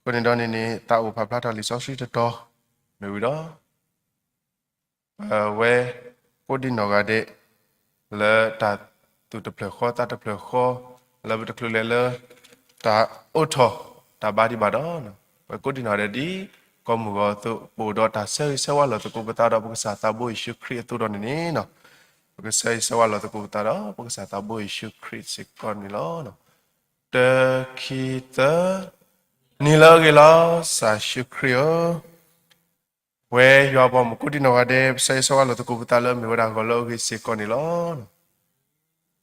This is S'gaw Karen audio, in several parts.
အဃိန့ၣ်ဒီးန့ၣ်န့ၣ် သးအိၣ်ဖးဖျါထီၣ်လံာ်စီဆှံတတီၤ မ့ၢ်ဝံၤဒီး ပဝဲကိးဒံနီၢ်ဂၤဒဲး လၢတၢ်သူၣ်တဖျၢၣ်ဃီသးတဖျၢၣ်ဃီ လၢပတချုးလဲၤလၢ တၢ်အိးထီၣ်တၢ်ဘါဒံးဘၣ်ဒီး ပဝဲကိးဒံနီၢ်ဂၤဒဲးဒ်ကိးမုၢ်ဂီၤအသိး ပအိၣ်ဒီးတၢ်ဆၢဂ့ၤဆၢဝါလီၤသကိးပသးဒီးပကစၢ်သးဘိယ့ၣ်ၡူးခရံာ်အသိးဒီးန့ၣ်န့ၣ် ပကဆၢဂ့ၤဆၢဝါလီၤသကိးပသးဒီးပကစၢ်သးဘိယ့ၣ်ၡူးခရံာ်စ့ၢ်ကီးန့ၣ်လီၤ. တၢ ခံ သၢ နံၤလၢအဂ့ၤလီၤ ကစၢ်ယ့ၣ်ၡူးခရံာ်ဧၢ, ပဝဲယွၤအဘီအမုၢ်ကိးဒံနီၢ်ဂၤဒဲး ပဆၢဂ့ၤဆၢဝါလီၤသကိးပသးလၢအမ့ၢ်ဝဲဒၣ်ဂီၤလၢအဂ့ၤစ့ၢ်ကီးန့ၣ်လီၤ.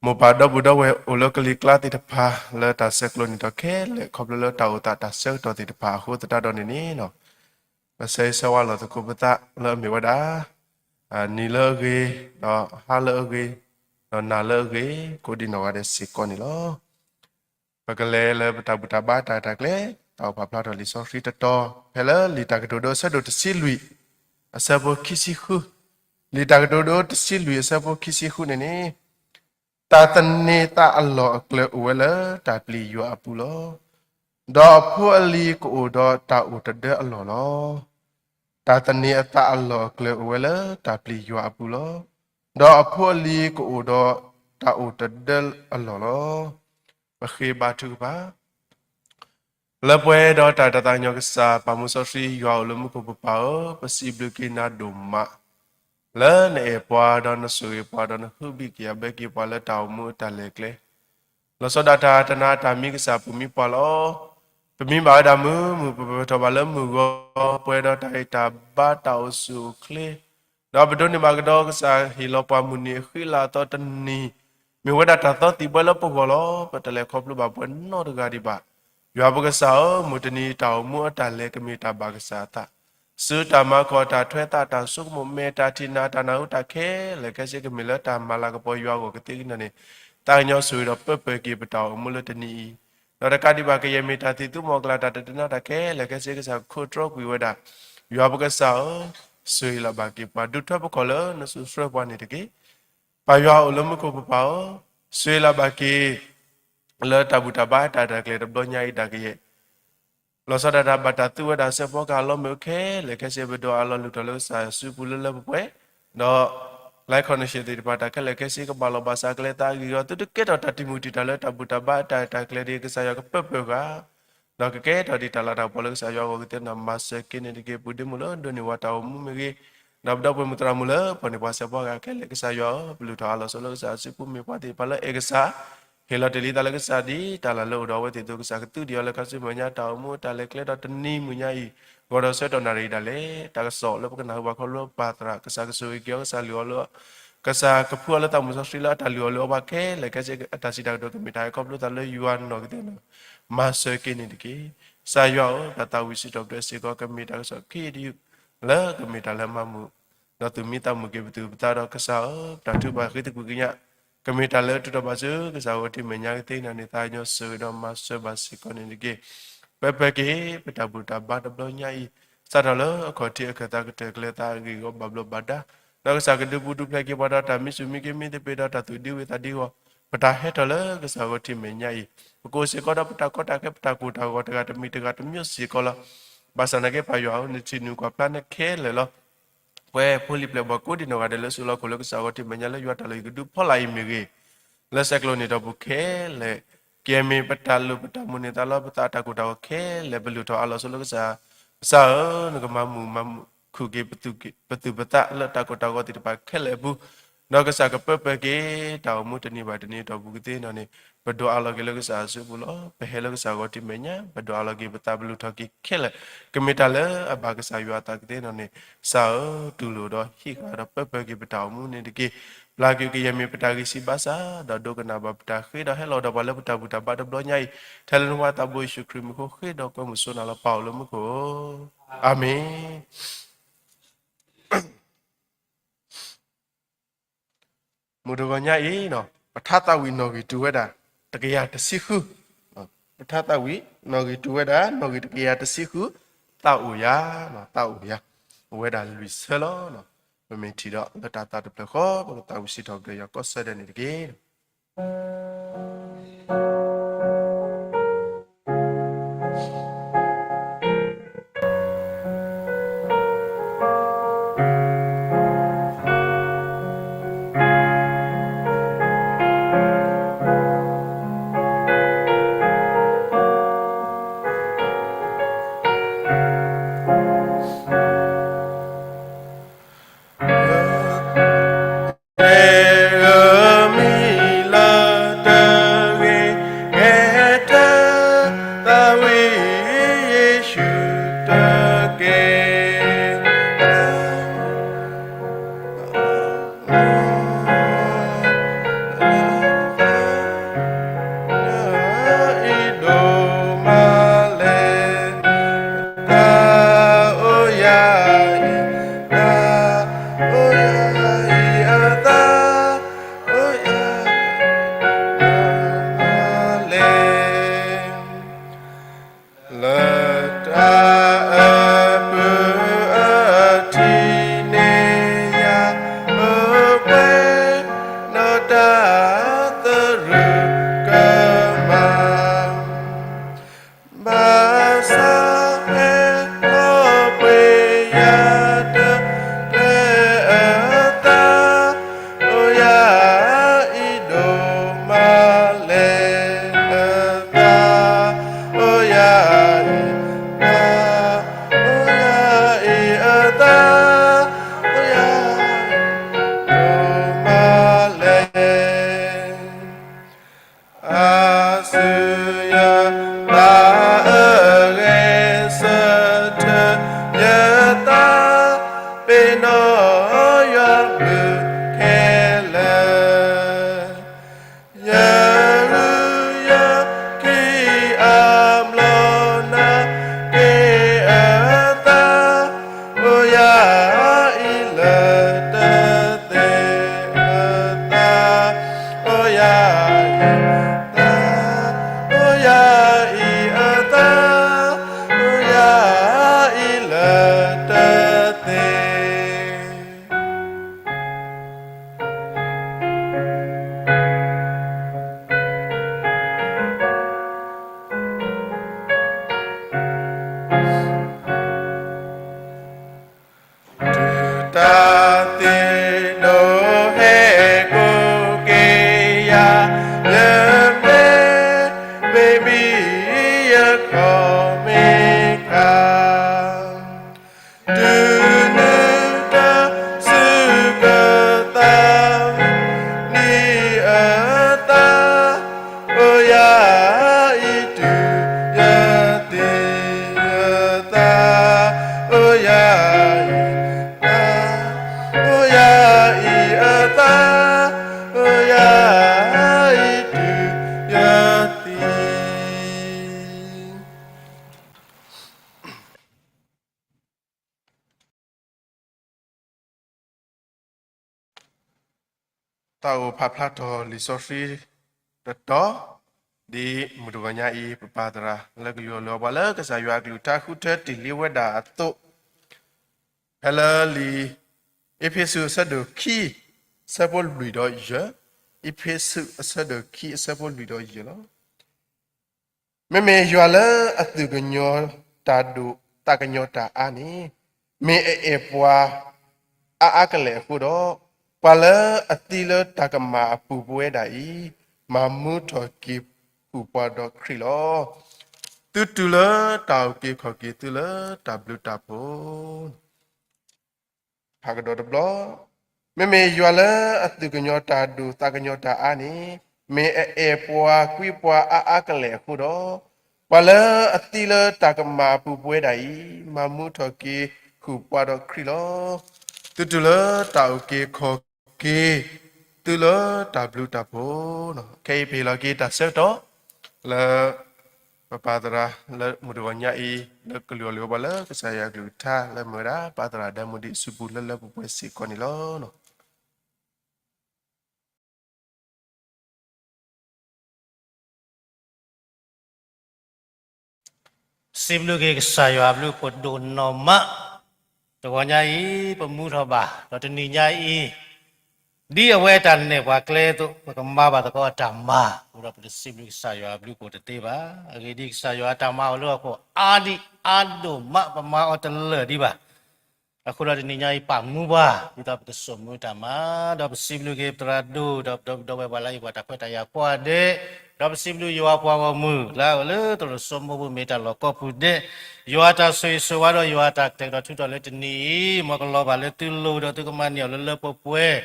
မိၢ်ပၢ်ဒီပုၢ်ဒီဝဲၢ်အိၣ်လၢကလံၤကျါသ့ၣ်တဖၣ် လၢတၢ်ဆဲးကျိးနံၣ်ထီၣ်ခဲလၢာ် ခီဖျိလၢတၢ်အိၣ်သးတၢ်ဆၢကတီၢ်သ့ၣ်တဖၣ်အဃိသတးဒီးန့ၣ်န့ၣ် ပဆၢဂ့ၤဆၢဝါလီၤသကိးပသးလၢအမ့ၢ်ဝဲဒၣ် နံၤလၢအဂ့ၤ, ဒီးဟါလၢအဂ့ၤ, ဒီးနၤလၢအဂ့ၤ ကိးဒံနီၢ်ဂၤဒဲးစ့ၢ်ကီးန့ၣ်လီၤ. ပကလဲၤလၢပတၢ်ဘူၣ်တၢ်ဘါတၢ်ရဲၣ်တၢ်ကျဲၤ တၢ်အိၣ်ဖးဖျါထီၣ်လံာ်စီဆှံတတီၤ ဖဲလၢလံာ်တၢ်ကတိၤဒိအဆၢဒိၣ်တဆံလွံၢ် အဆၢဖိခံဆံဃု, လံာ်တၢ်ကတိၤဒိတဆံလွံၢ်အဆၢဖိခံဆံဃုန့ၣ်န့ၣ် တၢ်သန့ၤသးအလီၢ်အကျၢၤအိၣ်ဝဲလၢတၢ်ပျံၤယွၤအပူၤလီၤ. ဒီးအဖိအလံၤကအိၣ်ဒီးတၢ်အိၣ်တဒၢအလီၢ်လီၤ. တၢ်သန့ၤအသးအလီၢ်အကျၢၤအိၣ်ဝဲလၢတၢ်ပျံၤယွၤအပူၤလီၤ. ဒီးအဖိအလံၤကအိၣ်ဒီးတၢ်အိၣ်တဒၢအလီၢ်လီၤ. ပဃ့ဘါထုကဖၣ် လၢပှဲၤဒီးတၢ်အဲၣ်တၢ်သးကညီၤကစၢ် ပၢ်မူစီဆှံယွၤအိၣ်လၢမူခိၣ်ပပၢ်ဧၢ, ပစံးဘျုးက့ၤနၤဒိၣ်မး လၢနအဲၣ်ပှၤဒီးနဆိၣ်ဂ့ၤပှၤဒီးနဟုဘံၣ်ကယာ်ဘၢက့ၤပှၤ လၢတၢ်အိၣ်မူအတၢ်လဲၤကျဲ လီၤဆီဒၣ်တၢ်တနၤတၢ်မံကစၢ်ပူၤမံပှၤလီၤ. ပမံဘၣ်ဝဲဒၣ်မုာ်မုာ် ပပၢၢ်ထီၣ်ဘၣ်လၢမုၢ်ဂီၤ ပှဲၤဒီးတၢ်ဂံၢ်တၢ်ဘါတၢ်အိၣ်ဆူၣ်အိၣ်ချ့ ဒီးပဒိးန့ၢ်ဘၣ်ကဒီးကစၢ်ဟ့ၣ်လီၤပှၤမုၢ်နံၤအဃံလၤအသီတနံၤ မ့ၢ်ဝဲဒၣ်တၢ်သီသံၣ်ဘှဲလၢပဂီၢ်လီၤ. ပတလဲၤခီဖျိဘၣ်ပှဲၤနီတဂၤဒံးဘၣ်. ယွၤပကစၢ်ဧၢ, မုၢ်တနံၤတၢ်အိၣ်မူအတၢ်လဲၤကမ့ၢ်တၢ်ဘၣ်ကစၢ်အသး စုတၢ်မၤခီၣ်တၢ်ထွဲသးတၢ်ဆိကမိၣ်မဲာ်တၢ်ထံၣ်နၤတၢ်နၢ်ဟူတၢ်ခဲလၢာ်ခဲဆ့ကမ့ၢ်လၢတၢ်မၤလၤကပီၤယွၤအဂီၢ်ကသ့ကန့ၣ်န့ၣ် သးကညီၤဆိၣ်ဂ့ၤဒီးပၢၢ်ပၢၢ်က့ၤပတၢ်အိၣ်မူလၢတနံၤအံၤ ဒီးတကးဒံးဘၣ်ကယဲၢ်မ့ၢ်တၢ်သံၣ်သူမီၤကလၤတၢ်တနါတၢ်ခဲလၢာ်ခဲဆ့ကစၢ်ခိးတြီကွံာ်ဝဲဒၣ် ယွၤပကစၢ်ဧၢ, ဆိၣ်ဂ့ၤလီၤဘၣ်က့ၤပှၤ ဒုးထွဲပခီၣ်လၢနစုထွဲပှၤန့ၣ်တက့ၢ်. ပၢ်ယွၤအိၣ်လၢမူခိၣ်ပပၢ်ဧၢ, ဆိၣ်ဂ့ၤလီၤဘၣ်က့ၤ လၢတၢ်ဘူၣ်တၢ်ဘါတၢ်ရဲၣ်တၢ်ကျဲၤတဘျီညါအံၤဒၣ်ကယဲၢ် လီၤဆီဒၣ်တၢ်ဘၣ်တၢ်သူဝဲဒၣ်စဲးဖီကဟၣ်လီၤမုၢ်ခဲလၢာ်ခဲဆ့ ပဒိးအးလီၤလုၢ်ထီၣ်လၢကစၢ်စုပူၤလၢလၢပှဲၤပှဲၤ, ဒီး like comment share သ့ၣ်တဖၣ်တၢ်ခဲလၢာ်ခဲဆ့ကဘၣ်လီၤဘၣ်စးကလဲၤသးအဂ့ၢ်အဂီၢ် သုတကဲထီၣ်တၢ်တံာ်မူၢ်တံာ်တာ်လၢတၢ်ဘူၣ်တၢ်ဘါတၢ်ရဲၣ်တၢ်ကျဲၤဒ်ကစၢ်ယွၤကပၢၢ်ပၢၢ်ဂၤ ဒီးကကဲထီၣ်ဒ်တၢ်လၤတၢ်ကပီၤလၢကစၢ်ယွၤအဂီၢ်ကသ့နီၣ် မၤစၢၤက့ၤန့ၣ်တက့ၢ်. ပုၢ်ဒ့မုၣ်လၢဒိးန့ၢ်ဝဲတၢ်အိၣ်မူမ့ၢ်ဂ့ၤ, ဒီးပဒီပုၢ်မုၣ်သရၣ်မုၣ်လၢပှၤန့ၢ်ပှၤစဲးဖီကဟၣ်ခဲလၢာ်ကစၢ်ယွၤဧၢ, ပလုၢ်ထီၣ်အးလီၤဆိလၢကစၢ်စုပူၤမ့ၢ်ပှၤသ့ၣ်တဖၣ်လၢအဲၣ်ကစၢ် ဟ့ၣ်လီၤတ့ၢ်လံသးလၢကစၢ်ဒ်တၢ်လၢ်လၢအိၣ်ဒီးအဝဲသ့ၣ်အသိး ကစၢ်ကသုးဒံးအီၤလၢခါဆူမဲာ်ညါ တၢ်အိၣ်မူအတၢ်လဲၤကျဲဒီးတနံၤမုၢ်ညါအံၤ ဂီၤဒီးဆၢကတီၢ်နၣ်ရံၣ်ဒၣ်လဲာ် တၢ်ကစီၣ်လၢပကနၢ်ဟူဘၣ်ခီဖျိပၢ်သရၣ် ကစၢ်ကဆိၣ်ဂ့ၤက့ၤအီၤ ကစၢ်လုၢ်အီၤလၢ ကစၢ်ကဖှူအီၤလၢသးမုၢ်စီဆှံလၢအတၢ်လုၢ်အီၣ်လုၢ်အီဘၣ်ခဲလၢာ်ခဲဆ့ အတၢ်စံးတၢ်ကတိၤကမ့ၢ်တၢ်ဟဲခီဖျိသးလၢယွၤနီၢ်ကသ့ၣ်နီၣ် မၤစၢၤက့ၤန့ၣ်တက့ၢ်. ကစၢ်ယွၤဧၢ, တၢ်သးဝံၣ်စံးထီၣ်ပတြၢၤစ့ၢ်ကီး ကမ့ၢ်တၢ်ကစီၣ်ခံတယုၢ် လၢကမ့ၢ်တၢ်လၢမၤမုာ် ဒီးသူၣ်မံသးမုာ်က့ၤပသူၣ်ပသးဒီးကစၢ်ဧၢ, တၢ်ထုကဖၣ်ဃ့သကွံာ်ကညး ကမ့ၢ်တၢ်လၢထုးထီၣ်ဘၣ်ဆူကစၢ်ဂီၤထံးမဲာ်ညါကသ့ၣ်နီၣ်န့ၣ် သးကညီၤဆိၣ်ဂ့ၤဒီးမၤစၢၤဘၣ်စ့ၢ်ကီးန့ၣ်တက့ၢ်. ပၢၢ်ပၢၢ်က့ၤ ပတၢ်ဘူၣ်တၢ်ဘါတဘျီညါအံၤ စးထီၣ်လၢအခီၣ်ထံးအခၢၣ်သးကတၢၢ်ကျဲသးအဂ့ၢ်အဂီၢ်ဘၣ်ဘျီးဘၣ်ဒါ ဒီးကစၢ်ကဒုးပူၤဒုးဖျဲးက့ၤပှၤဒီးတၢ်မံဆူၣ်မံက့ၤမံသပ့ၤဒီးတၢ်သူၣ်ဒံဝ့ၢ်သးဒံအဂီၢ် ပတၢ်ဟဲထီၣ်လၢကစၢ်ဂီၤထံးမဲာ်ညါအံၤ ပကအိၣ်စ့ၢ်ကီးဒီးပတၢ်ကီတၢ်ခဲ ပတၢ်ကိၢ်တၢ်ဂီၤတဂၤတမံၤတဂၤတမံၤစ့ၢ်ကီးလီၤ. ဘၣ်ဆၣ်နာ်က့ပၢ်ယွၤဧၢ, နထံၣ်နုာ်ကွၢ်ဖျါနခဲလၢာ်လီၤ. ပှၤဖိလံၤပျဲၢ်ဘီၣ်ကိးဒံနီၢ်ဂၤဒဲးလၢဆူလီၢ်ခိၣ်လၢကစၢ်ဂီၤထံးမဲာ်ညါလၢယွၤတၢ်လုၢ်ဟံၣ်ကဒုဖီလာ်အံၤမ့ၢ်ဂ့ၤ, လၢဆဲးကျိးနံၣ်ထီၣ်ပူၤခဲလၢာ် ကမ့ၢ်ပတၢ်လိၣ်ပတၢ်မိၣ်န့ၢ်သးလီၤ ပသးအတၢ်ကိၢ်တၢ်ဂီၤခဲလၢာ် ပလုၢ်ထီၣ်အးလီၤဆိလၢကစၢ်, ကစၢ်ဧၢ, နကမၤမုာ်မၤခုၣ်က့ၤ ပသူၣ်ပသးလၢတၢ်ကိၢ်တၢ်ဂီၤသ့ၣ်တဖၣ်ခဲလၢာ်အပူၤ, ဒီးကစၢ်ကပၢၢ်ပၢၢ်က့ၤ တၢ်အိၣ်မူတနံၤဘၣ်တနံၤအတီၢ်ပူၤကသ့ၣ်နီၣ်န့ၣ် ပဒိးအးလီၤက့ၤလၢကစၢ်အစုပူၤလီၤ. ပဟဲလၢကစၢ်ဂီၤထံးမဲာ်ညါ ပဒိးအးလီၤက့ၤပသး ပလုၢ်ထီၣ်က့ၤခဲလၢာ် ကမ့ၢ်တၢ်လၢအဘၣ်ကစၢ်ယွၤအသးကသ့ၣ်နီၣ်န့ၣ် ကစၢ်ဧၢ, တူၢ်လိာ်ဒီးဟ့ၣ်ဃာ်ဒီးပၢၢ်ပၢၢ်က့ၤပတၢ်အိၣ်မူန့ၣ်တက့ၢ်. ပျၢ်ကွံာ်ကယဲၢ်မ့ၢ်ပတၢ်ဂံၢ်စၢ်ဘါစၢ် ဒီးဒိကနၣ်ဘၣ်ပတၢ်ဃ့ဒီးဟဲလီၤဒီးပှၤလၢပတၢ်ဘူၣ်တၢ်ဘါတဘျီညါအံၤ ထဲလၢနဖိခွါသးဘိယ့ၣ်ၡူးခရံာ်မံၤအဃိ ဃ့ဒီးကွဲမုာ်စိနၤလီၤ ပၢ်အိၣ်လၢမူခိၣ်ဧၢ, အၤမ့ၣ်. မုၢ်တဂီၤညါအံၤ ပထါသးဝံၣ်နီၣ်ဂံၢ်တူၢ်ဝဲဒၣ် တကယၤတဆံဃု, ပထါသးဝံၣ်နီၣ်ဂံၢ်တူၢ်ဝဲဒၣ် နီၣ်ဂံၢ်တကယၤတဆံဃု, သးအိၣ်ယၤ, သးအိၣ်ယၤ, အိၣ်ဝဲဒၣ်လွံၢ်ဆၢလီၤ. ပမ့ၢ်ထံၣ်ဒီးလၢတၢ်သးတဖျၢၣ်ဃီ ပကသးဝံၣ်စံးထီၣ်ပတြၢၤယွၤကိးဆၢဒဲးန့ၣ်တက့ၢ်. ယၤတကျဲၤအသး, အိၣ်ယၤအံၤဒိၣ်မးလဲၣ်အသး, အိၣ်ယၤအံၤအသး, အိၣ်ယၤအံၤ ဒိၣ်မးလဲၣ်. အါစုယၤ ဘၣ်အဂဲၤဆၢထၢၣ်ယသး, ပ့ၤနီၣ်ယွၤဘျုးခဲလၢာ်, ယရူယခံအမျီနၤက့ၤအသး, အိၣ်ယၤအံၤလၢတသ့အသး, အိၣ်ယၤအံၤအသး, အိၣ်ယၤအံၤအသး, အိၣ်ယၤအံၤလၢတသ့ တုၤတၢ်သ့ၣ်ဒိၣ် ဟဲကိးက့ၤယၤ, ယမ့ၢ်မ့ၢ်ဘံၣ် ယခီၣ်မ့ၢ်ခး, တုၤနုၤတၢ်စူၢ်ကသး နံၤအသး, အိၣ်ယၤအံၤတုၤယသံအသး, အိၣ်ယၤအံၤအသး, အိၣ်ယၤအံၤအသး, အိၣ်ယၤအံၤတုၤယသံ သးအိၣ်ဖးဖျါထီၣ်လံာ်စီဆှံတတီၤ, ဒ်မုၢ်တဂီၤညါအံၤ ပပၢ်သရၣ်လၢကလုၢ်အီၣ်လၢအီၤ ပှၤလၢကစၢ်ယွၤအကလုၢ်ကထါဃုထၢတ့ၢ်လံဝဲဒၣ်အသိး, ဖဲလၢလံာ်အ့းဖ့းစူးအဆၢဒိၣ်ခံ အဆၢဖိလွံၢ်ဒီးယဲၢ်, အ့းဖ့းစူးအဆၢဒိၣ်ခံအဆၢဖိလွံၢ်ဒီးယဲၢ်လီၤ. မ့မ့ၢ်ယွၤလၢအသူၣ်ကညီၤတၢ်ဒိၣ်သးကညီၤတၢ်အါန့ၣ်, မ့ၢ်အအဲၣ်ပှၤအါအါကလဲာ်အဃိဒီး, ပှၤလၢအသံလၢတၢ်ကမၣ်အပူၤပဝဲဒၣ်အံၤ, မၤမူထီၣ်က့ၤဃုာ်ပှၤဒီးခရံာ်လီၤ. သုတုၤလၢတၢ်အုၣ်က့ၤခီၣ်က့ၤ သုလၢတၢ်ဘျုးတၢ်ဖှိၣ် ဖးကဒီးတဘျီ, မ့မ့ၢ်ယွၤလၢအသူၣ်ကညီၤတၢ်ဒိၣ်သးကညီၤတၢ်အါန့ၣ်, မ့ၢ်အအဲၣ်ပှၤကွံပှၤအါအါကလဲာ်အဃိဒီး, ပှၤလၢအသံလၢတၢ်ကမၣ်အပူၤပဝဲဒၣ်အံၤ, မၤမူထီၣ်က့ၤဃုာ်ပှၤဒီးခရံာ်လီၤ. သုတုၤလၢတၢ်အုၣ်က့ၤခီၣ်က့ၤ, သုလၢတၢ်ဘျုးတၢ်ဖှိၣ်, ခဲအံၤပဟ့ၣ်လီၤက့ၤတၢ်ဆၢကတီၢ် လၢ ပပၢ်သရၣ်လၢမုၢ်တဂီၤညါအံၤ လၢကလုၢ်အီၣ်လၢအီၤ ပှၤလၢကစၢ်ယွၤအကလုၢ်ကထါ လၢမ့ၢ်ဝဲဒၣ် ပၢ်သရၣ်ဒဲမူဒံးအစုပူၤလၢလၢပှဲၤပှဲၤစ့ၢ်ကီးန့ၣ်လီၤ. စံးဘျုးက့ၤကစၢ်ယွၤအဘျုးအဖှိၣ်ဒိၣ်နီၢ်မး, တဂီၤညါအံၤ ပမူထီၣ်ဘၣ် ဒီးတနံၤညါအံၤ ဒ်အဝဲအတၢ်နဲၣ်ပှၤကျဲအသိး ပကမၤဘၣ်သကိးအတၢ်မၤ, အဃိဒီးပတစံးဘျုးကစၢ်ယွၤအဘျုးအဖှိၣ်တသ့ဘၣ်. အဂ့ၢ်ဒ်အံၤ, ကစၢ်ယွၤအတၢ်မၤအိၣ်လၢဟီၣ်ခိၣ်အါဒံးအါဒိၣ်မး, ပမၤအီၤတလၢာ်ဒံးဘၣ်. အဃိဒီးတနံၤညါအံၤပာ်မူဘၣ်, ဒ်သိးပကစိာ်မူတၢ်မၤ, ဒီးပစံးဘျုးက့ၤပသရၣ်ဒိၣ်, ဒီးပဒီပုၢ်ဝဲၢ်ပှၤလၢအံၤပှၤတၢ်ခွဲးတၢ်ယာ်ကိးဂၤဒဲး, ဒီးပစံးဘျုးယွၤပှၤဂီၢ်မုၢ် လၢအအိၣ်လၢသရိာ်စိမိၢ်ပူၤ မ့ၢ်တၢ်လီၢ်ကိးပူၤဒဲး, ယွၤတၢ်ဆိၣ်ဂ့ၤဆိၣ်ဝါဒီးယွၤတၢ်ကတဲာ်ကတီၤထူးထီၣ်လၢတနံၤအံၤ, မ်ကလီၤဘၣ်လၢသုလိၤဒီးသုကမၤန့ၢ်အီၤလၢလၢပှဲၤပှဲၤ,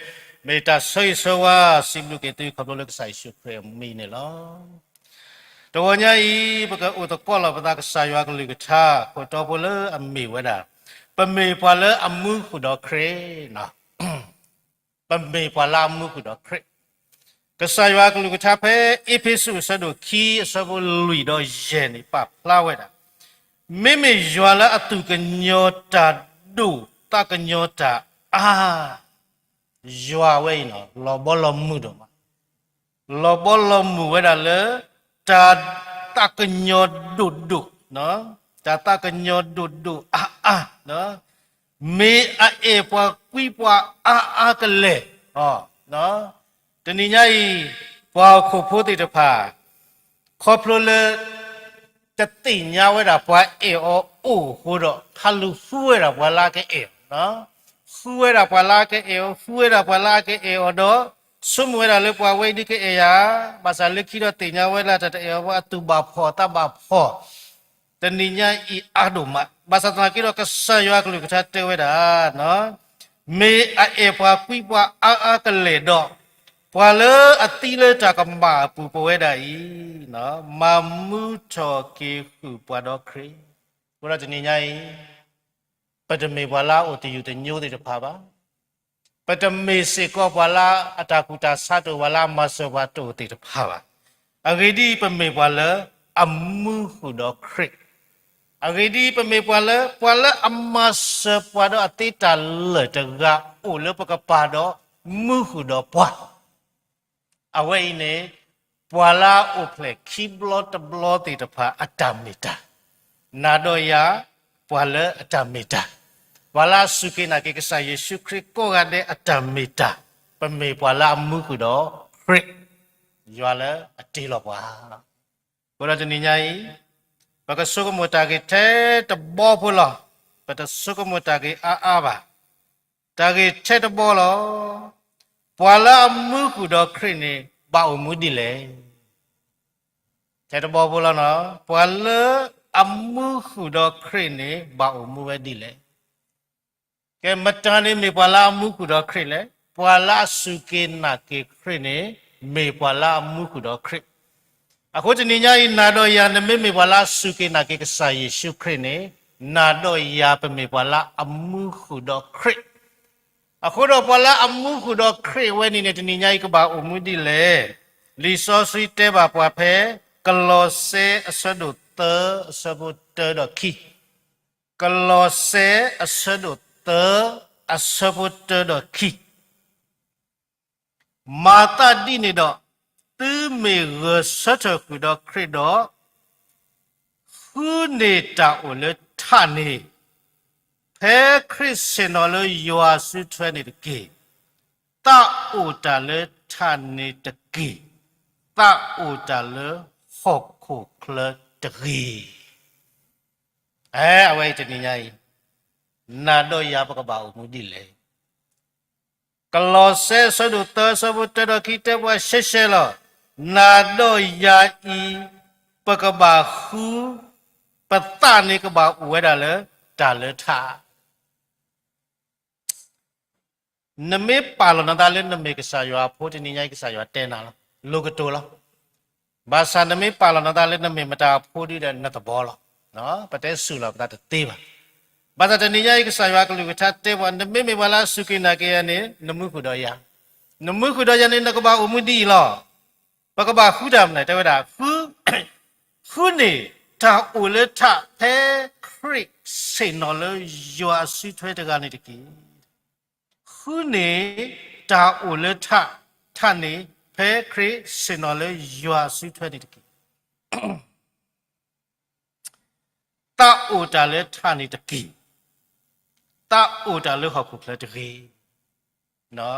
မ့ၢ်တၢ်ဆိၣ်ဂ့ၤဆိၣ်ဝါ, စံးဘျုးက့ၤသုခီဖျိလၢကစၢ်ယ့ၣ်ၡူးခရံာ်အမံၤန့ၣ်လီၤ. တဂီၤညါအံၤ ပကအိၣ်သကိးလီၤပသးကစၢ်ယွၤကလုၢ်ကထါ ခိၣ်တီဖိလၢအမ့ၢ်ဝဲဒၣ်, ပမ့ၢ်ပှၤလၢအမူဃုာ်ဒီးခရံာ်, ပမ့ၢ်ပှၤလၢအမူဃုာ်ဒီးခရံာ်. ကစၢ်ယွၤကလုၢ်ကထါဖဲအ့းဖ့းစူးအဆၢဒိၣ်ခံအဆၢဖိလွံၢ်ဒီးယဲၢ်န့ၣ် ပာ်ဖျါဝဲဒၣ်, မ့မ့ၢ်ယွၤလၢအသူၣ်ကညီၤတၢ်ဒိၣ်သးကညီၤတၢ်အါ ယွၤဝဲအံၤန့ၣ် လီၤဘီလီၤမုၢ်ဒိၣ်မး, လီၤဘီလီၤမုၢ်ဝဲဒၣ်လၢ တၢ်သးကညီၤဒိၣ်ဒိၣ်, တၢ်သးကညီၤဒိၣ်ဒိၣ်အါအါ, မ့ၢ်အအဲၣ်ပှၤကွံပှၤအါအါကလဲာ်, တနံၤညါအံၤ ပှၤဟီၣ်ခိၣ်ဖိသ့ၣ်တဖၣ် ခီဖျိလၢ တသ့ၣ်ညါဝဲဒၣ်ပှၤအဲၣ်အီၤအိၣ်အဃိဒီး ဟးလူၤဃုဝဲဒၣ်ပှၤလၢအကအဲၣ်အီၤ, ဃုဝဲဒၣ်ပှၤလၢအကအဲၣ်အီၤ, ဃုဝဲဒၣ်ပှၤလၢအကအဲၣ်အီၤဒီး ဆိကမိၣ်ဝဲဒၣ်လၢပှၤဝဲအံၤဒုးကအဲၣ်ယၤ, ဘၣ်ဆၣ်လၢခံဒီးသ့ၣ်ညါဝဲလၢတၢ်တအဲၣ်အီၤဘၣ် အသူၣ်ဘၣ်ဖှီၣ်အသးဘၣ်ဖှီၣ် တနံၤညါအံၤအါဒိၣ်မး, ဘၣ်ဆၣ်သနာ်က့ဒီး ကစၢ်ယွၤအကလုၢ်ကထါတဲဝဲဒၣ်, မ့ၢ်အအဲၣ်ပှၤကွံပှၤအါအါကလဲာ်ဒီး, ပှၤလၢအသံလၢတၢ်ကမၣ်အပူၤပဝဲဒၣ်အံၤ, မၤမူထီၣ်က့ၤဃုာ်ပှၤဒီးခရံာ်. အဃိဒီးတနံၤညါအံၤ, ပတမ့ၢ်ပှၤလၢအအိၣ်သယုၢ်သညိသ့ၣ်တဖၣ်ဘၣ်. ပတမ့ၢ်စ့ၢ်ကီးပှၤလၢအတၢ်ကူၣ်တၢ်ဆးတအိၣ် ပှၤလၢအမၤစၢၤပှၤတအိၣ်သ့ၣ်တဖၣ်ဘၣ်. အဂ့ၢ်ဒ်အံၤ, ပမ့ၢ်ပှၤလၢအမူဃုာ်ဒီးခရံာ်. အဂ့ၢ်ဒ်အံၤ, ပမ့ၢ်ပှၤလၢ ပှၤလၢအမၤစၢၤပှၤဒီးအသ့တၢ်လၢာ်တဂၤအိၣ်လၢပကပၤဒီး မူဃုာ်ဒီးပှၤ အဝဲအံၤန့ၣ် ပှၤလၢအအိၣ်ဖျဲၣ်ခံဘျီတဘျီသ့ၣ်တဖၣ်အတၢ်မ့ၢ်တၢ်, နၤဒီးယၤ ပှၤလၢအတၢ်မ့ၢ်တၢ်, ပှၤလၢအစူၢ်က့ၤနာ်က့ၤကစၢ်ယ့ၣ်ၡူးခရံာ်ကိးဂၤဒဲးအတၢ်မ့ၢ်တၢ်, ပမ့ၢ်ပှၤလၢအမူဃုာ်ဒီးခရံာ်, ယွၤလၢအတ့လီၤပှၤ. အဃိဒီးတနံၤညါအံၤ, ပကဆိကမိၣ်တၢ်ဂ့ၢ်ထဲတဘီဖိလီၤ. ပတဆိကမိၣ်တၢ်ဂ့ၢ်အါအါဘၣ်. တၢ်ဂ့ၢ်ထဲတဘီလီၤ. ပှၤလၢအမူဃုာ်ဒီးခရံာ်န့ၣ် ဘၣ်အိၣ်မူဒ်လဲၣ်. ထဲတဘီဖိလီၤနီၤ, ပှၤလၢအမူဃုာ်ဒီးခရံာ်န့ၣ် ဘၣ်အိၣ်မူဝဲဒ်လဲၣ်. ကဲ မတၤန့ၣ်မ့ၢ်ပှၤလၢအမူဃုာ်ဒီးခရံာ်လဲၣ်. ပှၤလၢအစူၢ်က့ၤနာ်က့ၤခရံာ်န့ၣ် မ့ၢ်ပှၤလၢအမူဃုာ်ဒီးခရံာ်. အဃိတနံၤညါအံၤ နၤဒီးယၤ နမ့မ့ၢ်ပှၤလၢအစူၢ်က့ၤနာ်က့ၤကစၢ်ယ့ၣ်ၡူးခရံာ်န့ၣ်, နၤဒီးယၤပမ့ၢ်ပှၤလၢအမူဃုာ်ဒီးခရံာ်. အဃိဒီးပှၤလၢအမူဃုာ်ဒီးခရံာ်ဝဲန့ၣ်န့ၣ် တနံၤညါအံၤကဘၣ်အိၣ်မူဒ်လဲၣ်. လံာ်စီဆှံတဲဘၣ်ပှၤဖဲ ကလီးစဲအဆၢဒိၣ်သၢ အဆၢဖိတၢဒီးခံ, ကလီးစဲအဆၢဒိၣ်သၢ အဆၢဖိတၢဒီးခံ မၤသးဒ်န့ၣ်ဒီး, သုမ့ၢ်ဂဲၤဆၢထၢၣ်ဃုာ်ဒီးခရံာ်ဒီး, ဃုန့ၢ်တၢ်အိၣ်လၢထးန့ၣ်, ဖဲခရံာ်ဆ့ၣ်နီၤလၢယွၤစုထွဲန့ၣ်တက့ၢ်. သးအိၣ်တၢ်လၢထးန့ၣ်တက့ၢ်. သးအိၣ်တၢ်လၢဟီၣ်ခိၣ်ချၢတဂ့ၤ. အဲ အဝဲအံၤတနံၤညါအံၤ, နၤဒီးယၤပကဘၣ်အိၣ်မူဒ်လဲၣ်. ကလီးစဲအဆၢဒိၣ်သၢ အဆၢဖိတၢဒီးခံ တဲပှၤရှဲရှဲလီၤ. နၤဒီးယၤအံၤ ပကဘၣ်ဃု, ပသးန့ၣ်ကဘၣ်အိၣ်ဝဲဒၣ်လၢတၢ်လၢထး. နမ့ၢ်ပာ်လီၤနသးလၢနမ့ၢ်ကစၢ်ယွၤအဖိ တနံၤညါအံၤ ကစၢ်ယွၤတဲနၤလီၤ, လိၤကတိၤလီၤ. ဘၣ်ဆၣ်နမ့ၢ်ပာ်လီၤနသးလၢနမ့ၢ်မတၤအဖိဒုဒီး နသဘီလီၤ. ပတဲစူၢ်လီၤပသးတသ့ဘၣ်. ဘၣ်ဆၣ်တနံၤညါအံၤ ကစၢ်ယွၤကလုၢ်ကထါတဲပှၤ နမ့မ့ၢ်ပှၤလၢအစူၢ်က့ၤနာ်က့ၤယၤန့ၣ် နမူဃုာ်ဒီးယၤ, နမူဃုာ်ဒီးယၤန့ၣ် နကဘၣ်အိၣ်မူဒ်အံၤလီၤ. ပကဘၣ်ဃုတၢ်မနုၤ တဲဝဲဒၣ်, ဃုန့ၢ်တၢ်အိၣ်လၢထး ဖဲခရံာ်ဆ့ၣ်နီၤလၢယွၤအစုထွဲတဂၤန့ၣ်တက့ၢ်. ဃုန့ၢ်တၢ်အိၣ်လၢထး, ထးန့ၣ် ဖဲခရံာ်ဆ့ၣ်နီၤလၢယွၤအစုထွဲန့ၣ်တက့ၢ်. သးအိၣ်တၢ်လၢထးန့ၣ်တက့ၢ်. သးအိၣ်တၢ်လၢဟီၣ်ခိၣ်ချၢတဂ့ၤ.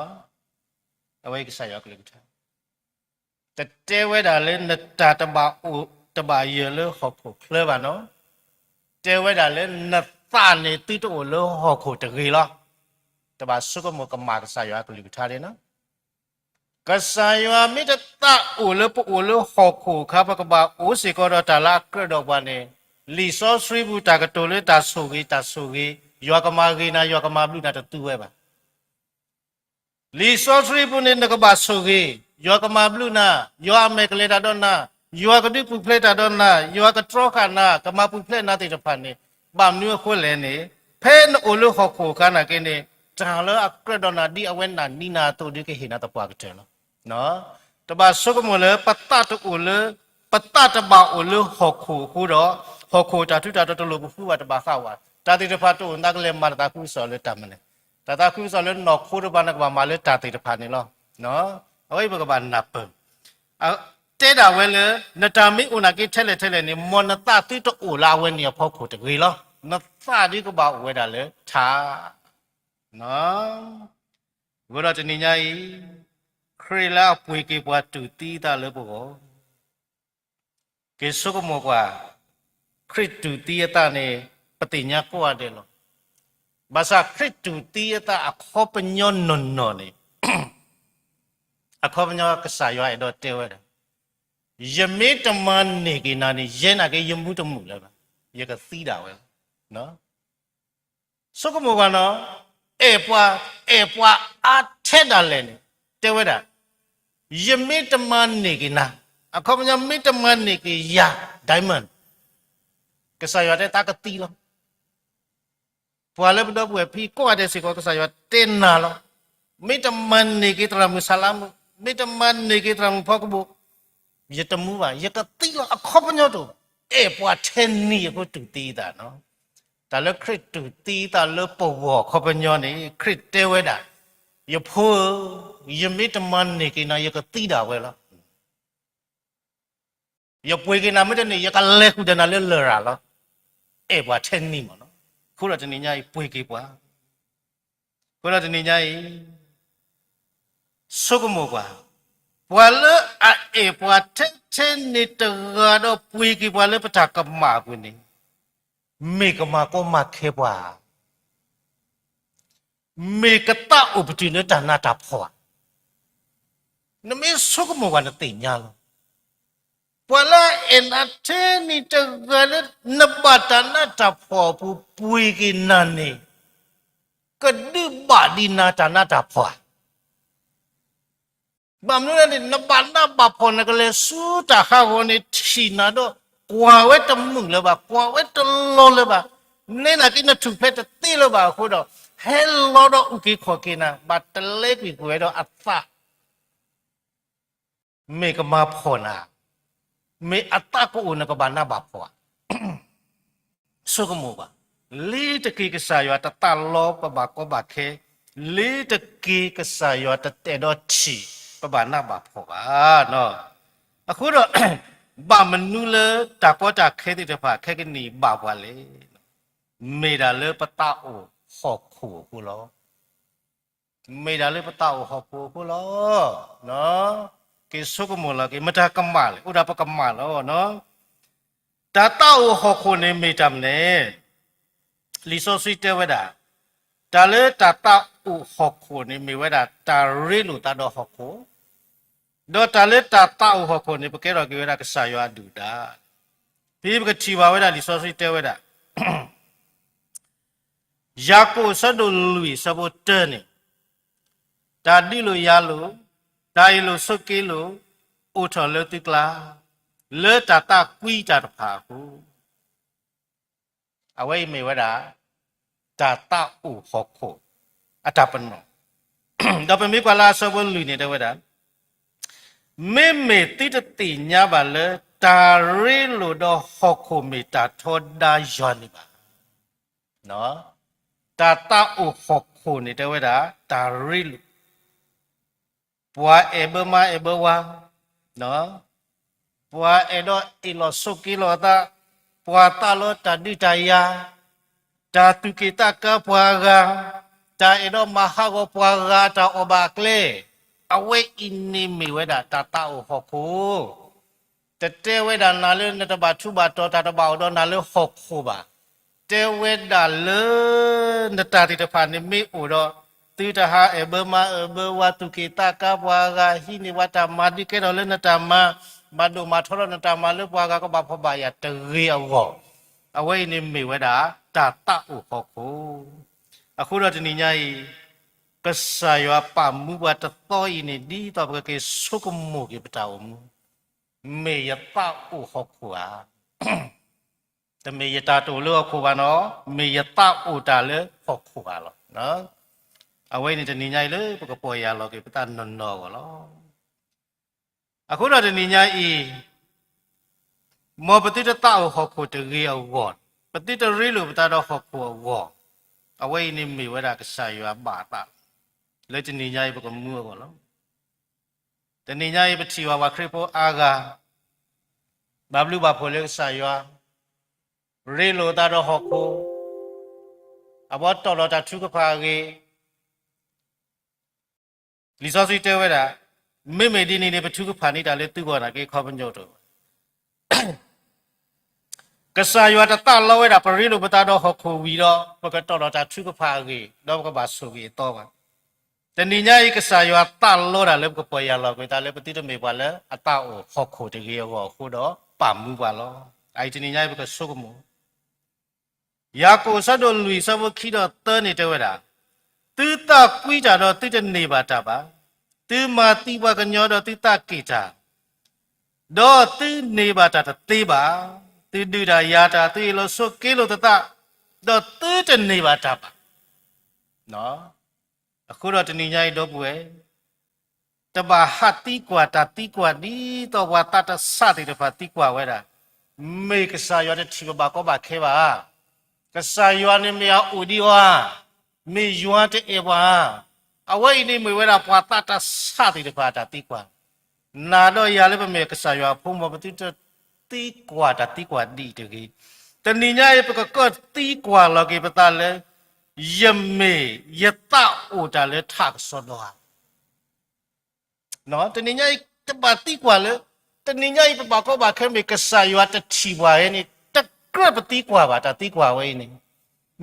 အဝဲကစၢ်ယွၤကလုၢ်ကထါ တတဲဝဲဒၣ်လၢနတၢ်တဘၣ်အိၣ်တဘၣ်ယၢၤလၢဟီၣ်ခိၣ်ချၢဘၣ်နီၤ. တဲဝဲဒၣ်လၢနသးန့ၣ်သုတအိၣ်လၢဟီၣ်ခိၣ်တဂ့ၤလီၤ. တဘၣ်ဆိကမိၣ်ကမၣ်ကစၢ်ယွၤကလုၢ်ကထါန့ၣ်နီၤ. ကစၢ်ယွၤမ့ၢ်တသးအိၣ်လၢပအိၣ်လၢဟီၣ်ခိၣ်အခါ ပကဘၣ်အိၣ်စ့ၢ်ကီးဒီးတၢ်လၢအကြၢးဒီးပှၤန့ၣ်, လံာ်စီဆှံပူၤတၢ်ကတိၤလၢတၢ်ဆိၣ်ဂ့ၤတၢ်ဆိၣ်ဂ့ၤ, ယွၤကမၤဂ့ၤနၤ ယွၤကမၤဘျုးနၤတသူဝဲဘၣ်. လံာ်စီဆှံပူၤန့ၣ် နကဘၣ်ဆိၣ်ဂ့ၤ, ယွၤကမၤဘျုးနၤ, ယွၤအမဲာ်ကလဲၤတၢ်ဒီးနၤ, ယွၤကဒုးပူၤဖျဲးတၢ်ဒီးနၤ, ယွၤကတြီဃာ်နၤ, ကမၤပူၤဖျဲးနၤသ့ၣ်တဖၣ်န့ၣ်, ဘၣ်မနုၤအဃိလဲၣ်န့ၣ်, ဖဲနအိၣ်လၢဟီၣ်ခိၣ်အခါနာ်က့န့ၣ်, တၢ်လၢအကြၢးဒီးနၤဒ်အဝဲနာ်န့ၢ်နၤအသိးဒုးကဟ့ၣ်နၤသပှၢ်ကတၢၢ်လီၤ. တဘၣ်ဆိကမိၣ်လၢပသးတအိၣ်လၢ, ပသးတဘၣ်အိၣ်လၢဟီၣ်ခိၣ်အဃိဒီး, ဟီၣ်ခိၣ်တၢ်ထူးတၢ်တီၤတလိၣ်ပဃုဘၣ်တဘၣ်ဃးဝဲ, တၢ်သ့ၣ်တဖၣ်တအိၣ်နသးကလဲၤမၤတၢ်သးခုကစီၣ်လၢတၢ်မနုၤလဲၣ်. တၢ်သးခုကစီၣ်လၢနီၢ်ခိတဖၣ်န့ၣ် ကဘၣ်မၤလၢတၢ်သ့ၣ်တဖၣ်န့ၣ်လီၤ. အဝဲအံၤပကဘၣ်နၢ်ပၢၢ်, တဲဒၣ်ဝဲလၢ နတၢ်မ့ၢ်အိၣ်နာ်က့ထဲလဲၣ်ထဲလဲၣ်န့ၣ် မ်နသးသုတအိၣ်လၢအဝဲန့ၣ်အဖီခိၣ်တဂ့ၤလီၤ. နသးဒုးကဘၣ်အိၣ်ဝဲဒၣ်လၢထး အဃိဒီးတနံၤညါအံၤ, ခရံာ်လၢအပှ့ၤက့ၤပှၤတူၢ်သံအသးလၢပဂီၢ်, က့ၤဆိကမိၣ်ကွၢ်, ခရံာ်တူၢ်သံအသးန့ၣ် ပသ့ၣ်ညါကိးဂၤဒဲးလီၤ. ဘၣ်ဆၣ်ခရံာ်တူၢ်သံအသးအခီပညီနီၢ်နီၢ်န့ၣ် အခီပညီကစၢ်ယွၤအဲၣ်ဒိးတဲဝဲဒၣ်, ယမ့ၢ်တမၤန့ၢ်က့ၤနၤန့ၣ် ယဲနာ်က့ၤယမူတမုာ်လၢၤဘၣ်, ယကသံဒၣ်ဝဲလီၤ. ဆိကမိၣ်ကွၢ်နီၤ, အဲၣ်ပှၤ, အဲၣ်ပှၤအါထဲဒၣ်လဲာ်န့ၣ် တဲဝဲဒၣ်, ယမ့ၢ်တမၤန့ၢ်က့ၤနၤ, အခီပညီမ့ၢ်တမၤန့ၢ်က့ၤယၤ diamond, ကစၢ်ယွၤတဲသးကသံလီၤ. ပှၤလၢပဒီပုၢ်ဝဲၢ်ဖံကိးဂၤဒဲးစ့ၢ်ကီး ကစၢ်ယွၤတဲနၤလီၤ. မ့ၢ်တမၤန့ၢ်က့ၤသရၣ်မုၣ်ဆါလါမုၣ်, မ့ၢ်တမၤန့ၢ်က့ၤသရၣ်မုၣ်ဖီကဘိၣ်, ယတမူဘၣ်, ယကသံလီၤ. အခီပညီတအိၣ်, အဲၣ်ပှၤထဲနံၤအဃိတူၢ်သံအသးနီၤ. တၢ်လၢခရံာ်တူၢ်သံအသးလၢပဂီၢ်အခီပညီန့ၣ် ခရံာ်တဲဝဲဒၣ်, ယဖိဧၢ, ယမ့ၢ်တမၤန့ၢ်က့ၤနၤ ယကသံဒၣ်ဝဲလီၤ. ယပှ့ၤက့ၤနၤမ့ၢ်တန့ၢ် ယကလဲၤဃုာ်ဒီးနၤလၢလရာ်လီၤ. အဲၣ်ပှၤထဲနံၤမ့ၢ်နီၤ. အဃိဒီးတနံၤညါအံၤပှ့ၤက့ၤပှၤ, အဃိဒီးတနံၤညါအံၤ ဆိကမိၣ်ပှၤ, ပှၤလၢအအဲၣ်ပှၤထဲထဲန့ၣ်တဂၤဒီးပှ့ၤက့ၤပှၤလၢပတၢ်ကမၣ်အပူၤန့ၣ် မ့ၢ်ကမၤကီမၤခဲပှၤဧါ, မ့ၢ်ကသးအိၣ်ပတုာ်လၢတၢ်နးတၢ်ဖှီၣ်ဧါ. နမ့ၢ်ဆိကမိၣ်ပှၤနသ့ၣ်ညါလီၤ. ပှၤလၢအအဲၣ်နၤထဲန့ၣ်တဂၤလၢ နဘၣ်တၢ်နးတၢ်ဖှီၣ်အပူၤပှ့ၤက့ၤနၤန့ၣ် ကဒုးဘၣ်ဒံးနၤတၢ်နးတၢ်ဖှီၣ်ဧါ. ဘၣ်မနုၤလဲၣ်န့ၣ် နဘၣ်နးဘၣ်ဖှီၣ် နကလဲၤဆူတၢ်ဟးဂီၤန့ၣ် ထံၣ်နၤဒီး ကွၢ်ဝဲတမုာ်လၢၤဘၣ်, ကွၢ်ဝဲတလီၤလၢၤဘၣ်, နဲနာ်က့နထူၣ်ဖျဲးတသ့လၢၤဘၣ်အဃိဒီး ဟဲလီၤဒီးအုၣ်က့ၤခီၣ်က့ၤနၤ, ဘၣ်တလဲကွံာ်ကွံာ်ဝဲဒီးအသး မ့ၢ်ကမၤဖှီၣ်နၤ, မ့ၢ်အသးကအိၣ်နကဘၣ်နးဘၣ်ဖှီၣ်ဧါ. ဆိကမိၣ်ဘၣ်, လ့ၤတက့ၤကစၢ်ယွၤတသးလီပဘၣ်ကီဘၣ်ခဲ, လ့ၤတက့ၤကစၢ်ယွၤတအဲၣ်ဒိးထံၣ် ပဘၣ်နးဘၣ်ဖှီၣ်ဘၣ်. အဃိဒီး ဘၣ်မနုၤလၢတၢ်ကီတၢ်ခဲသ့ၣ်တဖၣ်ခဲကနံၣ်အံၤဘၣ်ပှၤလဲၣ်. မ့ၢ်ဒၣ်လၢပသးအိၣ်ဟီၣ်ခိၣ်အဃိလီၤ. မ့ၢ်ဒၣ်လၢပသးအိၣ်ဟီၣ်ခိၣ်အဃိလီၤ. က့ၤဆိကမိၣ်လီၤက့ၤ မတၤကမၣ်လဲၣ်, အိၣ်ဒၣ်ပကမၣ်လီၤ. တၢ်သးအိၣ်ဟီၣ်ခိၣ်န့ၣ်မ့ၢ်တၢ်မနုၤလဲၣ်. လံာ်စီဆှံတဲဝဲဒၣ်, တၢ်လၢတၢ်သးအိၣ်ဟီၣ်ခိၣ်န့ၣ် မ့ၢ်ဝဲဒၣ်တၢ်ရ့လိာ်သးဒီးဟီၣ်ခိၣ်, ဒီးတၢ်လၢတၢ်သးအိၣ်ဟီၣ်ခိၣ်န့ၣ် ပကဲထီၣ်က့ၤဝဲဒၣ်ကစၢ်ယွၤအဒုၣ်အဒါ. ဖဲပကထံၣ်ဘၣ်ဝဲဒၣ်လံာ်စီဆှံတဲဝဲဒၣ် ယၤကိာ်အဆၢဒိၣ်လွံၢ်အဆၢဖိတၢန့ၣ်, တၢ်ဒုးလိာ်ယၤလိာ်, တၢ်အ့ၣ်လိာ်ဆိးက့လိာ်, အိၣ်ထီၣ်လၢသုကျါ, လၢတၢ်သးကွံတၢ်တဖၣ်အဃိ. အဝဲအံၤမ့ၢ်ဝဲဒၣ် တၢ်သးအိၣ်ဟီၣ်ခိၣ် အတၢ်ပနီၣ်, ဒီးပမ့ၢ်ကွၢ်လၢအဆၢဖိလွံၢ်န့ၣ်တဲဝဲဒၣ်, မ့မ့ၢ်သုတသ့ၣ်ညါဘၣ်လၢ တၢ်ရ့လိာ်ဒီးဟီၣ်ခိၣ်မ့ၢ်တၢ်ထီဒါယွၤန့ၣ်ဘၣ်. တၢ်သးအိၣ်ဟီၣ်ခိၣ်န့ၣ်တဲဝဲဒၣ် တၢ်ရ့လိာ် ပှၤအဲၣ်ဘၢမါအဲၣ်ဘၢဝၤ, ပှၤအဲၣ်ဒိးအ့ၣ်လိာ်ဆိးက့လိာ်အသး, ပှၤသးလီတၢ်ဒုးတၢ်ယၤ, တၢ်သူၣ်က့ၣ်သးကါပှၤဂၤ, တၢ်အဲၣ်ဒိးမၤဟးဂီၤပှၤဂၤတၢ်အီၣ်ဘၣ်အကျဲ, အဝဲအံၤန့ၣ်မ့ၢ်ဝဲဒၣ်တၢ်သးအိၣ်ဟီၣ်ခိၣ်. တတဲဝဲဒၣ်နၤလၢနတဘၣ်ထူးဘၣ်တီၤ တၢ်တဘၣ်အိၣ်ဒီးနၤလၢဟီၣ်ခိၣ်ဘၣ်. တဲဝဲဒၣ်လၢ နတၢ်သ့ၣ်တဖၣ်န့ၣ်မ့ၢ်အိၣ်ဒီး သုတဟးအဲၣ်ဘၢမါအဲၣ်ဘၢဝၤ သူၣ်က့ၣ်သးကါပှၤဂၤ ဟံးန့ၢ်ပှၤတၢ်မၤဒုးကဲထီၣ်လၢနတၢ်မၤ, ဘၣ်ဒိၣ်မၤထီထီၣ်နတၢ်မၤလၢပှၤဂၤကဘၣ်ဖှီၣ်ဘၣ်ယာ်တဂ့ၤအဂီၢ်, အဝဲအံၤန့ၣ်မ့ၢ်ဝဲဒၣ် တၢ်သးအိၣ်ဟီၣ်ခိၣ်. အဃိဒီးတနံၤညါအံၤ ကစၢ်ယွၤပာ်မူပှၤတသီအံၤန့ၣ် ဒ်သိးပကက့ၤဆိကမိၣ်က့ၤပတၢ်အိၣ်မူ, မ့ၢ်ယသးအိၣ်ဟီၣ်ခိၣ်ဧါ. တမ့ၢ်ယတၢ်တအိၣ်လၢဟီၣ်ခိၣ်ဘၣ်နီၤ, မ့ၢ်ယသးအိၣ်တၢ်လၢဟီၣ်ခိၣ်ဘၣ်လီၤ. အဝဲအံၤန့ၣ်တနံၤညါအံၤလၢပကပီၢ်ယၢ်လီၤက့ၤပသးနီၢ်နီၢ်အဂီၢ်လီၤ. အဃိဒီးတနံၤညါအံၤ မ်ပသုတသးအိၣ်ဟီၣ်ခိၣ်တဂ့ၤအဂီၢ်, ပသုတရ့လိာ်ပသးဒီးဟီၣ်ခိၣ်အဂီၢ်, အဝဲအံၤန့ၣ်မ့ၢ်ဝဲဒၣ်ကစၢ်ယွၤဘၣ်အသး လၢတနံၤညါအံၤပကမူအဂီၢ်လီၤ. တနံၤညါအံၤပထံၣ်ဘၣ်ပှၤခရံာ်ဖိအါဂၤ ဘၣ်ဘျုးဘၣ်ဖှိၣ်လၢကစၢ်ယွၤ, ရ့လိာ်သးဒီးဟီၣ်ခိၣ်, အဘီတီၢ်လီၤတၢ်ထုကဖၣ်အဂ့ၤ, လံာ်စီဆှံတဲဝဲဒၣ်, မ့မ့ၢ်ဒ်န့ၣ်န့ၣ် ပထုကဖၣ်န့ၢ်တၢ်လၢသုဂီၢ်နာ်က့ခီပညီတအိၣ်ဘၣ်. ကစၢ်ယွၤတသးလီဝဲဒၣ် ပရ့လိာ်ပသးဒီးဟီၣ်ခိၣ်ဝံၤဒီး ပကတီၢ်ဒီးတၢ်ထုကဖၣ်အဂ့ၢ် ဒီးပကဘၣ်ဆိၣ်ဂ့ၤအသီဘၣ်. တနံၤညါအံၤ ကစၢ်ယွၤသးလီဒၣ်လၢပကပီၢ်ယၢ်လီၤကွံာ်သးလၢ ပသုတမ့ၢ်ပှၤလၢအသးအိၣ်ဟီၣ်ခိၣ်တဂ့ၤအဂီၢ်အဃိဒီး ပာ်မူပှၤလီၤ. အအံၤတနံၤညါအံၤ ပကဆိကမိၣ် ယၤကိာ်အဆၢဒိၣ်လွံၢ် အဆၢဖိခံဒီးသၢန့ၣ် တဲဝဲဒၣ်, သုသးကွံတၢ်ဒီးသုတန့ၢ်ဘၣ်တၢ်ဘၣ်. သုမၤသံပှၤကညီဒီးသုသးက့ၣ်တၢ်, ဒီးသုန့ၢ်ဘၣ်တၢ်တသ့ဘၣ်. သုဒုးတၢ်ယၤတၢ်, သုအ့ၣ်လိာ်ဆိးက့လိာ်သုသး, ဒီးသုတန့ၢ်ဘၣ်တၢ်ဘၣ်. အဃိဒီးတနံၤညါအံၤ ဒီပုၢ်ဝဲၢ် တဘၣ်ဟးသံကွၢ်တၢ်သံကွၢ်ဒ်သိးပှၤသးတဆးသ့ၣ်တဖၣ်သံကွၢ်ဝဲဒၣ်, မ့ၢ်ကစၢ်ယွၤတထံၣ်ပဘၣ်ကီဘၣ်ခဲဘၣ်ဧါ. ကစၢ်ယွၤန့ၣ်မ့ၢ်အအိၣ်ဒံးအီၤဧါ, မ့ၢ်ယွၤတအဲၣ်ပှၤဧါ. အဝဲအံၤန့ၣ်မ့ၢ်ဝဲဒၣ်ပှၤသးတဆးသ့ၣ်တဖၣ်အတၢ်သံကွၢ်. နၤဒီးယၤလၢပမ့ၢ်ကစၢ်ယွၤအဖိမီၤ ပသုတသံကွၢ်တၢ်သံကွၢ်ဒံးတဂ့ၤ. တနံၤညါအံၤ ပကကသံကွၢ်လီၤက့ၤပသးလၢ ယမ့ၢ်ယသးအိၣ်တၢ်လၢထးကစီဒီဧါ. တနံၤညါအံၤ တဘၣ်သံကွၢ်လၢ တနံၤညါအံၤ ပဘၣ်ကီဘၣ်ခဲမ့ၢ်ကစၢ်ယွၤတထံၣ်ပှၤဝဲန့ၣ် တကြၢးပသံကွၢ်ဘၣ် တၢ်သံကွၢ်ဝဲအံၤန့ၣ်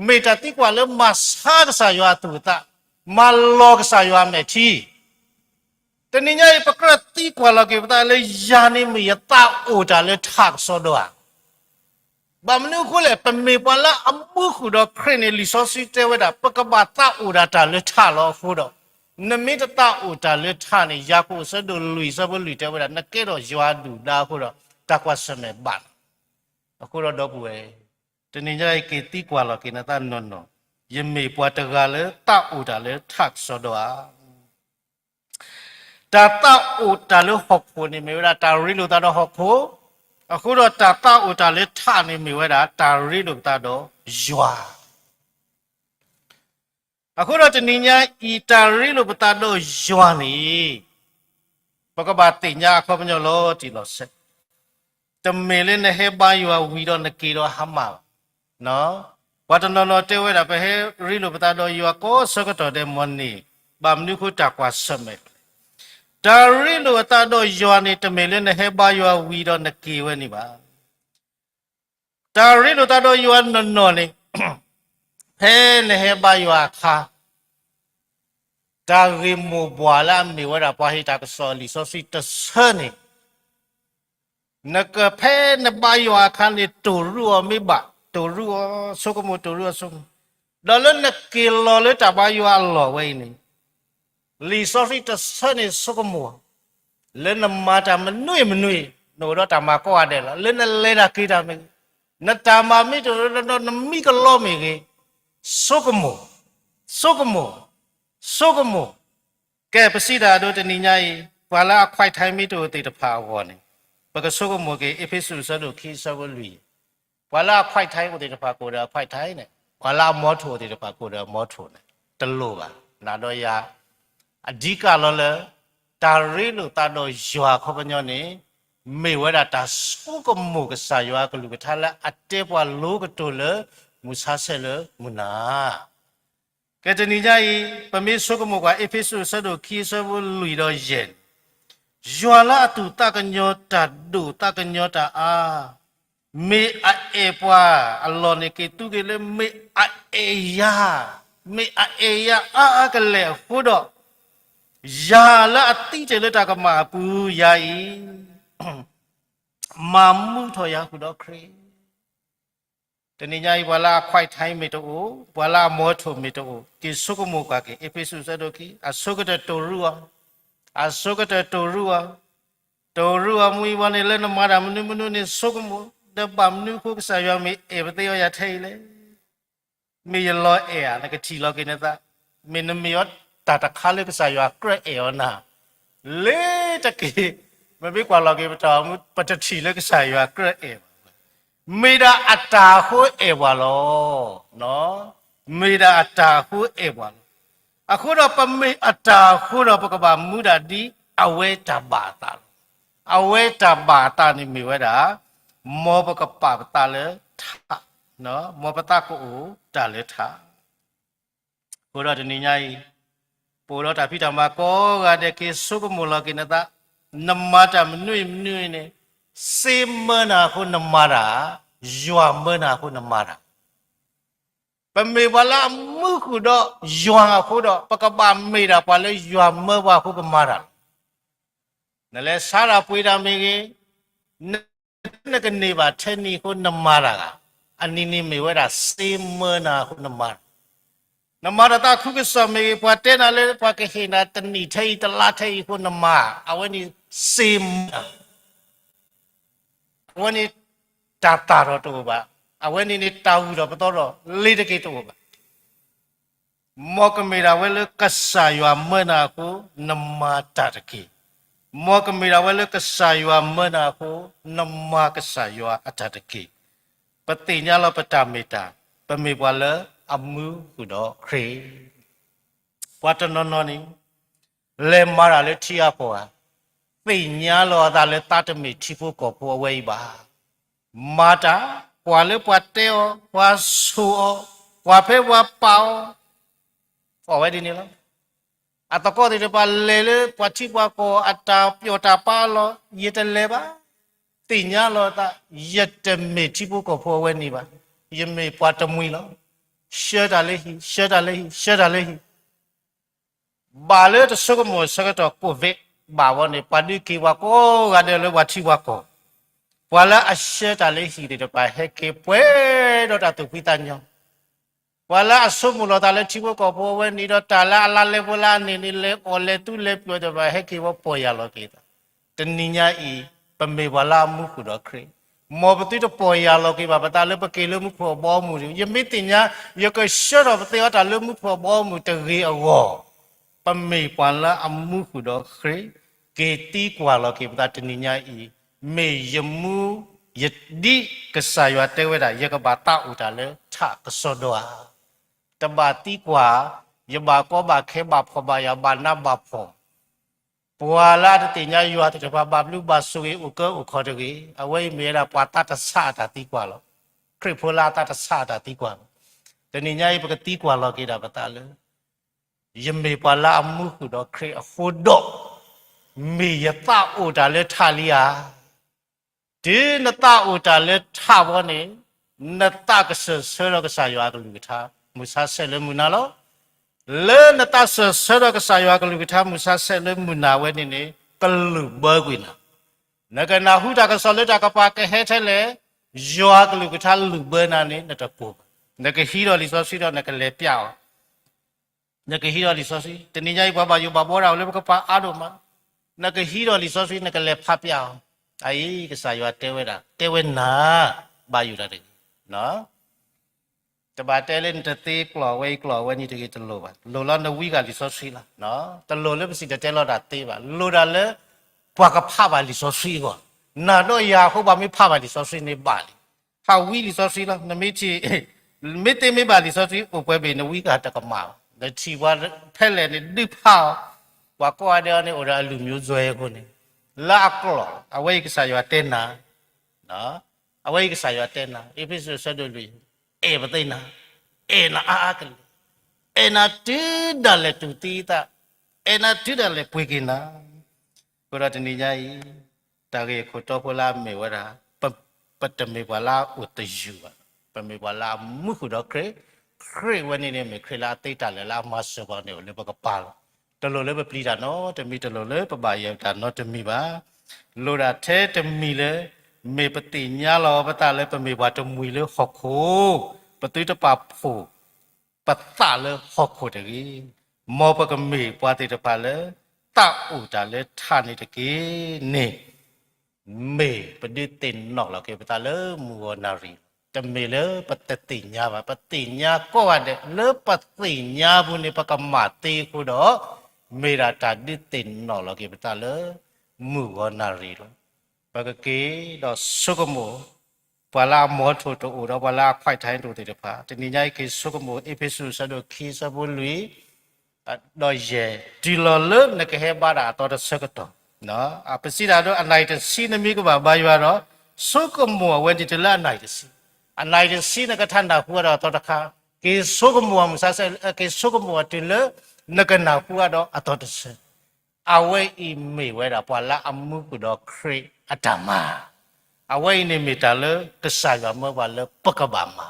မ့ၢ်တၢ်သံကွၢ်လၢမၤဆါကစၢ်ယွၤအသူၣ်အသး, မၤလီၤကစၢ်ယွၤအမဲာ်ထံ. တနံၤညါအံၤ ပကြၢးသံကွၢ်လီၤက့ၤပသးလၢ ယၤန့ၣ်မ့ၢ်ယသးအိၣ်တၢ်လၢထးကစီဒီဧါ. ဘၣ်မနုၤအဃိလဲၣ်, ပမ့ၢ်ပှၤလၢအမူဃုာ်ဒီးခရံာ်န့ၣ် လံာ်စီဆှံတဲဝဲဒၣ် ပကဘၣ်သးအိၣ်ဒၣ်တၢ်လၢထးလီၤအဃိဒီး, နမ့ၢ်တသးအိၣ်တၢ်လၢထးန့ၣ် ယၤကိာ်အဆၢဒိၣ်လွံၢ် အဆၢဖိလွံၢ်တဲဝဲဒၣ် နကဲထီၣ်ယွၤအဒုၣ်အဒါအဃိဒီး တၢ်ကွၢ်ဆၢၣ်မဲာ်ဘၣ်နၤ. အဃိဒီးဒီပုၢ်ဝဲၢ်, တနံၤညါအံၤ က့ၤသံကွၢ်လီၤက့ၤနသးနီၢ်နီၢ်, ယမ့ၢ်ပှၤတဂၤလၢသးအိၣ်တၢ်လၢထးကစီဒီဧါ. တၢ်သးအိၣ်တၢ်လၢဟီၣ်ခိၣ်န့ၣ် မ့ၢ်ဝဲဒၣ်တၢ်ရ့လိာ်သးဒီးဟီၣ်ခိၣ်, အဃိဒီးတၢ်သးအိၣ်တၢ်လၢထးန့ၣ် မ့ၢ်ဝဲဒၣ်တၢ်ရ့လိာ်ပသးဒီးယွၤ. အဃိဒီးတနံၤညါအံၤ တၢ်ရ့လိာ်ပသးဒီးယွၤန့ၣ် ပကဘၣ်သ့ၣ်ညါအခီပညီလီၤတံၢ်လီၤဆဲး, တမ့ၢ်လၢနဟဲဘါယွၤဝံၤဒီးနက့ၤဒီးဟါမၢ်ဘၣ်. ပှၤတနီၤနီၤတဲဝဲဒၣ် ပဟဲရ့လိာ်ပသးဒီးယွၤကိးဆၢကတီၢ်ဒဲးမ့ၢ်န့ၣ်, ဘၣ်မနုၤအဃိတၢ်ကွၢ်ဆၢၣ်မဲာ်. တၢ်ရ့လိာ်အသးဒီးယွၤန့ၣ် တမ့ၢ်လၢနဟဲဘါယွၤဝံၤဒီးနက့ၤဝဲန့ၣ်ဘၣ်. တၢ်ရ့လိာ်သးဒီးယွၤနီၢ်နီၢ်န့ၣ်, ဖဲနဟဲဘါယွၤအခါ, တၢ်ဂ့ၢ်မိၢ်ပှၢ်လၢအမ့ၢ်ဝဲဒၣ်ပှၤဟ့ၣ်တၢ်ကစီၣ်လံာ်စီဆှံတဆၢန့ၣ်, နကဖဲနဘါယွၤအခါန့ၣ် တိၢ်ရူၢ်အီၤမ့ၢ်ဘၣ်, တိၢ်ရူၢ်အီၤ, ဆိကမိၣ်တိၢ်ရူၢ်အီၤဆိကမိၣ်, ဒီးလၢနက့ၤလီၤလၢတၢ်ဘါယွၤအလီၢ်ဝဲအံၤန့ၣ်, လံာ်စီဆှံတဆၢန့ၣ်ဆိကမိၣ်, လၢနမၤတၢ်မနုၤမနုၤ, နအိၣ်ဒီးတၢ်မၤကိးဂၤဒဲးလီၤ, လၢနလဲၤတၢ်က့ၤတၢ်မ့ၢ်ဂ့ၤ, နတၢ်မၤမ့ၢ်တအိၣ်ဒီးနမံကလီမ့ၢ်ဂ့ၤ, ဆိကမိၣ်, ဆိကမိၣ်, ဆိကမိၣ်. ကဲ ပစံးတၢ်အဒိ တနံၤညါအံၤ ပှၤလၢအ quiet time မ့ၢ်တအိၣ်သ့ၣ်တဖၣ်အဂီၢ်န့ၣ်, ပကဆိကမိၣ်က့ၤ အ့းဖ့းစူး အဆၢဒိၣ်ခံ အဆၢဖိလွံၢ်, ပှၤလၢအ quiet time အိၣ်သ့ၣ်တဖၣ်ကအိၣ်ဒီးအ quiet time န့ၣ်, ပှၤလၢအ မီထိၣ် အိၣ်သ့ၣ်တဖၣ်ကအိၣ်ဒီးအ မီထိၣ် န့ၣ် တလိၣ်ဘၣ်. နၤဒီးယၤ အဓိကလီၤလၢ တၢ်ရ့လိာ်သးဒီးယွၤအခီပညီန့ၣ် မ့ၢ်ဝဲဒၣ်တၢ်ဆိကမိၣ်ကစၢ်ယွၤအကလုၢ်ကထါလၢအတဲပှၤလိကတိၢ်လၢ မုၢ်ဆါဆဲးလၢမုၢ်နၤ ကဲ တနံၤညါအံၤ ပမ့ၢ်ဆိကမိၣ်ကွၢ် အ့းဖ့းစူး အဆၢဒိၣ်ခံ အဆၢဖိလွံၢ်ဒီးယဲၢ်န့ၣ်, ယွၤလၢအသူၣ်သးကညီၤတၢ်ဒိၣ်သးကညီၤတၢ်အါ, မ့ၢ်အအဲၣ်ပှၤအလီၢ်န့ၣ် က့ၤသူက့ၤလၢ မ့ၢ်အအဲၣ်ယၤ, မ့ၢ်အအဲၣ်ယၤအါအါကလဲာ်အဃိဒီး, ယၤလၢအသံတ့ၢ်လၢတၢ်ကမၣ်အပူၤ ယၤအံၤ မၤမူထီၣ်ယၤဃုာ်ဒီးခရံာ် တနံၤညါအံၤ ပှၤလၢအ quiet time မ့ၢ်တအိၣ်, ပှၤလၢအ မီထိၣ် မ့ၢ်တအိၣ်, က့ၤဆိကမိၣ်ကွၢ်က့ၤ အ့းဖ့းစူး အဆၢဒိၣ်ခံ, အဆိကတၢၢ်တိၢ်ရူၢ်အီၤ, အဆိကတၢၢ်တိၢ်ရူၢ်အီၤ, တိၢ်ရူၢ်အီၤမူအံၤဝံၤန့ၣ် လၢနမၤတၢ်မနုၤမနုၤန့ၣ် ဆိကမိၣ်, ဒီးဘၣ်မနုၤအဃိ ကစၢ်ယွၤမ့ၢ်အဲၣ်ပသ့အီၤယၤထဲအံၤလဲၣ်. မ့ၢ်ယလီၤအဲၣ်ဧါ, နကထံၣ်လီၤက့ၤနသး, မ့ၢ်နမ့ၢ်အီၤတၢ်တခါလၢကစၢ်ယွၤကြၢးအဲၣ်အီၤနၤ လ့ၤတက့ၢ်. မ့မ့ၢ်ကွၢ်လီၤက့ၤပတၢ်အိၣ်မူ ပတထံၣ်လၢကစၢ်ယွၤကြၢးအဲၣ်ဘၣ်. မ့ၢ်ဒၣ်အတၢ်အဃိအဲၣ်ပှၤလီၤ. မ့ၢ်ဒၣ်အတၢ်အဃိအဲၣ်ပှၤလီၤ. အဃိဒီးပမ့ၢ်အတၢ်အဃိဒီး ပကဘၣ်မူဒၣ်ဒ်အဝဲတၢ်ဘၣ်အသးလီၤ. အဝဲတၢ်ဘၣ်အသးန့ၣ်မ့ၢ်ဝဲဒၣ် မ်ပကပာ်ပသးလၢထး, မ်ပသးကအိၣ်တၢ်လၢထး အဃိဒီးတနံၤညါအံၤ, ပအိၣ်ဒီးတၢ်ဖံးတၢ်မၤကိးဂၤဒဲး က့ၤဆိကမိၣ်လီၤက့ၤနသး, နမၤတၢ်မနုၤအံၤမနုၤအံၤန့ၣ်, စ့မၢနၤအဃိနမၤတၢ်ဧါ ယွၤမၢနၤအဃိနမၤတၢ်. ပမ့ၢ်ပှၤလၢအမူဃုာ်ဒီးယွၤအဃိဒီး ပကဘၣ်မ့ၢ်ဒၣ်ပှၤလၢယွၤမၢပှၤအဃိပမၤတၢ်လီၤ. နလဲၤဆါတၢ်ပှ့ၤတၢ်မ့ၢ်ဂ့ၤ, န နကန့ၢ်ဘၣ်ထဲနံၤအဃိနမၤတၢ်ဂ့ၤ, အနံၤန့ၣ်မ့ၢ်ဝဲဒၣ်စ့မၢနၤအဃိနမၤတၢ်. နမၤတၢ်သးခုကစီၣ်မ့ၢ်ဂ့ၤ, ပှၤတဲနၤလၢပှၤကဟ့ၣ်နၤတနံၣ်ထဲအံၤတလါထဲအံၤအဃိနမၤ, အဝဲန့ၣ်စ့မၢနၤ အဝဲန့ၣ် တၢ်သၣ်ထီၣ်တအိၣ်ဘၣ်, အဝဲန့ၣ်န့ၣ် တၢ်ဂုၤထီၣ်ပသီထီၣ်လ့ၤတက့ၢ်တအိၣ်ဘၣ်. မ်ကမ့ၢ်ဒၣ်ဝဲလၢကစၢ်ယွၤမၢနၤအဃိ နမၤတၢ်တက့ၢ်. မ်ကမ့ၢ်ဒၣ်ဝဲလၢကစၢ်ယွၤမၢနၤအဃိ နမၤကစၢ်ယွၤအတၢ်တက့ၢ်. ပသ့ၣ်ညါလီၤပတၢ်မ့ၢ်တၢ်, ပမ့ၢ်ပှၤလၢအမူဃုာ်ဒီးခရံာ် ပှၤတနီၤနီၤန့ၣ် လဲၤမၤတၢ်လၢထံအါဖီဧါ, သ့ၣ်ညါလီၤအသးလၢသးတမ့ၢ်ထံဖိကီၢ်ဖိအဝဲအံၤဘၣ်. မၤတၢ်, ကွၢ်လၢပှၤတဲအီၤ, ပှၤဆိၣ်အီၤ, ကွၢ်ဖဲပှၤပာ်အီၤ, အီၣ်ဝဲဒ်န့ၣ်လီၤ. အသကိးသ့ၣ်တဖၣ်လဲၤလၢပှၤထံပှၤကီၢ်အတၢ်ပျီၣ်တၢ်ပာ်အလီၢ်, ယတလဲၤဘၣ်. သ့ၣ်ညါလီၤအသး, ယတမ့ၢ်ထံဖိကီၢ်ဖိအဝဲန့ၣ်ဘၣ်. ယမ့ၢ်ပှၤတမှံၤလီၤ. ဆှၢတၢ်လၢဟံၣ်, ဆှၢတၢ်လၢဟံၣ်, ဆှၢတၢ်လၢဟံၣ် ဘၣ်လၢတဆိကမိၣ်ဆၢကတီၢ် ကိးဘ့း ဘၣ်ဝဲန့ၣ် ပှၤဒုးက့ၤပှၤကိးဂၤဒဲးလၢပှၤထံပှၤကီၢ်, ပှၤလၢအဆှၢတၢ်လၢဟံၣ်သ့ၣ်တဖၣ် ဟဲက့ၤပှဲၤဒီးတၢ်သူၣ်ဖှံသးညီ, ပှၤလၢအဆိကမိၣ်လီၤသးလၢထံဖိကီၢ်ဖိအဝဲန့ၣ်ဒီး တၢ်လၢအလါလဲဖိလၢအန့ၣ်န့ၣ် လဲၤအီၣ်လဲၤသူလဲၤပျီၢ်သ့ၣ်တဖၣ် ဟဲက့ၤဝဲပီၢ်ယၢ်လီၤက့ၤသး. တနံၤညါအံၤ ပမ့ၢ်ပှၤလၢအမူဃုာ်ဒီးခရံာ်, မ်ပသုတပီၢ်ယၢ်လီၤက့ၤဘၣ်ပသးလၢပက့ၤလၢမူခိၣ်အဘီအမုၢ်တဂ့ၤ. ယမ့ၢ်သ့ၣ်ညါ ယကဆှၢထီၣ်ပသ့ၣ်အီၤတၢ်လၢမူခိၣ်အဘီအမုၢ်တဂ့ၤအဂီၢ်, ပမ့ၢ်ပှၤလၢအမူဃုာ်ဒီးခရံာ်, က့ၤသံကွၢ်လီၤက့ၤပသးတနံၤညါအံၤ, မ့ၢ်ယမူ ယဒ်ကစၢ်ယွၤတဲဝဲဒၣ် ယကဘၣ်သးအိၣ်တၢ်လၢထးကစီဒီဧါ. တဘၣ်သံကွၢ်, ယဘၣ်ကီဘၣ်ခဲဘၣ်ဖှီၣ်ဘၣ်ယာ်ဘၣ်နးဘၣ်ဖှီၣ် ပှၤလၢအတသ့ၣ်ညါယွၤသ့ၣ်တဖၣ် ဘၣ်ဘျုးဘၣ်ဆိၣ်ဂ့ၤအိၣ်ကၢအိၣ်ခီၣ်တဂ့ၤ. အဝဲအံၤမ့ၢ်ဝဲဒၣ်ပှၤသးတဆးအတၢ်သံကွၢ်လီၤ. ခရံာ်ဖိလၢအသးတဆးအတၢ်သံကွၢ်လီၤ. တနံၤညါအံၤ ပကသံကွၢ်လီၤက့ၤဒၣ်ပသးလၢ ယမ့ၢ်ပှၤလၢအမူဃုာ်ဒီးခရံာ်အဃိဒီး, မ့ၢ်ယသးအိၣ်တၢ်လၢထးလံဧါ. တုၤနသးအိၣ်တၢ်လၢထးဘီန့ၣ်, နသးကစၢၢ်ဆၢဒီးကစၢ်ယွၤအကလုၢ်ကထါ မုၢ်ဆါဆဲးလၢမုၢ်နၤလီၤ. လၢနသးစၢၢ်ဆၢဒီးကစၢ်ယွၤအကလုၢ်ကထါ မုၢ်ဆါဆဲးလၢမုၢ်နၤဝဲန့ၣ်န့ၣ် ကလုၢ်ဘၢကွံာ်နၤ. နကနၢ်ဟူတၢ်ကစီၣ်လၢတၢ်ကပၤကဟဲထဲလဲၣ်, ယွၤအကလုၢ်ကထါလုၢ်ဘၢနၤန့ၣ် နတကိၢ်ဘၣ်. နကဟံးဒီးလံာ်စီဆှံဒီးနကလဲၤပျးအီၤ နကဟံးဒီးလံာ်စီဆှံ, တနံၤညါအံၤ ပှၤဘၣ်ယိၣ်ဘၣ်ဘှီတၢ်အိၣ်လၢပကပၤအါဒိၣ်မး, နကဟံးဒီးလံာ်စီဆှံ နကလဲၤဖးပျးအီၤ, အအံၤ ကစၢ်ယွၤတဲဝဲဒၣ် တဲဝဲနၤ, ဘၣ်ယိၣ်တၢ်တဂ့ၤ. တဘၣ်တဲလၢနတသ့ကျီၢ်ဝဲအံၤကျီၢ်ဝဲန့ၣ်တဂ့ၤ တလိၣ်ဘၣ်, လိၣ်လီၤနဝံဂၤလံာ်စီဆှံလီၤ. တလိၣ်လၢပစံၣ်တဲၤတဲလီၤတၢ်သ့ဘၣ်, လိၣ်ဒၣ်လၢ ပှၤကဖးဘၣ်လံာ်စီဆှံအဂီၢ်, နၤဒီးယၤအဃိ ပှၤမ့ၢ်ဖးဘၣ်လံာ်စီဆှံန့ၣ်ဘၣ်လံ. ဖးဝံလံာ်စီဆှံလီၤ, နမ့ၢ်ထံၣ် မ့ၢ်သ့မ့ၢ်ဘၣ်လံာ်စီဆှံ အိၣ်ပှဲၤဘ့ၣ် နဝံဂၤတကမၣ်ဘၣ်, နထံၣ်ပှၤဖဲလဲၣ်န့ၣ် ဒုးဖးအီၤ, ပှၤကိးဂၤဒဲးအီၤန့ၣ် အိၣ်ဒီးအလုၢ်မျိုးစွဲအဃိန့ၣ်, လၢအကျီၢ်, အဝဲအံၤကစၢ်ယွၤတဲနၤ, အဝဲအံၤကစၢ်ယွၤတဲနၤ, အ့းဖ့းစူးအဆၢဒိၣ်လွံၢ်, အဲၣ်ပသ့ၣ်နၤ, အဲၣ်နၤအါအါကလုာ်, အဲၣ်နၤတုၤဒၣ်လဲာ်တူၢ်သံအသး, အဲၣ်နၤတုၤဒၣ်လဲာ်ပှ့ၤက့ၤနၤ. အဃိဒီးတနံၤညါအံၤ တၢ်ဂ့ၢ်အခိၣ်တီဖိလၢအမ့ၢ်ဝဲဒၣ် ပတမ့ၢ်ပှၤလၢအအိၣ်သယုၢ်ဘၣ်, ပမ့ၢ်ပှၤလၢအမူဃုာ်ဒီးခရံာ်, ခရံာ်ဝဲန့ၣ်န့ၣ်မ့ၢ်ခရံာ်လၢအသ့တၢ်လၢာ်လၢအမၤစၢၤပှၤန့ၣ်အိၣ်လၢပကပၤလီၤ. တလိၣ်လၢပပျံၤတၢ်နီတမံၤ, တလိၣ်လၢပဘၣ်ယၢၤတၢ်နီတမံၤဘၣ်. လိၣ်ဒၣ်ထဲတမံၤလၢ မ့ၢ်ပသ့ၣ်ညါလီၤပသးလၢပမ့ၢ်ပှၤတမှံၤလၢဟီၣ်ခိၣ်, ပသုတပာ်ဖှိၣ် ပသးလၢဟီၣ်ခိၣ်တဂ့ၤ. မ်ပကမ့ၢ်ပှၤသ့ၣ်တဖၣ်လၢ သးအိၣ်တၢ်လၢထးန့ၣ်တက့ၢ်န့ၣ်, မ့ၢ်ပဒုးသ့ၣ်နီၣ်လီၤက့ၤပသးလၢမုၢ်ဂီၤနၣ်ရံၣ်, တမ့ၢ်လၢပတသ့ၣ်ညါဘၣ်, ပသ့ၣ်ညါကိးဂၤဒဲး, လၢပသ့ၣ်ညါပူၤန့ၣ် ပကမၤသ့အဃိဒီး, မ့ၢ်ဒၣ်တၢ်ဒုးသ့ၣ်နီၣ်လီၤက့ၤပသးလၢ မုၢ်ဂီၤနၣ်ရံၣ်လီၤ. ပကက့ၤဒီးဆိကမိၣ် ပှၤလၢအမီထိၣ်တအိၣ်ဒီးပှၤလၢအခွဲးထါတအိၣ်သ့ၣ်တဖၣ်, တနံၤညါအံၤက့ၤဆိကမိၣ် အ့းဖ့းစူးအဆၢဒိၣ်ခံအဆၢဖိလွံၢ် ဒီးယဲၢ်, တုၤလီၤလၢနကဟဲဘါတၢ်အသီတဆၢကတီၢ်, ပစံးတၢ်ဒီးအနၣ်ရံၣ်တဆံနမ့ၢ်ကဘၣ်ဘါယွၤဒီး, ဆိကမိၣ်အဝဲန့ၣ်တုၤလၢအနၣ်ရံၣ်တဆံ, အနၣ်ရံၣ်တဆံနကထါနၢ်ဟူအါဒီးအသီတခါ, က့ၤဆိကမိၣ်အမုၢ်ဆါဆဲး, က့ၤဆိကမိၣ်အတုၤလၢ နကနၢ်ဟူအါဒီးအသီတဆၢ အဝဲအံၤမ့ၢ်ဝဲဒၣ်ပှၤလၢအမူဃုာ်ဒီးခရံာ်အတၢ်မၤ အဝဲအံၤန့ၣ်မ့ၢ်တၢ်လၢကစၢ်ယွၤမၢပှၤလၢပကဘၣ်မၤ,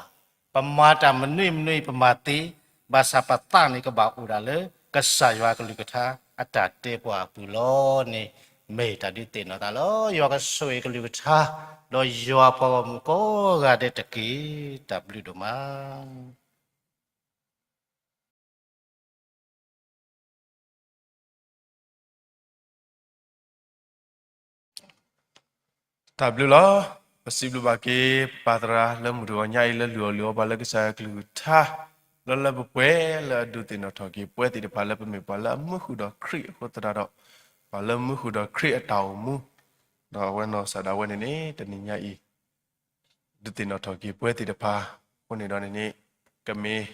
ပမၤတၢ်မနုၤမနုၤအံၤပမၤသ့, ဘၣ်ဆၣ်ပသးန့ၣ်ကဘၣ်အိၣ်ဒၣ်လၢ ကစၢ်ယွၤကလုၢ်ကထါအတၢ်တဲပှၤအပူၤလီၤန့ၣ် မ့ၢ်တၢ်ဒုးသ့ၣ်နီၣ်သးလီၤ. ယွၤကဆိၣ်ဂ့ၤကလုၢ်ကထါ ဒီးယွၤပှၤဂီၢ်မုၢ်ကိးဂၤဒဲးတက့ၢ်. တၢ်ဘျုးဒိၣ်မး. တၢ်ဘျုးလီၤ. ပစံးဘျုးဘၣ်က့ၤ ပၢ်သရၣ်လၢမုၢ်တဂီၤညါအံၤ လၢလုၢ်အီၣ်လုၢ်အီပှၤလၢကစၢ်ယွၤကလုၢ်ကထါ လၢလၢပှဲၤပှဲၤ လၢအဒုးသ့ၣ်နီၣ်ထီၣ်က့ၤပဝဲသ့ၣ်တဖၣ် လၢပမ့ၢ်ပှၤလၢအမူဃုာ်ဒီးခရံာ်အဃိသတးဒီး ပှၤလၢမူဃုာ်ဒီးခရံာ်အတၢ်အိၣ်မူ, ဒီးအဝဲနီၢ်ကစၢ်ဒၣ်ဝဲန့ၣ်န့ၣ် တနံၤညါအံၤ ဒုးသ့ၣ်နီၣ်ထီၣ်က့ၤပဝဲသ့ၣ်တဖၣ်အဃိန့ၣ်ဒီးန့ၣ်န့ၣ် ကမ့ၢ်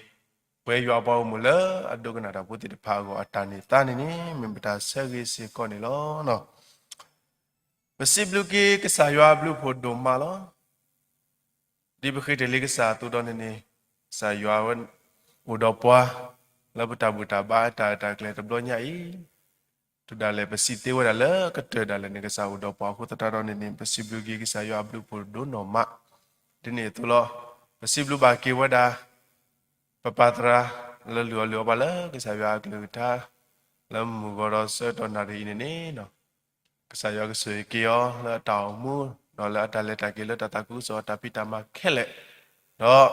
ပဝဲယွၤအပှၤဂီၢ်မုၢ်လၢအဒိကနၣ်တၢ်ဖိသ့ၣ်တဖၣ်အဂီၢ် အတၢ်န့ၢ်သါန့ၣ်န့ၣ် မ့ၢ်ပတၢ်ဆၢဂ့ၤစ့ၢ်ကီးန့ၣ်လီၤ. ပစံးဘျုးက့ၤကစၢ်ယွၤအဘျုးအဖှိၣ်ဒိၣ်မးလီၤ. ဒ်ပဃ့တ့ၢ်လံကစၢ်အသိးဒီးန့ၣ်န့ၣ် ကစၢ်ယွၤဝဲအိၣ်ဒီးပှၤ လၢပတၢ်ဘူၣ်တၢ်ဘါအတၢ်ရဲၣ်တၢ်ကျဲၤတဘျီညါအံၤ တုၤဒၣ်လဲာ်ပစံးသ့ဝဲဒၣ်လၢကတၢၢ်ဒၣ်လဲာ်န့ၣ် ကစၢ်အိၣ်ဒီးပှၤအဃိသတးဒီးန့ၣ်န့ၣ် ပစံးဘျုးက့ၤကစၢ်ယွၤအဘျုးအဖှိၣ်ဒိၣ်နီၢ်မး. ဒ်န့ၣ်အသိးလီၤ. ပစံးဘျုးဘၣ်က့ၤဝဲဒၣ် ပပၢ်သရၣ်လၢလုၢ်အီၣ်လုၢ်အီပှၤလၢကစၢ်ယွၤအကလုၢ်ကထါ လၢမုၢ်ဂီၤဒီးဆၢကတီၢ်နၣ်ရံၣ်အံၤန့ၣ်န့ၣ် ကစၢ်ယွၤကဆိၣ်ဂ့ၤက့ၤအီၤလၢအတၢ်အိၣ်မူ ဒီးလၢအတၢ်လဲၤတၢ်က့ၤလၢတၢ်သးခုကစီၣ်အတၢ်ဖံးတၢ်မၤခဲလၢာ်,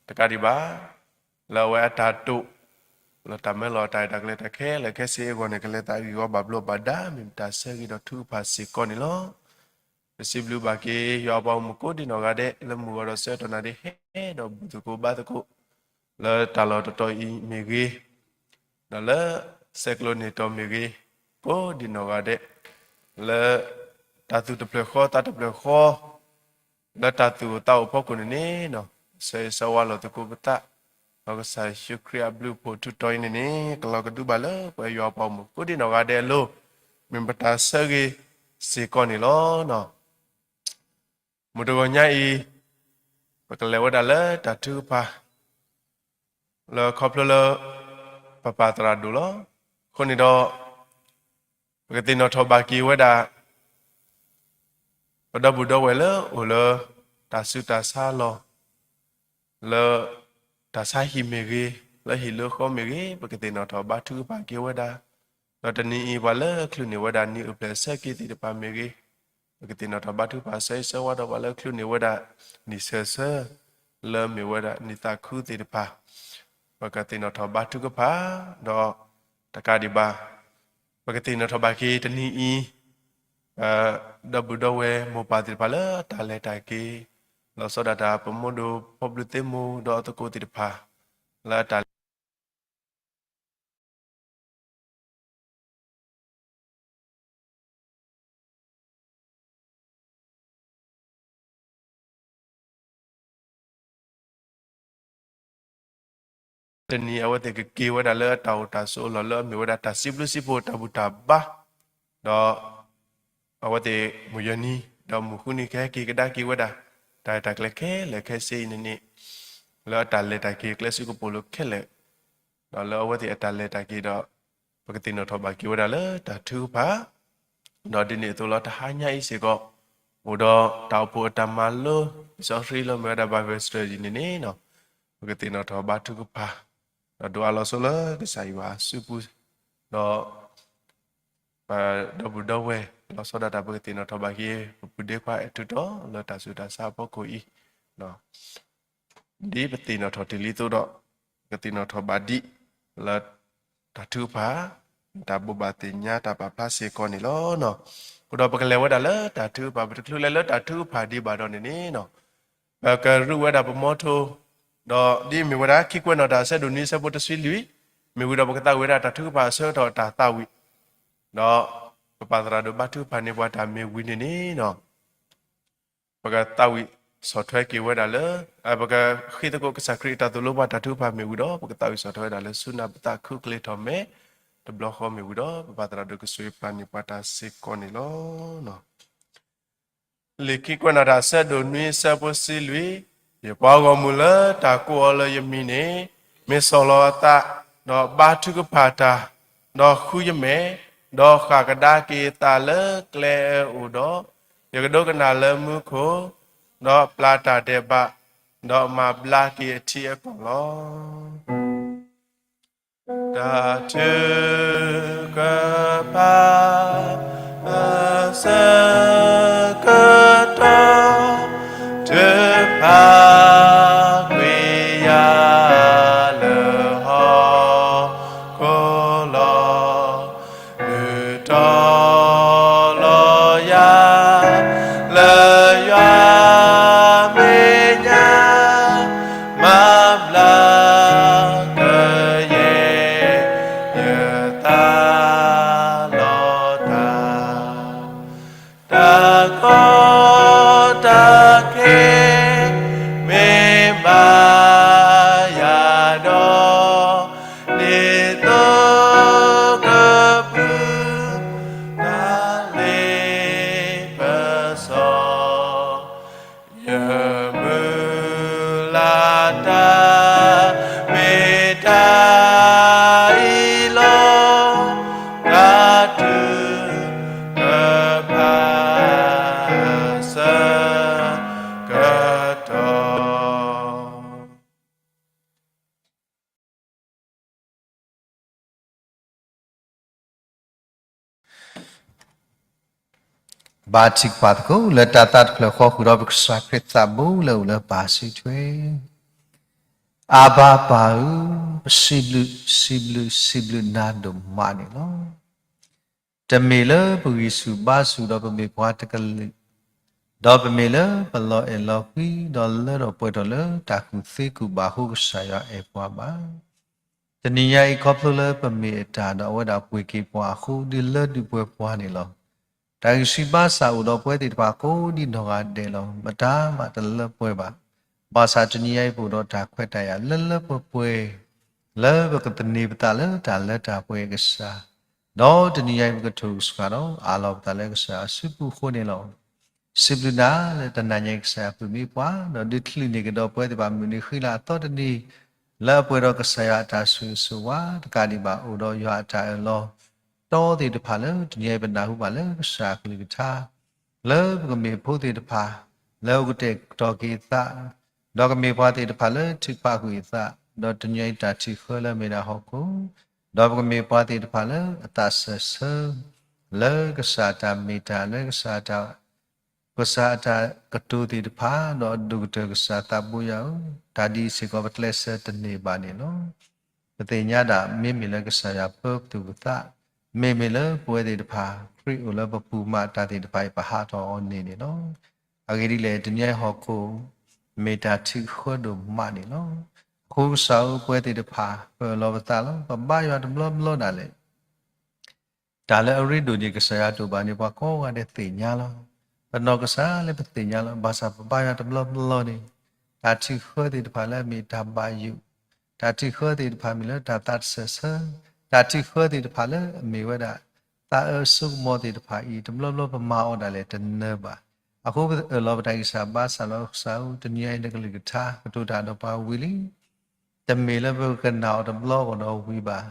ဒီး တကးဒံးဘၣ် လၢအဝဲအတၢ်တိာ် လၢတၢ်မၢလီၤအတၢ်ရဲၣ်တၢ်ကျဲၤတၢ်ခဲလၢာ်ခဲဆ့အဂီၢ်န့ၣ် ကလဲၤသးဂ့ၢ်ဂီၤဘၣ်ဘျိးဘၣ်ဒါ မ့ၢ်ပတၢ်ဆၢဂ့ၤဒီးထုကဖၣ်စ့ၢ်ကီးန့ၣ်လီၤ. ပစံးဘျုးဘၣ်က့ၤ ယွၤအပှၤဂီၢ်မုၢ်ကိးဒံနီၢ်ဂၤဒဲး လၢမုၢ်ဂီၤဒီးဆၢကတီၢ်နၣ်ရံၣ် ဟဲဒီးဘူၣ်သကိးဘါသကိး လၢတၢ်လီၢ်တတီၤအံၤမ့ၢ်ဂ့ၤ, ဒီးလၢ ဆဲးကျိးန့ၢ်တီၤမ့ၢ်ဂ့ၤ, ကိးဒံနီၢ်ဂၤဒဲး လၢတၢ်သူၣ်တဖျၢၣ်ဃီသးတဖျၢၣ်ဃီ လၢတၢ်သူၣ်အိၣ်သးအိၣ်ဖီခိၣ်န့ၣ်န့ၣ် ဆၢဂ့ၤဆၢဝါလီၤသကိးပသး, ဒီးကစၢ်ယ့ၣ်ၡူးခရံာ်အဘျုးအဖှိၣ်ထူးတီၤအံၤန့ၣ်န့ၣ် ကလီၤကဒုဘၣ်လၢပှၤယွၤအပှၤဂီၢ်မုၢ်ကိးဒံနီၢ်ဂၤဒဲးအလိၤ, မ့ၢ်ပတၢ်ဆၢဂ့ၤစ့ၢ်ကီးန့ၣ်လီၤ. မုၢ်တဂီၤညါအံၤ ပကလဲၤဝဲဒၣ်လၢတၢ်ထုကဖၣ် လၢခီဖျိလၢ ပပၢ်သရၣ်ဒိၣ်လီၤ. အဃိန့ၣ်ဒီး ပကသ့ၣ်နီၣ်ထီၣ်ဘၣ်က့ၤဝဲဒၣ် ပဒီပုၢ်ဒီဝဲၢ်လၢအိၣ်လၢ တၢ်ဆူးတၢ်ဆါလီၢ် လၢ တၢ်ဆါဟံၣ်မ့ၢ်ဂ့ၤ, လၢဟံၣ်လၢဃီမ့ၢ်ဂ့ၤ, ပကသ့ၣ်နီၣ်ထီၣ်ဘါထုကဖၣ်က့ၤဝဲဒၣ်, ဒီးတနံၤအံၤပှၤလၢချုးန့ၢ်ဝဲဒၣ်နံၣ်အိၣ်ဖျဲၣ်ဆၢက့ၤသ့ၣ်တဖၣ်မ့ၢ်ဂ့ၤ, ပကသ့ၣ်နီၣ်ထီၣ်ဘါထုကဖၣ်ဆၢဂ့ၤဆၢဝါဒီးပှၤလၢချုးန့ၢ်ဝဲဒၣ်နံၣ်ဆၢဆၢ လၢမ့ၢ်ဝဲဒၣ်နံၣ်သးခုသ့ၣ်တဖၣ်, ပကသ့ၣ်နီၣ်ထီၣ်ဘါထုကဖၣ်, ဒီးတကးဒံးဘၣ် ပကသ့ၣ်နီၣ်ထီၣ်ဘၣ်က့ၤတနံၤအံၤ ဒီပုၢ်ဒီဝဲၢ်မိၢ်ပၢ်သ့ၣ်တဖၣ်လၢအတၢ်လဲၤတၢ်က့ၤ လီၤဆီဒၣ်တၢ် ပမိၢ်ဒိၣ်ဖီဘျုးသ့ၣ်မိၢ်ဒီးအသကိးသ့ၣ်တဖၣ် လၢအတၢ်လဲၤ တနံၤအဝဲသ့ၣ်ကက့ၤဝဲဒၣ်လၢတၢ်အိၣ်တၢ်ဆိးအလီၢ်လၢအမ့ၢ်ဝဲဒၣ်တၢ်စံးဘျုးစံးဖှိၣ်တၢ်ဘူၣ်တၢ်ဘါ, ဒီး အဝဲသ့ၣ်မုၢ်ယဲၢ်နံၤ ဒီးမုၢ်ဃုနံၤကဟဲက့ၤကဒါက့ၤဝဲဒၣ် တၢ်ရဲၣ်တၢ်ကျဲၤခဲလၢာ်ခဲဆ့အံၤန့ၣ်န့ၣ် လၢအတၢ်လဲၤတၢ်က့ၤကျဲစုကပိာ်လိၤခဲလၢာ်, ဒီးလၢအဝဲသ့ၣ်အတၢ်လဲၤတၢ်က့ၤဒီး ပကသ့ၣ်နီၣ်ထီၣ်ဘၣ်က့ၤဝဲဒၣ်လၢတၢ်ထုကဖၣ်, ဒီးဒ်န့ၣ်အသိးလီၤ တဟါညါအံၤစ့ၢ်ကီး အိၣ်ဒီးတၢ်အိၣ်ဖှိၣ်အတၢ်မၤလိ လံာ်စီဆှံလၢမ့ၢ်ဝဲဒၣ် Bible study န့ၣ်န့ၣ် ပကသ့ၣ်နီၣ်ထီၣ်ဘါထုကဖၣ်, ဒီးဒိးအါလီၤဆိလၢကစၢ်ယွၤအစုပူၤ, ဒီး ပဒီပုၢ်ဒီဝဲၢ် လီၤဆီဒၣ်တၢ် ပကသ့ၣ်နီၣ်ထီၣ်ဘၣ်က့ၤ ပပုၢ်ဒ့ခွါအဲၣ်ထူတီလၢတၢ်ဆူးတၢ်ဆါအဖီခိၣ်အံၤ, ဒ်ပသ့ၣ်နီၣ်ထီၣ်တ့ၢ်လံအသိးဒီး ပကသ့ၣ်နီၣ်ထီၣ်ဘၣ်ဒံး လၢတၢ်ထုကဖၣ် တၢ်ဘိးဘၣ်သ့ၣ်ညါတၢ်ပာ်ဖျါစ့ၢ်ကီးန့ၣ်လီၤ. အဃိဒီးပကလဲၤဝဲဒၣ်လၢတၢ်ထုကဖၣ် ပတချုးလဲၤလၢတၢ်ထုကဖၣ်ဒံးဘၣ်ဒီးန့ၣ်န့ၣ် ပကရူးဝဲဒၣ်ပမီထိ, ဒီးဒ်မ့ၢ်ဝဲဒၣ်ခံကွဲးနီၣ်တၢ်အဆၢဒိၣ်နွံအဆၢဖိတဆံလွံၢ်, မ့ၢ်ဝံၤဒီးပကသးဝံၣ်ဝဲဒၣ်တၢ်ထုကဖၣ်အဆၢကတီၢ်တၢ်သးဝံၣ်, ဒီးပပၢ်သရၣ်ဒိၣ်ဘါထုကဖၣ်န့ၢ်ပှၤတၢ်မ့ၢ်ဝံၤန့ၣ်န့ၣ် ပကသးဝံၣ်ဆီၣ်ထွဲက့ၤဝဲဒၣ်လၢ ပကဃ့သကိးကစၢ်ခရံာ်အတၢ်သိၣ်လိပှၤတၢ်ထုကဖၣ်မ့ၢ်ဝံၤဒီး ပကသးဝံၣ်ဆီၣ်ထွဲဝဲဒၣ်လၢဆူနၢ်ပသးခုကလ့ၤထီၣ်မဲာ် တဘျီဃီမ့ၢ်ဝံၤဒီး ပပၢ်သရၣ်ဒိၣ်ကဆိၣ်ဂ့ၤပာ်န့ၢ်ပှၤတၢ်စ့ၢ်ကီးန့ၣ်လီၤ. လံာ်ခံကွဲးနီၣ်တၢ်အဆၢဒိၣ်နွံအဆၢဖိတဆံလွံၢ်, ယပှၤဂီၢ်မုၢ်လၢတၢ်ကိးအီၤလၢယမံၤန့ၣ် မ့ၢ်ဆီၣ်လီၤအသး, ဒီးဘါထုကဖၣ်တၢ်, ဒီးဃုယမဲာ်, ဒီးဃၣ်ကဒါက့ၤအသးလၢကျဲအအိၣ်ဒီး ယကဒိကနၣ်လၢမူခိၣ်, ဒီးပျၢ်တၢ်ဒဲးဘး, ဒီးမၤဘျါက့ၤအထံအကီၢ်လီၤ. တၢ်ထုကဖၣ်အဆၢကတီၢ်, ထုးဖးကွံာ်ယၤလၢဟီၣ်ခိၣ်လီၤ. မုၢ်တီၤလီၤယၤ လၢယွၤမဲာ်ညါ, မၤဘျါကယဲၢ် ယသးလီၤတၢ်, တၢ်ကီတၢ်ခဲ မ့ၢ်ဘၣ်ယၤဒီး, ဒ်သိးကပုၢ် တၢ်လ့ပစီ ယမုၢ်လၢ်တၢ် မ့ၢ်တၢ်အံၤလီၤ. တၢ်ထုကဖၣ်အဆၢကတီၢ် ဘါထုကဖၣ်သကိး လၢတၢ်သးတဖျၢၣ်ဃီ ဃုာ်ဒီးပကစၢ်ခရံာ်သးဘိလၢအိၣ်လၢပၢ်စုထွဲ. အၤဘါပၢ်ဧၢ, ပစံးဘျုး, စံးဘျုး, စံးဘျုးနၤဒိၣ်မးန့ၣ်လီၤ. တမ့ၢ်လၢပဂံၢ်ဆူၣ်ဘါဆူၣ်ဒီးပမ့ၢ်ပှၤတကလုာ်, ဒီးပမ့ၢ်လၢပလီၤအဲၣ်လီၤကွံ ဒီးလၢထီၣ်ပှဲၤထီၣ်လၢတၢ်ကူၣ်သ့ကူၣ်ဘၣ်အဃိ ကစၢ်ယွၤအဲၣ်ပှၤဘၣ်. တနံၤညါအံၤ ခီဖျိလၢပမ့ၢ်အတၢ်ဒီးအဝဲဒၣ်ပှ့ၤက့ၤပှၤအဃိ ဒုးလၢဒုးပှဲၤပှၤန့ၣ်လီၤ. တၢ်ဂံၢ်ဆူၣ်ဘါဆူၣ်အိၣ်ဒီးပဝဲသ့ၣ်တဖၣ်ကိးဒံနီၢ်ဂၤဒဲးလီၤ. မတၤမးတလၢပှဲၤဘၣ်. ဘၣ်ဆၣ်တနံၤညါအံၤ ပအိၣ်ဒီးတၢ်ခွဲးတၢ်ယာ်လၢလၢပှဲၤပှဲၤ လၢပကသန့ၤပသးလၢတၢ်လၢတၢ်ပှဲၤအကစၢ်, ဒီးတနံၤညါအံၤ ပကထိၣ်ကစှၤဒီးအးလီၤပသးလၢကစၢ်အစုပူၤအဃိန့ၣ်လီၤ. စံးဘျုးနၤလၢတနံၤညါအံၤ ကစၢ်ယွၤပမ့ၢ်ပှၤ ဒီးဒုးချုးန့ၢ်ကဒီးပဝဲသ့ၣ်တဖၣ်မုၢ်နံၤဃံလၤအသီတနံၤ လၢအပှဲၤဒီးကစၢ်ယွၤအတၢ်ဆိၣ်ဂ့ၤဆိၣ်ဝါ တကးဒံးဘၣ်အိၣ်ဒီးယွၤအတၢ်အၢၣ်လီၤ တီသ့ၣ်တဖၣ်လၢတနံၤအံၤပနၢ်ဟူဘၣ်လၢကစၢ်အကလုၢ်ကထါ လၢပကမ့ၢ်ဖိသ့ၣ်တဖၣ် လၢအကတဲာ်ကတီၤက့ၤအသး ဒီးကမ့ၢ်ပှၤသ့ၣ်တဖၣ်လၢထုးဖးကွံာ်အသး ဒီးတနံၤအံၤတၢ်ထုးဃၢလၢအမ့ၢ်ဒၣ်ဟီၣ်ခိၣ် ဒီးပကမ့ၢ်ပှၤသ့ၣ်တဖၣ်လၢအသးစၢၢ်ဆၢ လၢကစၢ်အတၢ်မ့ၢ်တၢ် လၢကစၢ်အတၢ် ကစၢ်အတၢ်ကတိၤသ့ၣ်တဖၣ် ဒီးအဒိၣ်ကတၢၢ်ကစၢ်သးဘိယွၤဧၢ, တၢ်ဒ်အံၤစ့ၢ်ကီးပကျဲးစၢးတန့ၢ်ဘၣ်န့ၣ်လီၤ. ပသ့ၣ်ညါဒၣ် မ့မ့ၢ်လၢကစၢ်ယွၤပၢပသူၣ်ပသး, မ့မ့ၢ်လၢပဝဲသ့ၣ်တဖၣ် ခရံာ်အိၣ်လၢပပူၤမး တၢ်သ့ၣ်တဖၣ်အံၤ ပဟးထီၣ်အီၤန့ၣ်န့ၣ်လီၤ. အဂ့ၢ်ဒ်လဲၣ် တနံၤအံၤဟီၣ်ခိၣ် မ့ၢ်တၢ်ထုးဃၢဒိၣ်မးန့ၣ်လီၤ. အဃိကစၢ်ဧၢ ပဝဲသ့ၣ်တဖၣ် ပအၢၣ်လီၤပသးလီၤ. ပဘါယွၤတဘျီဘျီဒၣ်လဲာ် တၢ်လၢအရ့ဒိၣ်န့ၣ် ကစၢ်ယွၤတအိၣ်ဘၣ်န့ၣ် ပှၤကိးဂၤဒဲးသ့ၣ်ညါလီၤ. ပနီၢ်ကစၢ်လၢပသ့ၣ်ညါလီၤ. ဘၣ်ဆၣ်ပဘါယွၤတဘျီဘျီန့ၣ် တၢ်ထုးဃၢသ့ၣ်တဖၣ်လၢအမ့ၢ်တၢ်ဘၣ်ယိၣ်, တၢ်ထုးဃၢသ့ၣ်တဖၣ်မ့ၢ်လၢတၢ်သးတစၢၢ်ဆၢ, တၢ်ထုးဃၢသ့ၣ်တဖၣ်လၢအမ့ၢ်ဝဲဒၣ် သးအၢစိကမီၤသ့ၣ်တဖၣ်အံၤ တဘျီဘျီပမၤအီၤဒၣ်လဲာ်တနၢၤဘၣ်. အဃိပအၢၣ်လီၤပတၢ်ဂံၢ်စၢ်ဘါစၢ်လီၤ. ကစၢ်ဧၢ တနံၤအံၤနကလုၢ်ကထါ ကတိၤတၢ်ဒီးပှၤဝံၤလံ တမ့ၢ်လၢပကကနၣ်အီၤတဘျီကဒီးဝံၤဘၣ်.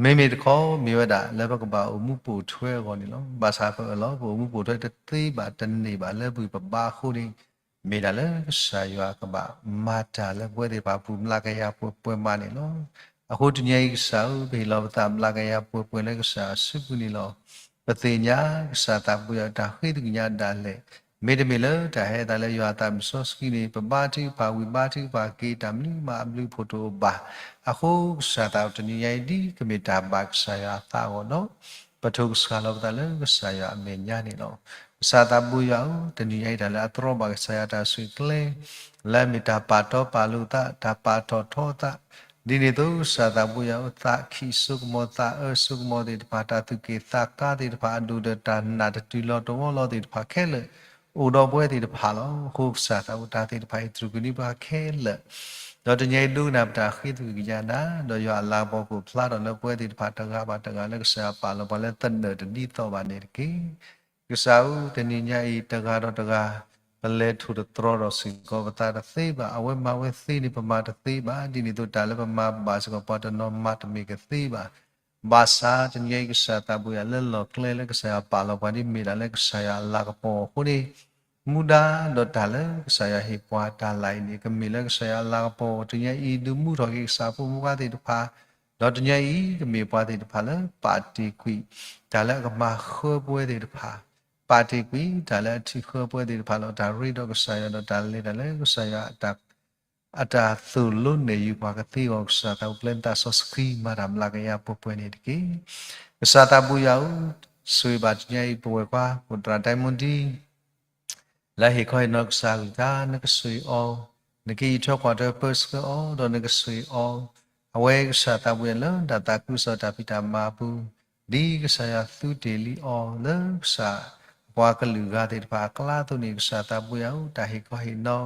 မ့မ့ၢ်တခီ မ့ၢ်ဝဲဒၣ်လၢပကဘၣ်အိၣ်မူပိာ်ထွဲအဂီၢ်န့ၣ်လီၤ. ဘၣ်ဆၣ်ပအၢၣ်လီၤ ပအိၣ်မူပိာ်ထွဲတသ့ဘၣ် တန့ၢ်ဘၣ်လၢပဂံၢ်ပဘါအဃိန့ၣ် မ့ၢ်ဒၣ်လၢကစၢ်ယွၤကဘၣ်မၤတၢ်လၢပဝဲသ့ၣ်တဖၣ်ပူၤ မျးကယၤပှဲၤပှဲၤမးန့ၣ်လီၤ. အဃိတနံၤအံၤကစၢ်ဧၢ ပဟ့ၣ်လီၤပသးမျးကယၤပှဲၤပှဲၤလၢကစၢ်အစုပူၤန့ၣ်လီၤ. ပသ့ၣ်ညါကစၢ်သးဘိယွၤတၢ်ဃ့ကညးဒၣ်လဲာ် မ့တမ့ၢ်လၢတၢ်ဟဲသးလၢယွၤအသးမုၢ်စီဆှံန့ၣ် ပဘါထုကဖၣ်ဝံၤဘါထုကဖၣ်က့ၤ တၢ်မနုၤမးအဘျုးအဖှိၣ်တအိၣ်ဘၣ်. အဃိကစၢ်သးတနံၤညါအံၤ ဒ်ကမ့ၢ်တၢ်ဘၣ်ကစၢ်ယွၤအသးအဂီၢ်ဒီး ပထိၣ်ကစှၤလီၤပသးလၢကစၢ်ယွၤအမဲာ်ညါန့ၣ်လီၤ. ကစၢ်သးဘိယွၤဧၢ, တနံၤညါအံၤတၢ်လၢအတြီဘၣ်ကစၢ်ယွၤတၢ်ဆူၣ်ကျဲ လၢအမ့ၢ်တၢ်ပာ်တီပာ်လိၤသး တၢ်ပာ်ထီၣ်ထီသး ဒ်န့ၣ်အသိးကစၢ်သးဘိယွၤဧၢ, သးခံးစိကမီၤ သးအၢစိကမီၤသ့ၣ်တဖၣ် တၢ်သူၣ်က့ၣ်သးကါသ့ၣ်တဖၣ် အဒိၣ်ဒီးတၢ်နးတတုၤလီၤတဝီလီၤသ့ၣ်တဖၣ်ခဲလၢာ် အိၣ်ဒီးပဝဲသ့ၣ်တဖၣ်လီၤ. အဃိကစၢ်သးဘိတၢ်သ့ၣ်တဖၣ်အံၤ တြူာ်ကဒံပှၤခဲလၢာ် ဒီးတနံၤအံၤဒိကနၣ်ပတၢ်ဃ့ကညးနၤ ဒီးယွၤအလၤကပီၤကအိၣ်ဖျါထီၣ်လၢပဝဲသ့ၣ်တဖၣ်တဂၤဘၣ်တဂၤလၢကစၢ်ယွၤပာ်လီၤပှၤလၢသနၢၣ်တဒ်သိးဘၣ်န့ၣ်တက့ၢ်. ကစၢ်ဧၢ, တနံၤညါအံၤတဂၤဒီးတဂၤ ပလဲၤထိၣ်သတြီထီၣ်စ့ၢ်ကီးပသးတသ့ဘၣ်. အဝဲမၤဝဲသ့န့ၣ် ပမၤတသ့ဘၣ်. ဒ်န့ၣ်အသိးတၢ်လၢပမၤဘၣ်စ့ၢ်ကီးပှၤတနီၤမၤတမ့ၢ်ကသ့ဘၣ်. ဘၣ်ဆၣ်တနံၤအံၤကစၢ်သးဘိယွၤလၢလီၢ်ကျဲလၢကစၢ်ယွၤပာ်လီၤပှၤဒ်မ့ၢ်ဒၣ်လၢကစၢ်ယွၤအလၤကပီၤအဃိန့ၣ်, မူဒါဒီးတၢ်လၢကစၢ်ယွၤဟ့ၣ်ပှၤတၢ်လၢအံၤန့ၣ် ကမ့ၢ်လၢကစၢ်ယွၤအလၤကပီၤ တနံၤအံၤ ဒုးမူထီၣ်က့ၤကစၢ်ဖိမူပှၤသ့ၣ်တဖၣ်, ဒီးတနံၤအံၤ ကမ့ၢ်ပှၤသ့ၣ်တဖၣ်လၢပာ်တ့ၢ်ကွံာ် တၢ်လၢအကမၤဃၢပဝဲသ့ၣ်တဖၣ်, ပာ်တ့ၢ်ကွံာ် တၢ်လၢအထံၣ်ဃၢပဝဲသ့ၣ်တဖၣ်လၢတၢ်ရ့ဒီးကစၢ်ယွၤဒီးတၢ်လဲၤတၢ်လၢကစၢ်ယွၤ အတၢ်သိၣ်လိနဲၣ်ယုာ်ပှၤကသ့အဂီၢ် ကစၢ်သးအိၣ်ပျဲနသးစီဆှံမၤတၢ်မျးကယၤပှဲၤပှဲၤန့ၣ်တက့ၢ်. ကစၢ်သးဘိယွၤဧၢ, ဆိၣ်ဂ့ၤဘၣ်တနံၤအံၤ ပဝဲၢ်ကွၢ် ပသရၣ်ဒဲမူဒံ လၢဟ့ၣ်ခီဟ့ၣ်နီၤကစၢ်အကလုၢ်ကထါ နကဆိၣ်ဂ့ၤအီၤ, နကအံးထွဲကွၢ်ထွဲပၢဆှၢအီၤ ဒီးနကဆိၣ်ဂ့ၤအီၤ, အဝဲကစၢ်သးဘိယွၤလၢတၢ်သးခုကစီၣ်တၢ်ဖံးတၢ်မၤအပူၤ, ဒ်ကစၢ်ယွၤသူတ့ၢ်လံအီၤလၢကစၢ်ပှၤကလုာ်ဂၤသ့ၣ်တဖၣ်အကျါအသိးန့ၣ် ကစၢ်သးဘိယွၤဧၢ, တၢ်ဟ့ၣ်ခီဟ့ၣ်နီၤ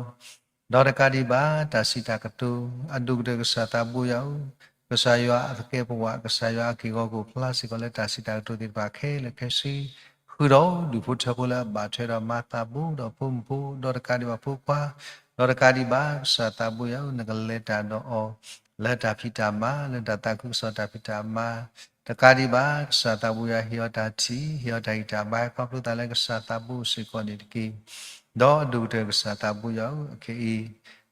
ဒီးတကးဒံးဘၣ် တၢ်စံးတၢ်ကတိၤ အဒိၣ်ကတၢၢ်ကစၢ်သးဘိယွၤဧၢ, ကစၢ်ယွၤအသကဲးပဝး ကစၢ်ယွၤအက့ၢ်ဂီၤကအိၣ်ဖျါစ့ၢ်ကီးလၢတၢ်စံးတၢ်ကတိၤသ့ၣ်တဖၣ်ခဲလၢာ်ခဲဆ့, ဃုာ်ဒီးဒူၣ်ဖိထၢဖိလၢအဘၣ်ထွဲဒီးမၤသးဘိဒီးဖိမုၣ်ဖိ ဒီးတကးဒံးဘၣ်ဖိခွါ, ဒီးတကးဒံးဘၣ် ကစၢ်သးဘိယွၤဧၢ နကလဲၤတၢ်ဒီးအီၤ လၢတၢ်ဖံးတၢ်မၤ လၢတၢ်သးခုကစီၣ်တၢ်ဖံးတၢ်မၤ, တကးဒံးဘၣ် ကစၢ်သးဘိယွၤဟ့ၣ်အီၤတၢ်ထံၣ် ဟ့ၣ်အီၤတၢ်ဂံၢ်တၢ်ဘါ ခီဖျိသးလၢကစၢ်သးဘိစ့ၢ်ကီးန့ၣ်တက့ၢ်. ဒီးအဒိၣ်ကတၢၢ်ကစၢ်သးဘိယွၤဧၢ အခဲအံၤ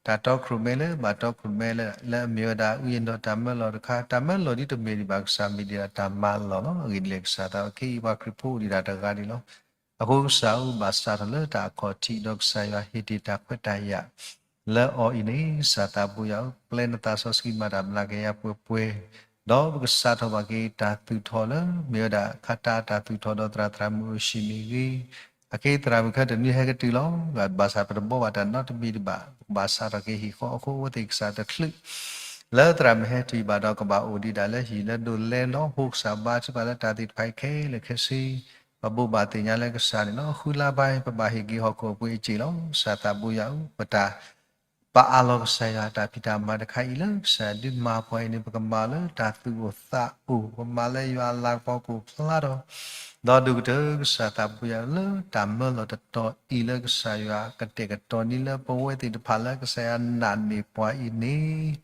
တၢ်တီခိၣ်ရိၣ်မဲလၢဘၣ်တီခိၣ်ရိၣ်မဲလၢ လၢအမ့ၢ်ဝဲဒၣ် ဝိညာဉ်တော် တၢ်မၢလီၤတခါ တၢ်မၢလီၤဒ်တမ့ၢ်ဒံးဘၣ်ကစၢ်မ့ၢ်ဒံးဒၣ်တၢ်မၤလီၢ်လီၤ. အဂ့ၢ်ဒ်လဲၣ်ကစၢ်သး အခဲအံၤပှၤခရံာ်ဖိအိၣ်ဒံးဒၣ်တဂၤဒံးလီၤ. အဃိကစၢ်ဧၢ ဘၣ်စးထီၣ်လၢတၢ်အခီၣ်ထံး ဒီးကစၢ်ယွၤဟ့ၣ်တ့ၢ်တၢ်ခွဲးတၢ်ယာ် လၢအီၤအံၤန့ၣ် ကစၢ်သးဘိယွၤဧၢ ပျဲနသးစီဆှံမၤတၢ်မျးကယၤပှဲၤပှဲၤ, ဒီးပကစးထီၣ်ဘၣ်က့ၤတၢ်သူၣ်ထီၣ်လၢ မ့ၢ်ဝဲဒၣ် ခါတၢ်တၢ်သူၣ်ထီၣ်ဒီးသရၣ်သရၣ်မုၣ်အိၣ်ဆံးမ့ၢ်ဂ့ၤ, အခဲအံၤသရၣ်မုၣ်ခဲတနွံဟဲကတုၤလီၤ. ဘၣ်ဆၣ်ပတဘှီဘၣ်တၢ်နီတမံၤဒံးဘၣ်, ပကဘၣ်စးထီၣ်က့ၤဟံၣ်ဃီအဃိ အဝဲသ့ၣ်ကစၢ်တချုး လၢသရၣ်မုၣ်ဟဲတုၤဘၣ်ဒီး ကဘၣ်အိၣ်ဒံးဒၣ်လၢဟံၣ်လၢဒိးလဲလီၤ အဃိကစၢ်ဘါထုကဖၣ်လၢတၢ်သ့ၣ်တဖၣ်အံၤခဲလၢာ်ခဲဆ့, ပဘိးဘၣ်သ့ၣ်ညါလၢကစၢ်န့ၣ်လီၤ. ဃုလါဘၣ် ပဘၣ်ဟ့ၣ်က့ၤဟီၣ်ခိၣ်အပှ့ၤအစ့ၢ်လီၤ. ကစၢ်သးဘိယွၤဧၢ ပတၢ် ပအးလီၤကစၢ်ယွၤတၢ်ဖံးတၢ်မၤတခါအံၤလၢကစၢ်ယွၤဒုးမၤပှၤအံၤန့ၣ် ပကမၤလၢတၢ်သူၣ်အိၣ်သးအိၣ်, ပမၤလၢယွၤအလၤကပီၤကအိၣ်ဖျါထီၣ်, ဒီးဒိၣ်ကတၢၢ်ကစၢ်သးဘိယွၤလၢတၢ်မၢလီၤတတီၤအံၤလၢကစၢ်ယွၤကတဲာ်ကတီၤန့ၢ်လၢပဝဲသ့ၣ်တဖၣ်လၢကစၢ်ယွၤနာ်န့ၢ်ပှၤအံၤန့ၣ်,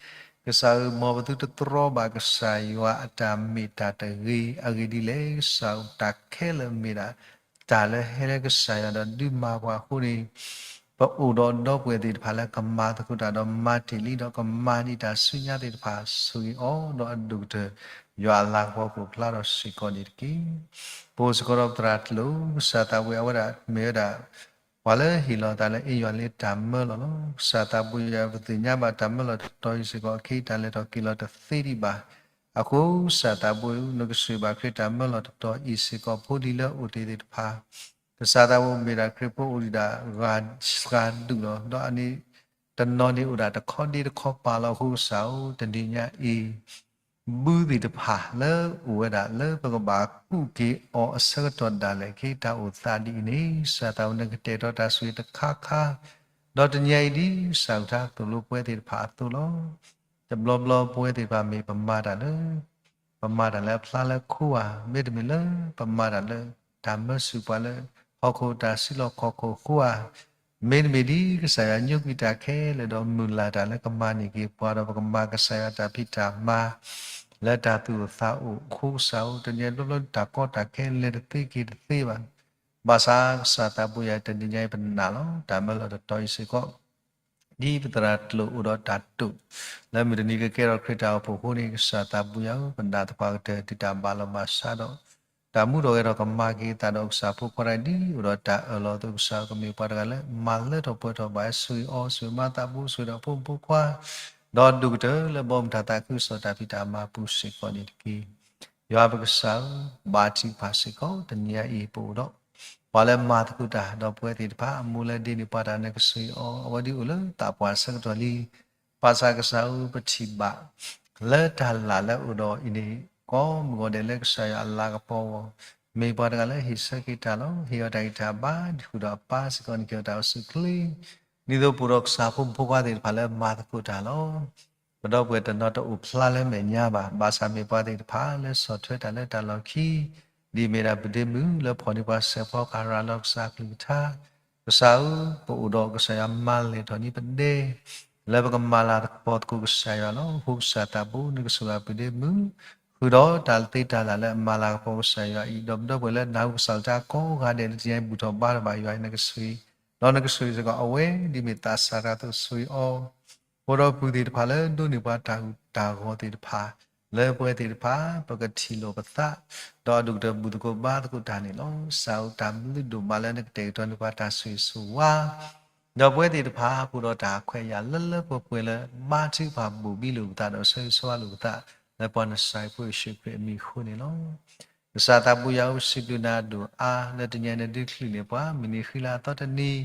ကစၢ်ဧၢ မ်ပသုတတြီဘၣ်ကစၢ်ယွၤအတၢ်မ့ၢ်တၢ်တဂ့ၤ, အဂ့ၢ်ဒ်လဲၣ် ကစၢ်ဧၢ တၢ်ခဲလၢာ်မ့ၢ်ဒၣ် တၢ်လၢဟဲလၢကစၢ်ယွၤဒီးဒုးမၤပှၤအဃိန့ၣ်, ပအိၣ်ဒီးဒီပုၢ်ဝဲၢ်သ့ၣ်တဖၣ်လၢကမၤသကိးတၢ်ဒီးမၤတ့ၢ်လံဒီးကမၤဒံးတၢ်ဆူညါသ့ၣ်တဖၣ်ဆိၣ်ဂ့ၤအီၤ, ဒီးအဒိၣ်ကတၢၢ် ယွၤအလၤကပီၤကအိၣ်ဖျါထီၣ်စ့ၢ်ကီးန့ၣ်တက့ၢ်. ပအိၣ်စ့ၢ်ကီးဒီးပသရၣ်တလိၣ် ကစၢ်သးဘိယွၤအဝဲဒၣ်မ့ၢ်ဝဲဒၣ် ပှၤလၢဟ့ၣ်လီၤအသးလၢအ့ၣ်ယွၤလၢတၢ်မၢလီၤလီၤ. ကစၢ်သးဘိယွၤ ပသ့ၣ်ညါဘၣ်တၢ်မၢလီၤတတီၤအံၤစ့ၢ်ကီး အခဲအံၤတၢ်လဲၤထီၣ်က့ၤလီၤတသ့ဒံးဘၣ်. အဃိကစၢ်သးဘိယွၤ နကဆိၣ်ဂ့ၤဘၣ်ခရံာ်တၢ်မၢလီၤတတီၤအံၤစ့ၢ်ကီး ဖိလံၤလၢအအိၣ်တ့ၢ်သ့ၣ်တဖၣ်, ကစၢ်သးဘိမ့ၢ်ဒၣ်ခရံာ်ဖိအိၣ်ဒံးဒၣ်ဂၤစှၤဒူၣ်လီၤ. ဒီးအန့ၣ် တနီၤန့ၣ်အိၣ်ဒၣ်တခီဒ့တခီပာ်လီၤ. အဃိကစၢ်ဧၢ တနံၤညါအံၤ ဘုသ့ၣ်တဖၣ်လၢအိၣ်ဝဲဒၣ်လၢပကဘၣ်ကူးက့ၤအီၤအဆၢကတီၢ်ဒၣ်လဲာ် ခဲအံၤတၢ်အိၣ်သးဒ်အံၤန့ၣ် ကစၢ်သးဘိ နကတဲာ်ကတီၤတၢ်ဆိၣ်ဂ့ၤတခါခါ, ဒီးတနံၤညါအံၤဒ်ကစၢ်အကလုၢ်ကထါသိၣ်လိပဝဲသ့ၣ်တဖၣ်အသိးလီၤ. တဘျီဘျီပဝဲသ့ၣ်တဖၣ်မ့ၢ်ပမၤတၢ်လၢ ပမၤတၢ်လၢအဖျါလၢခိဧါ, မ့တမ့ၢ်လၢပမၤတၢ်လၢ တၢ်မၢဆူၣ်ပှၤလၢ ဟီၣ်ခိၣ်တၢ်စုလီၢ်ခီၣ်ခိၣ်အဃိဧါ, မ့တမ့ၢ်ဒ်ကစၢ်ယွၤညိကွံာ်တၢ်ခဲလၢာ်ဒီး မုၢ်လၢ်တၢ်လၢကမၤန့ၢ်က့ၤပှၤဒီး ပကမၤကစၢ်ယွၤတၢ်ဖံးတၢ်မၤ လၢတၢ်သူၣ်အိၣ်သးအိၣ်အဃိကစၢ်ဧၢ, တနံၤညါဘျီဘျီတၢ်ကီတၢ်ခဲလဲၤတသ့က့ၤတသ့ဘၣ်. ဘၣ်ဆၣ်ကစၢ်သးဘိယွၤ တနံၤညါအံၤပနာ်လီၤ တၢ်မၢလီၤတတီၤအံၤစ့ၢ်ကီး ဒ်ပသရၣ်တလိၣ်အိၣ်ဒီးတၢ်တိာ် လၢမုၢ်တနံၤကကဲထီၣ်ခရံာ်တၢ်အိၣ်ဖှိၣ်အဃိန့ၣ် ကစၢ်သးဘိယွၤဧၢ, ပနာ်သပှၢ်ကတၢၢ် တုၤတၢ်ဘၣ်လီၤမၢ်ဆါဒီး တၢ်မူထီၣ်ဂဲၤထီၣ်ကမၤက့ၤအသးဒီးကစၢ်ဖိခွါတဂၤဒ်အိၣ်ဒီးတၢ်အၢၣ်လီၤအသိး ကစၢ်ဧၢ ကမ့ၢ်ပှၤတဂၤလၢမၤလၢထီၣ်ပှဲၤထီၣ်ဘၣ် ဆိၣ်ဂ့ၤအီၤ ဆိၣ်ဂ့ၤမၤသးဘိဆိၣ်ဂ့ၤဒီးဖိမုၣ်ဖိခွါ ဒီးဒိၣ်ကတၢၢ်လၢဘီမုၢ်တၢ်သးခုကစီၣ်တၢ်ဖံးတၢ်မၤပူၤစ့ၢ်ကီးန့ၣ်တက့ၢ်. ယွၤပကစၢ်ဧၢ, ဘါထုကဖၣ်စ့ၢ်ကီး တနံၤညါအံၤပအိၣ်ဒီး ပှၤလၢမၤသကိးတၢ် ဒီးပဝဲသ့ၣ်တဖၣ် အမိၢ်လၢဒ့န့ၢ်ပှၤတၢ် နကဆိၣ်ဂ့ၤအီၤ အဝဲဒ်အိၣ်လၢသးပှၢ်ဆၢကတီၢ်လံ. ဘၣ်ဆၣ်ကစၢ်ဧၢ ပထံၣ်ဘၣ် လၢတၢ်လၢ်လၢအအိၣ်ဒီးအံၤန့ၣ် ကိးမုၢ်ဂီၤဒဲးလၢကစၢ်ယွၤအလၤကပီၤအဂီၢ် မ့ၢ်ပှၤတဂၤလၢဟ့ၣ်ဆၢက့ၤတၢ်လီၤ. ဟ့ၣ်အီၤတၢ်ဂံၢ်တၢ်ဘါ ဒုးဃုာ်ဒီးအပၢ်စ့ၢ်ကီး နကဟ့ၣ်အီၤတၢ်အိၣ်ဆူၣ်အိၣ်ချ့ ဒ်သိးပအိၣ်ဒီးကစၢ်ဖိမုၣ်ဖိခွါသ့ၣ်တဖၣ်လၢမၤသကိးတၢ်လီၤ. ပဒီပုၢ်ဝဲၢ်တနီၤတအိၣ်ဖျါလၢမဲာ်ညါဘၣ်. ဘၣ်ဆၣ်မ့ၢ်ပှၤသ့ၣ်တဖၣ်လၢဆီၣ်ထွဲတၢ်လၢတၢ်လီၢ်ခံ ဒ်အမ့ၢ်ဒၣ်ပဒ့မုၣ်လၢဖီၣ်န့ၢ်ပှၤစဲးဖီကဟၣ်ရၤလီၤကစၢ်ကလုၢ်ကထါ, ကစၢ်ဧၢ, ပအိၣ်ဒီးကစၢ်ယွၤမၤလဲၢ်ထီၣ်န့ၢ်ပဒဲ လၢပကမၤလၤကပီၤသကိးကစၢ်ယွၤလီၤ. အဃိကစၢ်သးဘိ နကဆိၣ်ဂ့ၤပဒ့မုၣ် ဃုာ်ဒီးတၢ်သ့တၢ်လၢ်လၢအမၤလၤကပီၤကစၢ်ယွၤအံၤ, ဒီးပဒီပုၢ်ဝဲၢ်လၢနၢ်ဟူကစၢ်လၢတၢ်ကိးဂၤဒဲး လၢတနံၤအံၤဘူၣ်ထီၣ်ဘါထီၣ်ဘၣ်ယွၤအံၤ နကဆိၣ်ဂ့ၤ, ဒီးနကဆိၣ်ဂ့ၤစ့ၢ်ကီးအဝဲဒ်မ့ၢ်သးစၢ်တၢ်အသိးဆိၣ်ဂ့ၤအီၤ. ပှၤဒီပုၢ်ဝဲၢ်သ့ၣ်တဖၣ်လၢဒိးန့ၢ်ပှၤတၢ်ဟူးတၢ်ဂီၤသ့ၣ်တဖၣ်, လၢပဝဲသ့ၣ်တဖၣ် ပကထံၣ်လိာ်ပသး, ဒီးအဒိၣ်ကတၢၢ်ဘူၣ်သကိးဘါသကိးတၢ်န့ၣ်လီၤ. ကစၢ်ဧၢ, တၢ်ဘျုးဒိၣ်မးလၢနကတဲာ်ကတီၤန့ၢ်ပှၤတၢ်ဆိၣ်ဂ့ၤဆိၣ်ဝါ ဒီးပဝဲသ့ၣ်တဖၣ် ပအိၣ်ဒီးတၢ်ခွဲးယာ်လၢလၢပှဲၤပှဲၤလၢ ဘါထုကဖၣ်ဘိၣ်ဘံလိာ်ပသး ဒီးဆၢဂ့ၤဆၢဝါလိာ်ပသး လၢပှၤနစၤရ့းဖိယ့ၣ်ၡူးခရံာ်အမံၤအဃိန့ၣ်လီၤ. ကစၢ်သးဘိယွၤဧၢ, ပစံးဘျုးနၤဒိၣ်အါ လၢတနံၤအံၤနဒုးချုးန့ၢ်ပှၤ မုၢ်နံၤဃံလၤအသီတနံၤ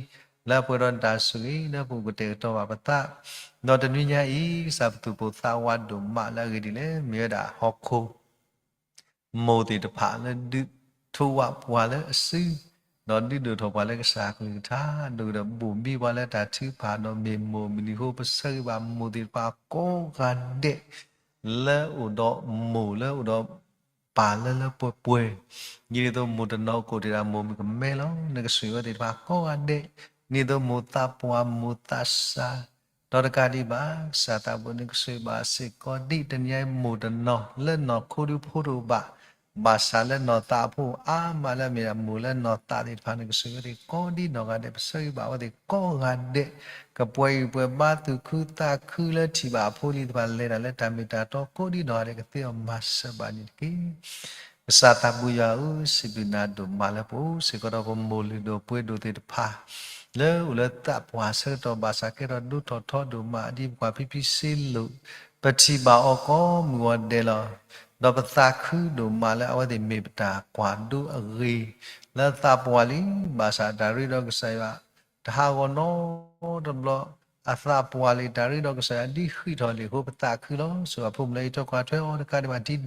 လၢအပှဲၤဒီးနတၢ်ဆိၣ်ဂ့ၤ လၢပအိၣ်ကတဲာ်ကတီၤဘၣ်ပသး, ဒီးတနွံညါအံၤ ကစၢ်ပသူၣ်ပိၢ်သးဝးဒိၣ်မးလၢအဂ့ၢ်ဒ်လဲၣ်, မ့ၢ်ဝဲဒၣ်ဟီၣ်ခိၣ် မိၢ်သ့ၣ်တဖၣ်လၢဒုးထိးဝးပှၤလၢအစု, ဒီးဒုးဒိၣ်ထီၣ်ပှၤလၢကစၢ်အကလုၢ်ကထါ, ဒိၣ်ကဒီးဘိၣ်ဘံပှၤလၢတၢ်ထုကဖၣ်, ဒီးမ့ၢ်မိၢ်မုၢ်နံၤအဃိ ပဆၢဂ့ၤဘၣ်မိၢ်သ့ၣ်တဖၣ်ကိးဂၤဒဲး လၢအိၣ်ဒီးမိၢ်လၢအိၣ်ဒီးပၢ်လၢလၢပှဲၤပှဲၤ, ဒ်န့ၣ်အသိးမိၢ်တနီၤကိးတ့ၢ်ဒၣ်မိၢ်မုၣ်ကမဲလီၤ. နကဆိၣ်ဂ့ၤအဝဲသ့ၣ်တဖၣ်ကိးဂၤဒဲး, ဒ်န့ၣ်အသိးမိၢ်သးပှၢ်မိၢ်သးစၢ် ဒီးတကးဒံးဘၣ် ကစၢ်သးဘိ နကဆိၣ်ဂ့ၤဘၣ်စ့ၢ်ကီးဒ်တနံၤအံၤမိၢ်တနီၤ လၢနီၢ်ခိဒုးဖိတအိၣ်ဘၣ်, ဘၣ်ဆၣ်လၢနီၢ်သးအဖိအါမးလၢအမ့ၢ်ဒၣ်မိၢ်လၢနီၢ်သးသ့ၣ်တဖၣ် နကဆိၣ်ဂ့ၤအဝဲသ့ၣ်ကိးဒ်နီၢ်ဂၤဒဲး, ပဆၢဂ့ၤဘၣ်အဝဲသ့ၣ်ကိးဂၤဒဲး, ကပှဲၤဂံၢ်ပှဲၤဘါသူၣ်ခုသးခုလၢထံၣ်ဘၣ်အဖိအလံၤသ့ၣ်တဖၣ် လဲၤတၢ်လၢတၢ်မ့ၢ်တၢ်တီကိးဒ်နီၢ်ဂၤဒဲး ကသ့အီၤမၤစၢၤဘၣ်န့ၣ်တက့ၢ်. ကစၢ်သးဘိယွၤဧၢ, စံးဘျုးနၤဒိၣ်မးလၢပအိၣ်စ့ၢ်ကီးဒီးပမိၢ်လုၢ်ဒိၣ်ပှ့ၤဒိၣ်သ့ၣ်တဖၣ် လၢအိၣ်လၢသးပှၢ်ဆၢကတီၢ်ဘၣ်ဆၣ် ကဲထီၣ်ဒိၣ်ထီၣ်ထီဒိၣ်မး ဒ်ပကွၢ်ဖံဖံစ့လိာ်, ပထံၣ်ဘၣ်အီၤကိးမုၢ်ဂီၤဒဲးလီၤ. ဒီးပသးခုဒိၣ်မးလၢအဝဲသ့ၣ်မ့ၢ်ပတၢ်ကွၢ်ဒိအဂ့ၤ လၢသးပှၢ်လံ, ဘၣ်ဆၣ်တၢ်ရ့ဒီးကစၢ်ယွၤ တဟးဂီၤနီတဘျီ, အသးပှၢ်လံ တၢ်ရ့ဒီးကစၢ်ယွၤဒ်ဃံးထီၣ်လံအဃိ ပသးခုလီၤ. ဆိၣ်ဂ့ၤအဖိမုၣ်လၢအံးထွဲကွၢ်ထွဲအီၤတကးဒံးဘၣ်ဒ်ဒီး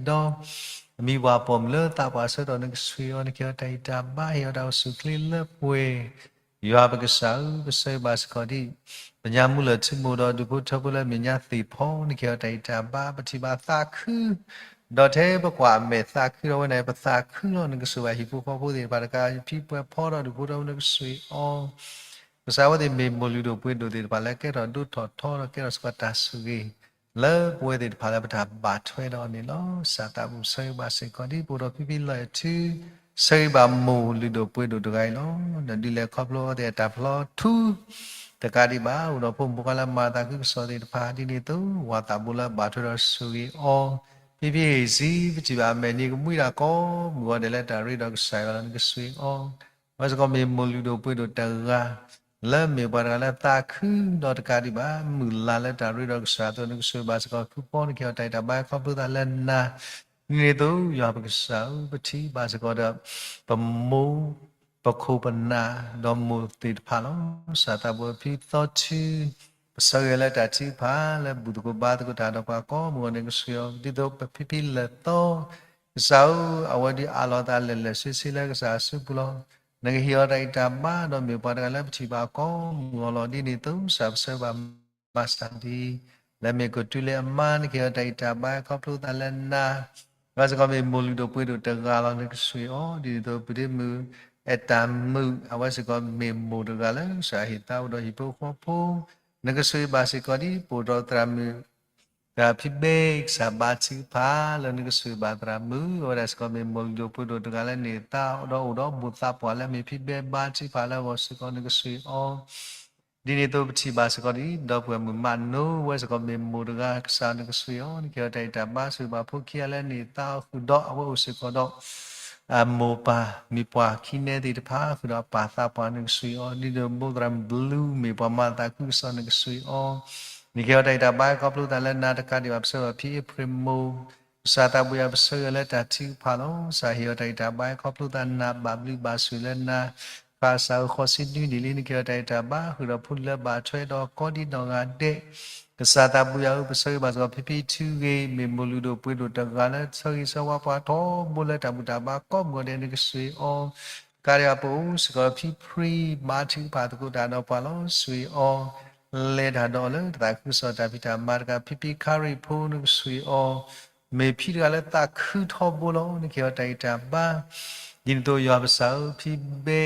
အမံၤပှၢ်ပိာ်မုၣ်လၢသးပှၢ်ဆၢကတီၢ် နကဆိၣ်ဂ့ၤအီၤ နကဟ့ၣ်အီၤတၢ်ဂံၢ်တၢ်ဘါ ဟ့ၣ်အီၤတၢ်အိၣ်ဆူၣ်အိၣ်ချ့လၢပှဲၤ ယွၤပကစၢ်ဧၢ, ပဆၢဂ့ၤဘၣ်စ့ၢ်ကီးဒ် ပညါမူလၢာ်ထူမိၢ်ဒီးဒူၣ်ဖိထၢဖိလၢမဲာ်ညါသ့ၣ်ဖီ နကဟ့ၣ်အီၤတၢ်ဂံၢ်တၢ်ဘါ ပထံၣ်ဘၣ်သးခု, ဒီးထဲပကွၢ်အမဲာ်သးခုဒီးဝဲန့ၣ် ပသးခုလီၤ. နကဆိၣ်ဂ့ၤဘၣ်ဟံၣ်ဖိဃီဖိသ့ၣ်တဖၣ်တကး ဖံပှဲၤဖီဒီးဒူၣ်ဖိထၢဖိ နကဆိၣ်ဂ့ၤအီၤ ကစၢ်အဝဲသ့ၣ်မ့ၢ်မိၢ်လုၢ်ဒိၣ်ပှ့ၤဒိၣ်သ့ၣ်တဖၣ်လၢကဲထီၣ်ဒိၣ်ထီၣ်ထီဒီးကဲထီၣ်စ့ၢ်ကီးတၢ်ဆိၣ်ဂ့ၤ လၢပဝဲသ့ၣ်တဖၣ်လၢပတၢ်ဘၣ်ထွဲဒီးအီၤန့ၣ်လီၤ. ကစၢ်သးဘိ ပဆၢဂ့ၤဘၣ်စ့ၢ်ကီးဒ်ပအိၣ်ဒီးဖံဖံလီၢ်အဲၣ်ထူ ဆၢဂ့ၤဘၣ်မိၢ်လုၢ်ဒိၣ်ပှ့ၤဒိၣ်တဂၤအံၤလီၤ. ဒီးဒ်လဲၣ်ခီဖျိအဝဲသ့ၣ်အတၢ်ဖျီထူ တကးဒံးဘၣ် အိၣ်ဒီးဖိမုၣ်ဖိခွါလၢမၤသးခုကစီၣ်သ့ၣ်တဖၣ် ဒ်န့ၣ်အသိး ဝၤသးဘိလၢအဘၣ်ထွဲဒီးဆိၣ်ဂ့ၤအီၤ ဖံဖံဟ့ၣ်ဆံ ပထံၣ်ဘၣ်အမဲာ်နံၤကမှံတၢ်ကိးမုၢ်ဂီၤဒဲးလၢတၢ်ရ့ဒီးကစၢ်ယွၤလီၤ. နကဆိၣ်ဂ့ၤအီၤ အဝဲစ့ၢ်ကီးမ့ၢ်မိၢ်လုၢ်ဒိၣ်ပှ့ၤဒိၣ်တဂၤ လၢမ့ၢ်ပှၤတဂၤလၢသးခု ဒီးတကးဒံးဘၣ် မုၢ်လၢ်လၢတၢ်ရ့ဒီးကစၢ်အသိး နကဆိၣ်ဂ့ၤဘၣ်စ့ၢ်ကီးဖုဖီ နကဟ့ၣ်အီၤတၢ်ဂံၢ်တၢ်ဘါခီဖျိသးလၢနၤ ဒ်န့ၣ်အသိး ယွၤပကစၢ်ဧၢ ပထံၣ်ဘၣ်စ့ၢ်ကီးဒီး ပမိၢ် ပခိၣ်ပနၢ် ဒီးမိၢ်သ့ၣ်တဖၣ်လီၤ. ကစၢ်သးဘိ ဖံသီထူ ပဆၢဂ့ၤလၢတၢ်ထုကဖၣ် လၢဘူၣ်သကိးဘါသကိးတၢ်ဒီးပှၤကိးမုၢ်ဂီၤန့ၣ် ကဆိၣ်ဂ့ၤအီၤ ဒ်သိးပဖံဖံလၢာ်သီ ကစၢ်ဧၢ အဝဲဒုးအးလီၤအသးလၢာ်လၢာ်ဆ့ဆ့လၢကစၢ်အစုပူၤလီၤ. နကဟ့ၣ်အီၤတၢ်ဂံၢ်တၢ်ဘါ ဒီးမ့ၢ်ပှၤတဂၤလၢပထံၣ်ဘၣ်ကိးမုၢ်ဂီၤလီၤ. ဒ်န့ၣ်အသိး ကစၢ်ပဆၢဂ့ၤဘၣ် မၤစၢ်ဒ် လၢမ့ၢ်ကီၢ်သူလ့ၤအမါ နကဟ့ၣ်အီၤတၢ်ဂံၢ်တၢ်ဘါခီဖျိသးလၢနၤ အဝဲစ့ၢ်ကီးမ့ၢ်မိၢ်လုၢ်ဒိၣ်ပှ့ၤဒိၣ်တဂၤလီၤ. နကဆိၣ်ဂ့ၤအီၤ ဒ်န့ၣ်အသိး ပဒ့မုၣ် အဲၣ်တၢ်မုၣ် အဝဲစ့ၢ်ကီးမ့ၢ်မိၢ်တဂၤလၢကစၢ်ဟ့ၣ်သါအိၣ်ဒီးဟံၣ်ဖိဃီဖိ နကဆိၣ်ဂ့ၤဘၣ်စ့ၢ်ကီးဒ် ပအိၣ်ဒီးသရၣ်မုၣ် ဒီးဖံဘဲ ကစၢ်ဘါထုကဖၣ်လၢနကဆိၣ်ဂ့ၤဘၣ်သရၣ်မုၣ် အဝဲဒၣ်စ့ၢ်ကီးမ့ၢ်မိၢ်လုၢ်ဒိၣ်ပှ့ၤဒိၣ်တဂၤလၢန့ၢ်သါဒီးအိၣ်ဒီး မိၢ်သးပှၢ်လၢမ့ၢ်ဖံဘဲဘါထုကဖၣ်လၢအဂီၢ်စ့ၢ်ကီး နကဆိၣ်ဂ့ၤအီၤ ဒ်န့ၣ်အသိးပထံၣ်ဘၣ်စ့ၢ်ကီးဒ် ဒီပုၢ်ဝဲၢ်မုၣ်မးနိ အဝဲစ့ၢ်ကီးမ့ၢ်မိၢ်တဂၤ ကစၢ်နကဆိၣ်ဂ့ၤအီၤ နကဟ့ၣ်အီၤတၢ်ဂံၢ်တၢ်ဘါ ဆိၣ်ဂ့ၤဘၣ်ဖိခံဂၤလၢန့ၢ်သါအီၤဃုာ်ဒီး အဝဲအိၣ်စ့ၢ်ကီးဒီး အမိၢ်ပၢ်မ့ၢ်ပှၤခံနဲသ့ၣ်တဖၣ် ဃုာ်ဒီးအပၢ်သးပှၢ် နကဆိၣ်ဂ့ၤအီၤ ဒ်န့ၣ်အသိး မိၢ်သရၣ်မုၣ်ဘလူး မ့ၢ်ပှၤမၤသးခုကစီၣ် နကဆိၣ်ဂ့ၤအီၤ နကဟ့ၣ်အီၤတၢ်ဂံၢ်တၢ်ဘါခီဖျိသးလၢနၤ တကးဒံးဘၣ် ပဆၢဂ့ၤဘၣ်ဖံအ့ဖြ့ၣ်မိၢ် ကစၢ်သးဘိယွၤ ပဆၢဂ့ၤလၢတၢ်ထုကဖၣ်လီၤ. ကစၢ်ဟ့ၣ်အီၤတၢ်ဂံၢ်တၢ်ဘါခီဖျိသးနၤ ဘၣ်ဘျုးဘၣ်ဆိၣ်လၢနၤ ဃၣ်စၢ်ဧၢ ဃိးဆံနွံနံၣ်လံ နကဟ့ၣ်အီၤတၢ်ဂံၢ်တၢ်ဘါ ဃုာ်ဒီးဖိလၢဘၣ်ထွဲဒီးကိးဒံနီၢ်ဂၤဒဲး ကစၢ်သးဘိယွၤဧၢ ပဆၢဂ့ၤဘၣ်စ့ၢ်ကီးဖံဖံထူဂ့ၤ မ့ၢ်မိၢ်လုၢ်ဒိၣ်ပှ့ၤဒိၣ်တဂၤလၢဆၢဂ့ၤဆၢဝါပှၤထီဘိလၢတၢ်ဘူၣ်တၢ်ဘါကိးမုၢ်ဂီၤဒဲး နကဆိၣ်ဂ့ၤအီၤ တကးဒံးဘၣ် ပအိၣ်စ့ၢ်ကီးဖံဖြံ ဘါထုကဖၣ်သကိးတၢ်ဒီးပှၤလီၤ ဆိၣ်ဂ့ၤအီၤ လဲၤတၢ်ဒီးအီၤလၢတၢ်သးခုကစီၣ်တၢ်ဖံးတၢ်မၤတကး ဖံဖံခါရံၣ်ဖိ နကဆိၣ်ဂ့ၤအီၤ မ့ၢ်ဖံတဂၤလၢသးခုထီဘိလီၤ နကဟ့ၣ်အီၤတၢ်ဂံၢ်တၢ်ဘါ ဒ်န့ၣ်အသိးယွၤပကစၢ်ဧၢ ဖံဘဲ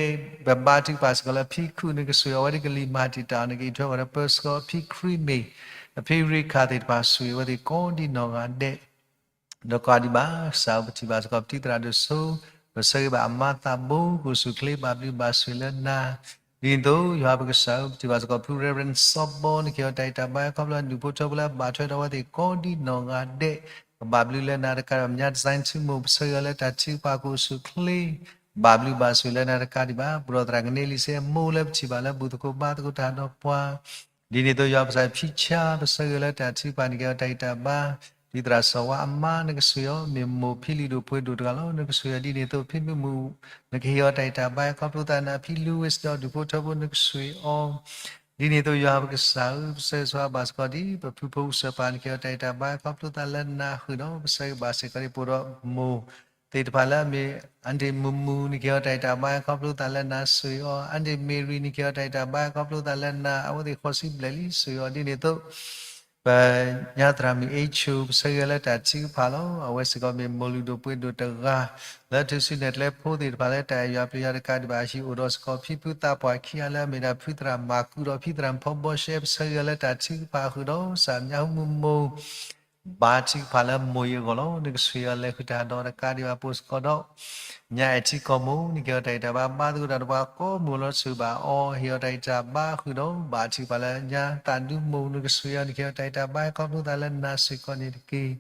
ပဘါထုကဖၣ်စ့ၢ်ကီးလၢဖံခုၣ် နကဆိၣ်ဂ့ၤအီၤ အဝဲဒၣ်ကလံၤမၤတံာ်တာ် နကအံးထွဲဃီၤဒီးပၢဆှၢအီၤ ဖံခရံမ့ၢ် အဖံရ့ခၣ်သ့ၣ်တဖၣ် ဆိၣ်ဂ့ၤအဝဲသ့ၣ်ကိးဒံနီၢ်ဂၤဒဲး ဒီးကးဒံးဘၣ် ကစၢ်ဧၢ ပထံၣ်ဘၣ်စ့ၢ်ကီး ပတံၤသရၣ်ဒိၣ်စိ, ပဆၢဂ့ၤဘၣ်အမါသးဘိ ကအိၣ်ဆူၣ်အိၣ်ချ့ ဘၣ်ဘျုးဘၣ်ဆိၣ်ဂ့ၤလၢနၤ, ဒ်န့ၣ်အသိး ယွၤပကစၢ်ဧၢ ပထံၣ်ဘၣ်စ့ၢ်ကီး ဖု Reverend စီၤဘီ နကဟ့ၣ်အီၤတၢ်ဂံၢ်တၢ်ဘါ ခီဖျိဒူၣ်ဖိထၢဖိလၢအဘၣ်ထွဲဒီးအဝဲသ့ၣ်ကိးဒံနီၢ်ဂၤဒဲး, ကဘၣ်ဘျုးလၢနၤတကးဒီး ပညါ design ထံမိၢ် ပဆၢဂ့ၤအီၤလၢတၢ်ထုကဖၣ် ကအိၣ်ဆူၣ်အိၣ်ချ့ ဘၣ်ဘျုးဘၣ်ဆိၣ်ဂ့ၤလၢနၤတကးဒံးဘၣ်, ပဒီၣ်သရၣ်ကန့လံစ့အမိၢ်လၢပထံၣ်ဘၣ်လၢဘူၣ်သကိးဘါသကိးတၢ်ဒီးပှၤ ဒ်န့ၣ်အသိး ယွၤပကစၢ် ဖံဆါ ပဆၢဂ့ၤအီၤလၢတၢ်ထုကဖၣ် နကဟ့ၣ်အီၤတၢ်ဂံၢ်တၢ်ဘါ, တံၤသရၣ်စီၤဝါအမါ နကဆိၣ်ဂ့ၤအီၤ, မ့ၢ်မိၢ်ဖံလံၤဒိၣ်ပှ့ၤဒိၣ်တဂၤလီၤ နကဆိၣ်ဂ့ၤအီၤ, ဒ်န့ၣ်အသိး ဖံမုၢ်မုၢ် နကဟ့ၣ်အီၤတၢ်ဂံၢ်တၢ်ဘါ ခီဖျိသးနၤ, ဖံ Louis ဒီးဒူၣ်ဖိထၢဖိ နကဆိၣ်ဂ့ၤအီၤ ဒ်န့ၣ်အသိး ယွၤပကစၢ်ဧၢ ပဆၢဂ့ၤဘၣ်စ့ၢ်ကီးဒ် ပဖုဖိကစၢၢ်ပၤ နကဟ့ၣ်အီၤတၢ်ဂံၢ်တၢ်ဘါ ခီဖျိသးလၢနၤဃုာ်ဒီး ပဆၢဂ့ၤဘၣ်စ့ၢ်ကီးဒ် ပအိၣ်ဒီးမိၢ်သ့ၣ်တဖၣ်လၢအမ့ၢ် Auntie မူမူ နကဟ့ၣ်အီၤတၢ်ဂံၢ်တၢ်ဘါ ခီဖျိသးလၢနၤ ဆိၣ်ဂ့ၤအီၤ, Auntie Mary နကဟ့ၣ်အီၤတၢ်ဂံၢ်တၢ်ဘါ ခီဖျိသးလၢနၤ အဝဲသ့ၣ်ဃိးဆံဘျဲၣ်လံ ဆိၣ်ဂ့ၤအီၤ, ဒ်န့ၣ်အသိး ပညါသရၣ်မုၣ် အ့ၣ်ခၠိၣ် ပဆၢဂ့ၤအီၤလၢတၢ်ထုကဖၣ်လီၤ. အဝဲစ့ၢ်ကီးမ့ၢ်မိၢ်လုၢ်ဒိၣ်ပှ့ၤဒိၣ်တဂၤ လၢထူၣ်စုနဲၣ်ကျဲဖိသ့ၣ်တဖၣ်လၢတၢ်အဲၣ်ယွၤပျံၤယွၤတကးဒံးဘၣ် ဟံၣ်အိၣ်ဒီးစ့ၢ်ကီး ဖံဖုသးပှၢ်ခံဂၤလၢအမ့ၢ်ဒၣ် ဖုသရၣ်မၤကူဒီး ဖံသရၣ်မုၣ်ဖီဘီရှဲ ပဆၢဂ့ၤအီၤလၢတၢ်ထုကဖၣ်အဃုာ်ဒီး ကစၢ်ညါဟူမုၢ်မိၢ် ဘါထုကဖၣ်လၢမိၢ်အံၤအဂီၢ်လီၤ. နကဆိၣ်ဂ့ၤအီၤလဲၤဃုာ်တၢ်ဒီးတကးဒံးဘၣ် ပအိၣ်စ့ၢ်ကီးဒီး ညါအဲၣ်ထံကီၢ်မိၢ် နကဟ့ၣ်အီၤတၢ်ဂံၢ်တၢ်ဘါ ဘါသကိးတၢ်ဒီးပှၤကိးမုၢ်လီၤ ဆိၣ်ဂ့ၤဘၣ်အီၤ ဟ့ၣ်အီၤတၢ်ဂံၢ်တၢ်ဘါဃုာ်ဒီး ဘါထုကဖၣ်လၢညါသးဒူမိၢ် နကဆိၣ်ဂ့ၤအီၤ နကဟ့ၣ်အီၤတၢ်ဂံၢ်တၢ်ဘါ ခီဖျိသးလၢနၤစ့ၢ်ကီးန့ၣ်တက့ၢ်.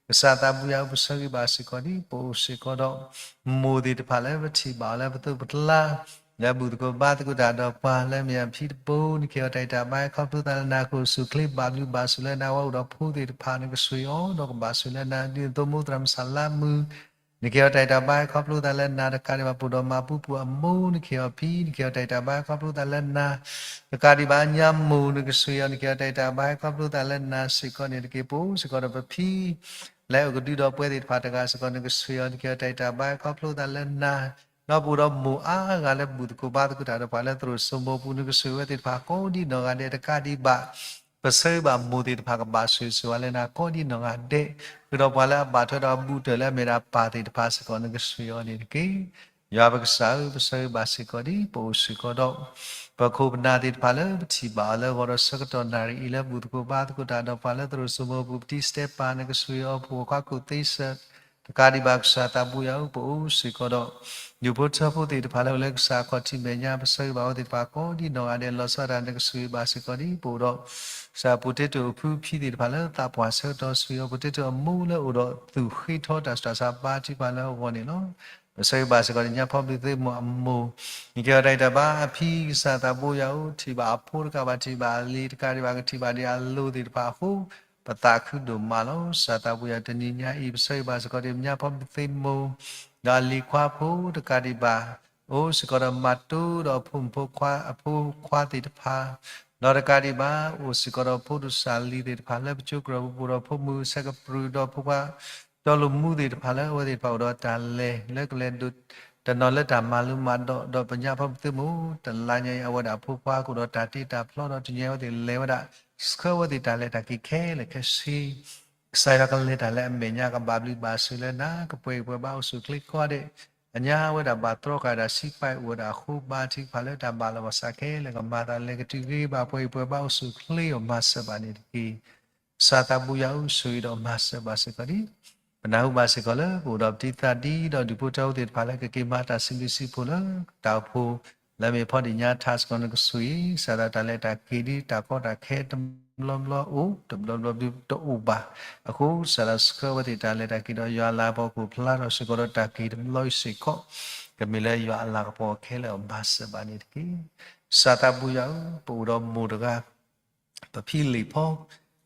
ကစၢ်သးဘိယွၤဧၢ ပဆၢဂ့ၤဘၣ်စ့ၢ်ကီးဒ် ပအိၣ်စ့ၢ်ကီးဒီး မိၢ်သ့ၣ်တဖၣ်လၢပထံၣ်ဘၣ်အီၤလၢပသိးပကျါ လၢဘူၣ်သကိးဘါသကိးတၢ်ဒီးပှၤ လၢမ့ၢ်အဖံတဘိ နကဟ့ၣ်အီၤတၢ်ဂံၢ်တၢ်ဘါ ခီဖျိသးလၢနၤ ကအိၣ်ဆူၣ်အိၣ်ချ့ ဘၣ်ဘျုးဘၣ်ဆိၣ်လၢနၤ အဝဲအိၣ်ဒီးဖိသ့ၣ်တဖၣ် နကဆိၣ်ဂ့ၤအီၤဒီးကဘၣ်ဆိၣ်လၢနၤ ဒ်န့ၣ်အသိး မိၢ်သရၣ်မုၣ်စၢ်လါမုၢ် နကဟ့ၣ်အီၤတၢ်ဂံၢ်တၢ်ဘါ ခီဖျိသးလၢနၤတကးဒံးဘၣ် ပအိၣ်ဒီးမၤပူၤပူၤအမိၢ် နကဟ့ၣ်အီၤဖံ နကဟ့ၣ်အီၤတၢ်ဂံၢ်တၢ်ဘါ ခီဖျိသးလၢနၤ တကးဒံးဘၣ် ညါမိၢ် နကဆိၣ်ဂ့ၤအီၤ နကဟ့ၣ်အီၤတၢ်ဂံၢ်တၢ်ဘါ ခီဖျိသးလၢနၤစ့ၢ်ကီးန့ၣ်တက့ၢ်. ပအိၣ်စ့ၢ်ကီးဒီးပဖံ လၢအကဒုဒီးပှဲၤသ့ၣ်တဖၣ်တဂၤစ့ၢ်ကီး နကဆိၣ်ဂ့ၤအီၤ နကဟ့ၣ်အီၤတၢ်ဂံၢ်တၢ်ဘါ ခီဖျိသးလၢနၤ ဒီးပအိၣ်ဒီးမိၢ်အါဂၤလၢဘူၣ်သကိးဘါသကိးတၢ်ဒီးပှၤလၢသရိာ်စိမိပူၤ နကဆိၣ်ဂ့ၤဝဲသ့ၣ်တဖၣ်ကိးဒံနီၢ်ဂၤဒဲး တကးဒံးဘၣ် ပဆၢဂ့ၤဘၣ်မိၢ်သ့ၣ်တဖၣ်ကဘၣ်ဆိၣ်ဂ့ၤဆိၣ်ဝါလၢနၤကိးဒံနီၢ်ဂၤဒဲး ဃုာ်ဒီးပှၤလၢအဘၣ်ထွဲဒီးအဘူးတၢၢ်လၢအမ့ၢ်ဒၣ်ပၢ်သ့ၣ်တဖၣ်စ့ၢ်ကီး နကဆိၣ်ဂ့ၤအီၤန့ၣ်တက့ၢ်. ယွၤပကစၢ်ဧၢ ပဆၢဂ့ၤဘၣ်စ့ၢ်ကီးဒ် ပအိၣ်စ့ၢ်ကီးဒီး ပခိၣ်ပနၢ်သ့ၣ်တဖၣ်လၢပထံၣ်ဘၣ်အီၤလၢဂီၤဒီးဆၢကတီၢ်နၣ်ရံၣ်အံၤ လၢဘူၣ်သကိးဘါသကိးတၢ်ဒီးပှၤလၢသရိာ်စိမိပူၤ ပတံၤစတဲပၤ နကဆိၣ်ဂ့ၤအီၤ ပှၤခွါခိၣ်သ့စၢၤ တကးဒံးဘၣ် ကစၢ်သးဘိယွၤဧၢ ပအိၣ်စ့ၢ်ကီးဒီး ဒူၣ်ဖိထၢဖိသ့ၣ်တဖၣ်လၢအိၣ်လၢကစၢ်အခီၣ်ထံးမဲာ်ညါ ပဆၢဂ့ၤဘၣ်အဝဲသ့ၣ်တဖၣ်ကိးဒံနီၢ်ဂၤဒဲး လီၤဆီဒၣ်တၢ် နကဆိၣ်ဂ့ၤဘၣ်စ့ၢ်ကီးဒ် ပအိၣ်ဒီး ကစၢ် potato အဖုဖံသ့ၣ်တဖၣ်လၢသးပှၢ်ဆၢကတီၢ် ဆိၣ်ဂ့ၤအီၤ potato အမိၢ်လၢအိၣ်ဒီးသူၣ်ဃ့ထီတၢ်ဆူးတၢ်ဆါဘါထုကဖၣ်လၢအဂီၢ်န့ၣ်လီၤ. ပဆၢဂ့ၤဘၣ်စ့ၢ်ကီး ညါဖီဘျုးသ့မိၢ်အမိၢ် နကဟ့ၣ်အီၤတၢ်ဂံၢ်တၢ်ဘါ အဖံ ကစၢ်သးဘိယွၤဧၢ ထံၣ်ဘၣ်အဖိတကးဘၣ် ထံၣ်ဘၣ်အလံၤတကးဒံးဘၣ် ကထံၣ်ဘၣ်ဒံးအလိၤသ့ၣ်တဖၣ်အဃိ ပသးခုဒိၣ်မးလီၤ. ကစၢ်သးဘိယွၤ တနံၤညါအံၤ ပဆၢဂ့ၤဘၣ်စ့ၢ်ကီးဒံး ညါဖီဘျုးသ့မိၢ် ဒီးအလံၤခွါဖိတကးဒံးဘၣ် အိၣ်စ့ၢ်ကီးဒီးမၤတိဒီးအဖိမုၣ်ဖိခွါ အဖိခွါသ့ၣ်တဖၣ် ဒီးတကးဒံးဘၣ် အိၣ်စ့ၢ်ကီးဒီးဖိဒိၣ်စၢ်လံၤသ့ၣ်တဖၣ်လၢပကၠိကရၢၢ်ပူၤ ဒီးဖိမုၣ်ဆဲးကပြုၢ်ဒီးဖိခွါ တီလိာ်မူသ့ၣ်တဖၣ်လၢအဝဲသ့ၣ်တဖၣ်အိၣ်ဒီးတၢ်လဲၤ လၢကလဲၤဒိးတနီၤလၢတၢ်မၤလိမၤဒိး ဒီးပညါဖီဘျုးသ့မိၢ် တလါညါအံၤ အဝဲဒၣ်အဖိခွါကအိၣ်ဒီးတၢ်တ့တၢ်ဖျီဒီးတနံၤအံၤ အဝဲသ့ၣ်လဲၤဝဲဒၣ် ဆှၢဝဲသ့ၣ်တၢ်လဲၤတၢ်က့ၤခဲလၢာ်ခဲဆ့ ကစၢ်ယွၤကလဲၤတၢ်လၢအမဲာ်ညါ ကဘၣ်ဘျုးဘၣ်ဆိၣ်လၢနၤ ကပှဲၤဂံၢ်ပှဲၤဘါအိၣ်ဆူၣ်အိၣ်ချ့ကိးဂၤဒဲး အညါဝဲဒၣ်ဘၣ်တြီဃာ်ဝဲဒၣ် ဆံးပာ်အိၣ်ဝဲဒၣ်အဃိ ဘါထုကဖၣ်လၢတၢ်ဘၣ်လီၤဘၣ်စးခဲလၢာ် ကမၤသးလဲၤကတုၤဂ့ၤ ဘၣ်ပှဲၤဂံၢ်ပှဲၤဘါအိၣ်ဆူၣ်အိၣ်ချ့အီၤ မၤစၢၤဘၣ်န့ၣ်တက့ၢ်. ကစၢ်သးဘိယွၤဧၢ ဆိၣ်ဂ့ၤဒီးမၤစၢၤဘၣ်စ့ၢ်ကီးဒံး ပနၢ်ဟူဘၣ်စ့ၢ်ကီးလၢ ပအိၣ်ဒီးပတံၤသကိးဒီးဒူၣ်ဖိထၢဖိသ့ၣ်တဖၣ်လၢ ကက့ၤမၤတၢ်စံးဘျုးစံးဖှိၣ်လၢ တၢ်အိၣ်ဖှိၣ် လၢအမ့ၢ်ဖီဒံၣ်ညါထါစ့ၢ်ကီး နကဆိၣ်ဂ့ၤ ကစၢ်ဒီးတၢ်လဲၤတၢ်က့ၤဒ်တၢ်ကီတၢ်ခဲတဘျီဘျီအိၣ် တဘျီဘျီတအိၣ်ဘၣ် အဃိ ကစၢ်ဒီးဆှၢဝဲသ့ၣ်တၢ်လဲၤတၢ်က့ၤဒီး ယွၤအလၤကပီၤကအိၣ်ဖျါထီၣ်စ့ၢ်ကီးဒီးတၢ်က့ၤတဘျီအံၤစ့ၢ်ကီး ကမ့ၢ်လၢယွၤအလၤကပီၤခဲလၢာ်အီၤ မၤစၢၤဘၣ်န့ၣ်တက့ၢ်. ကစၢ်သးဘိယွၤဧၢ ပအိၣ်ဒီးမိၢ်တဂၤ ပဖံလံၤဖီ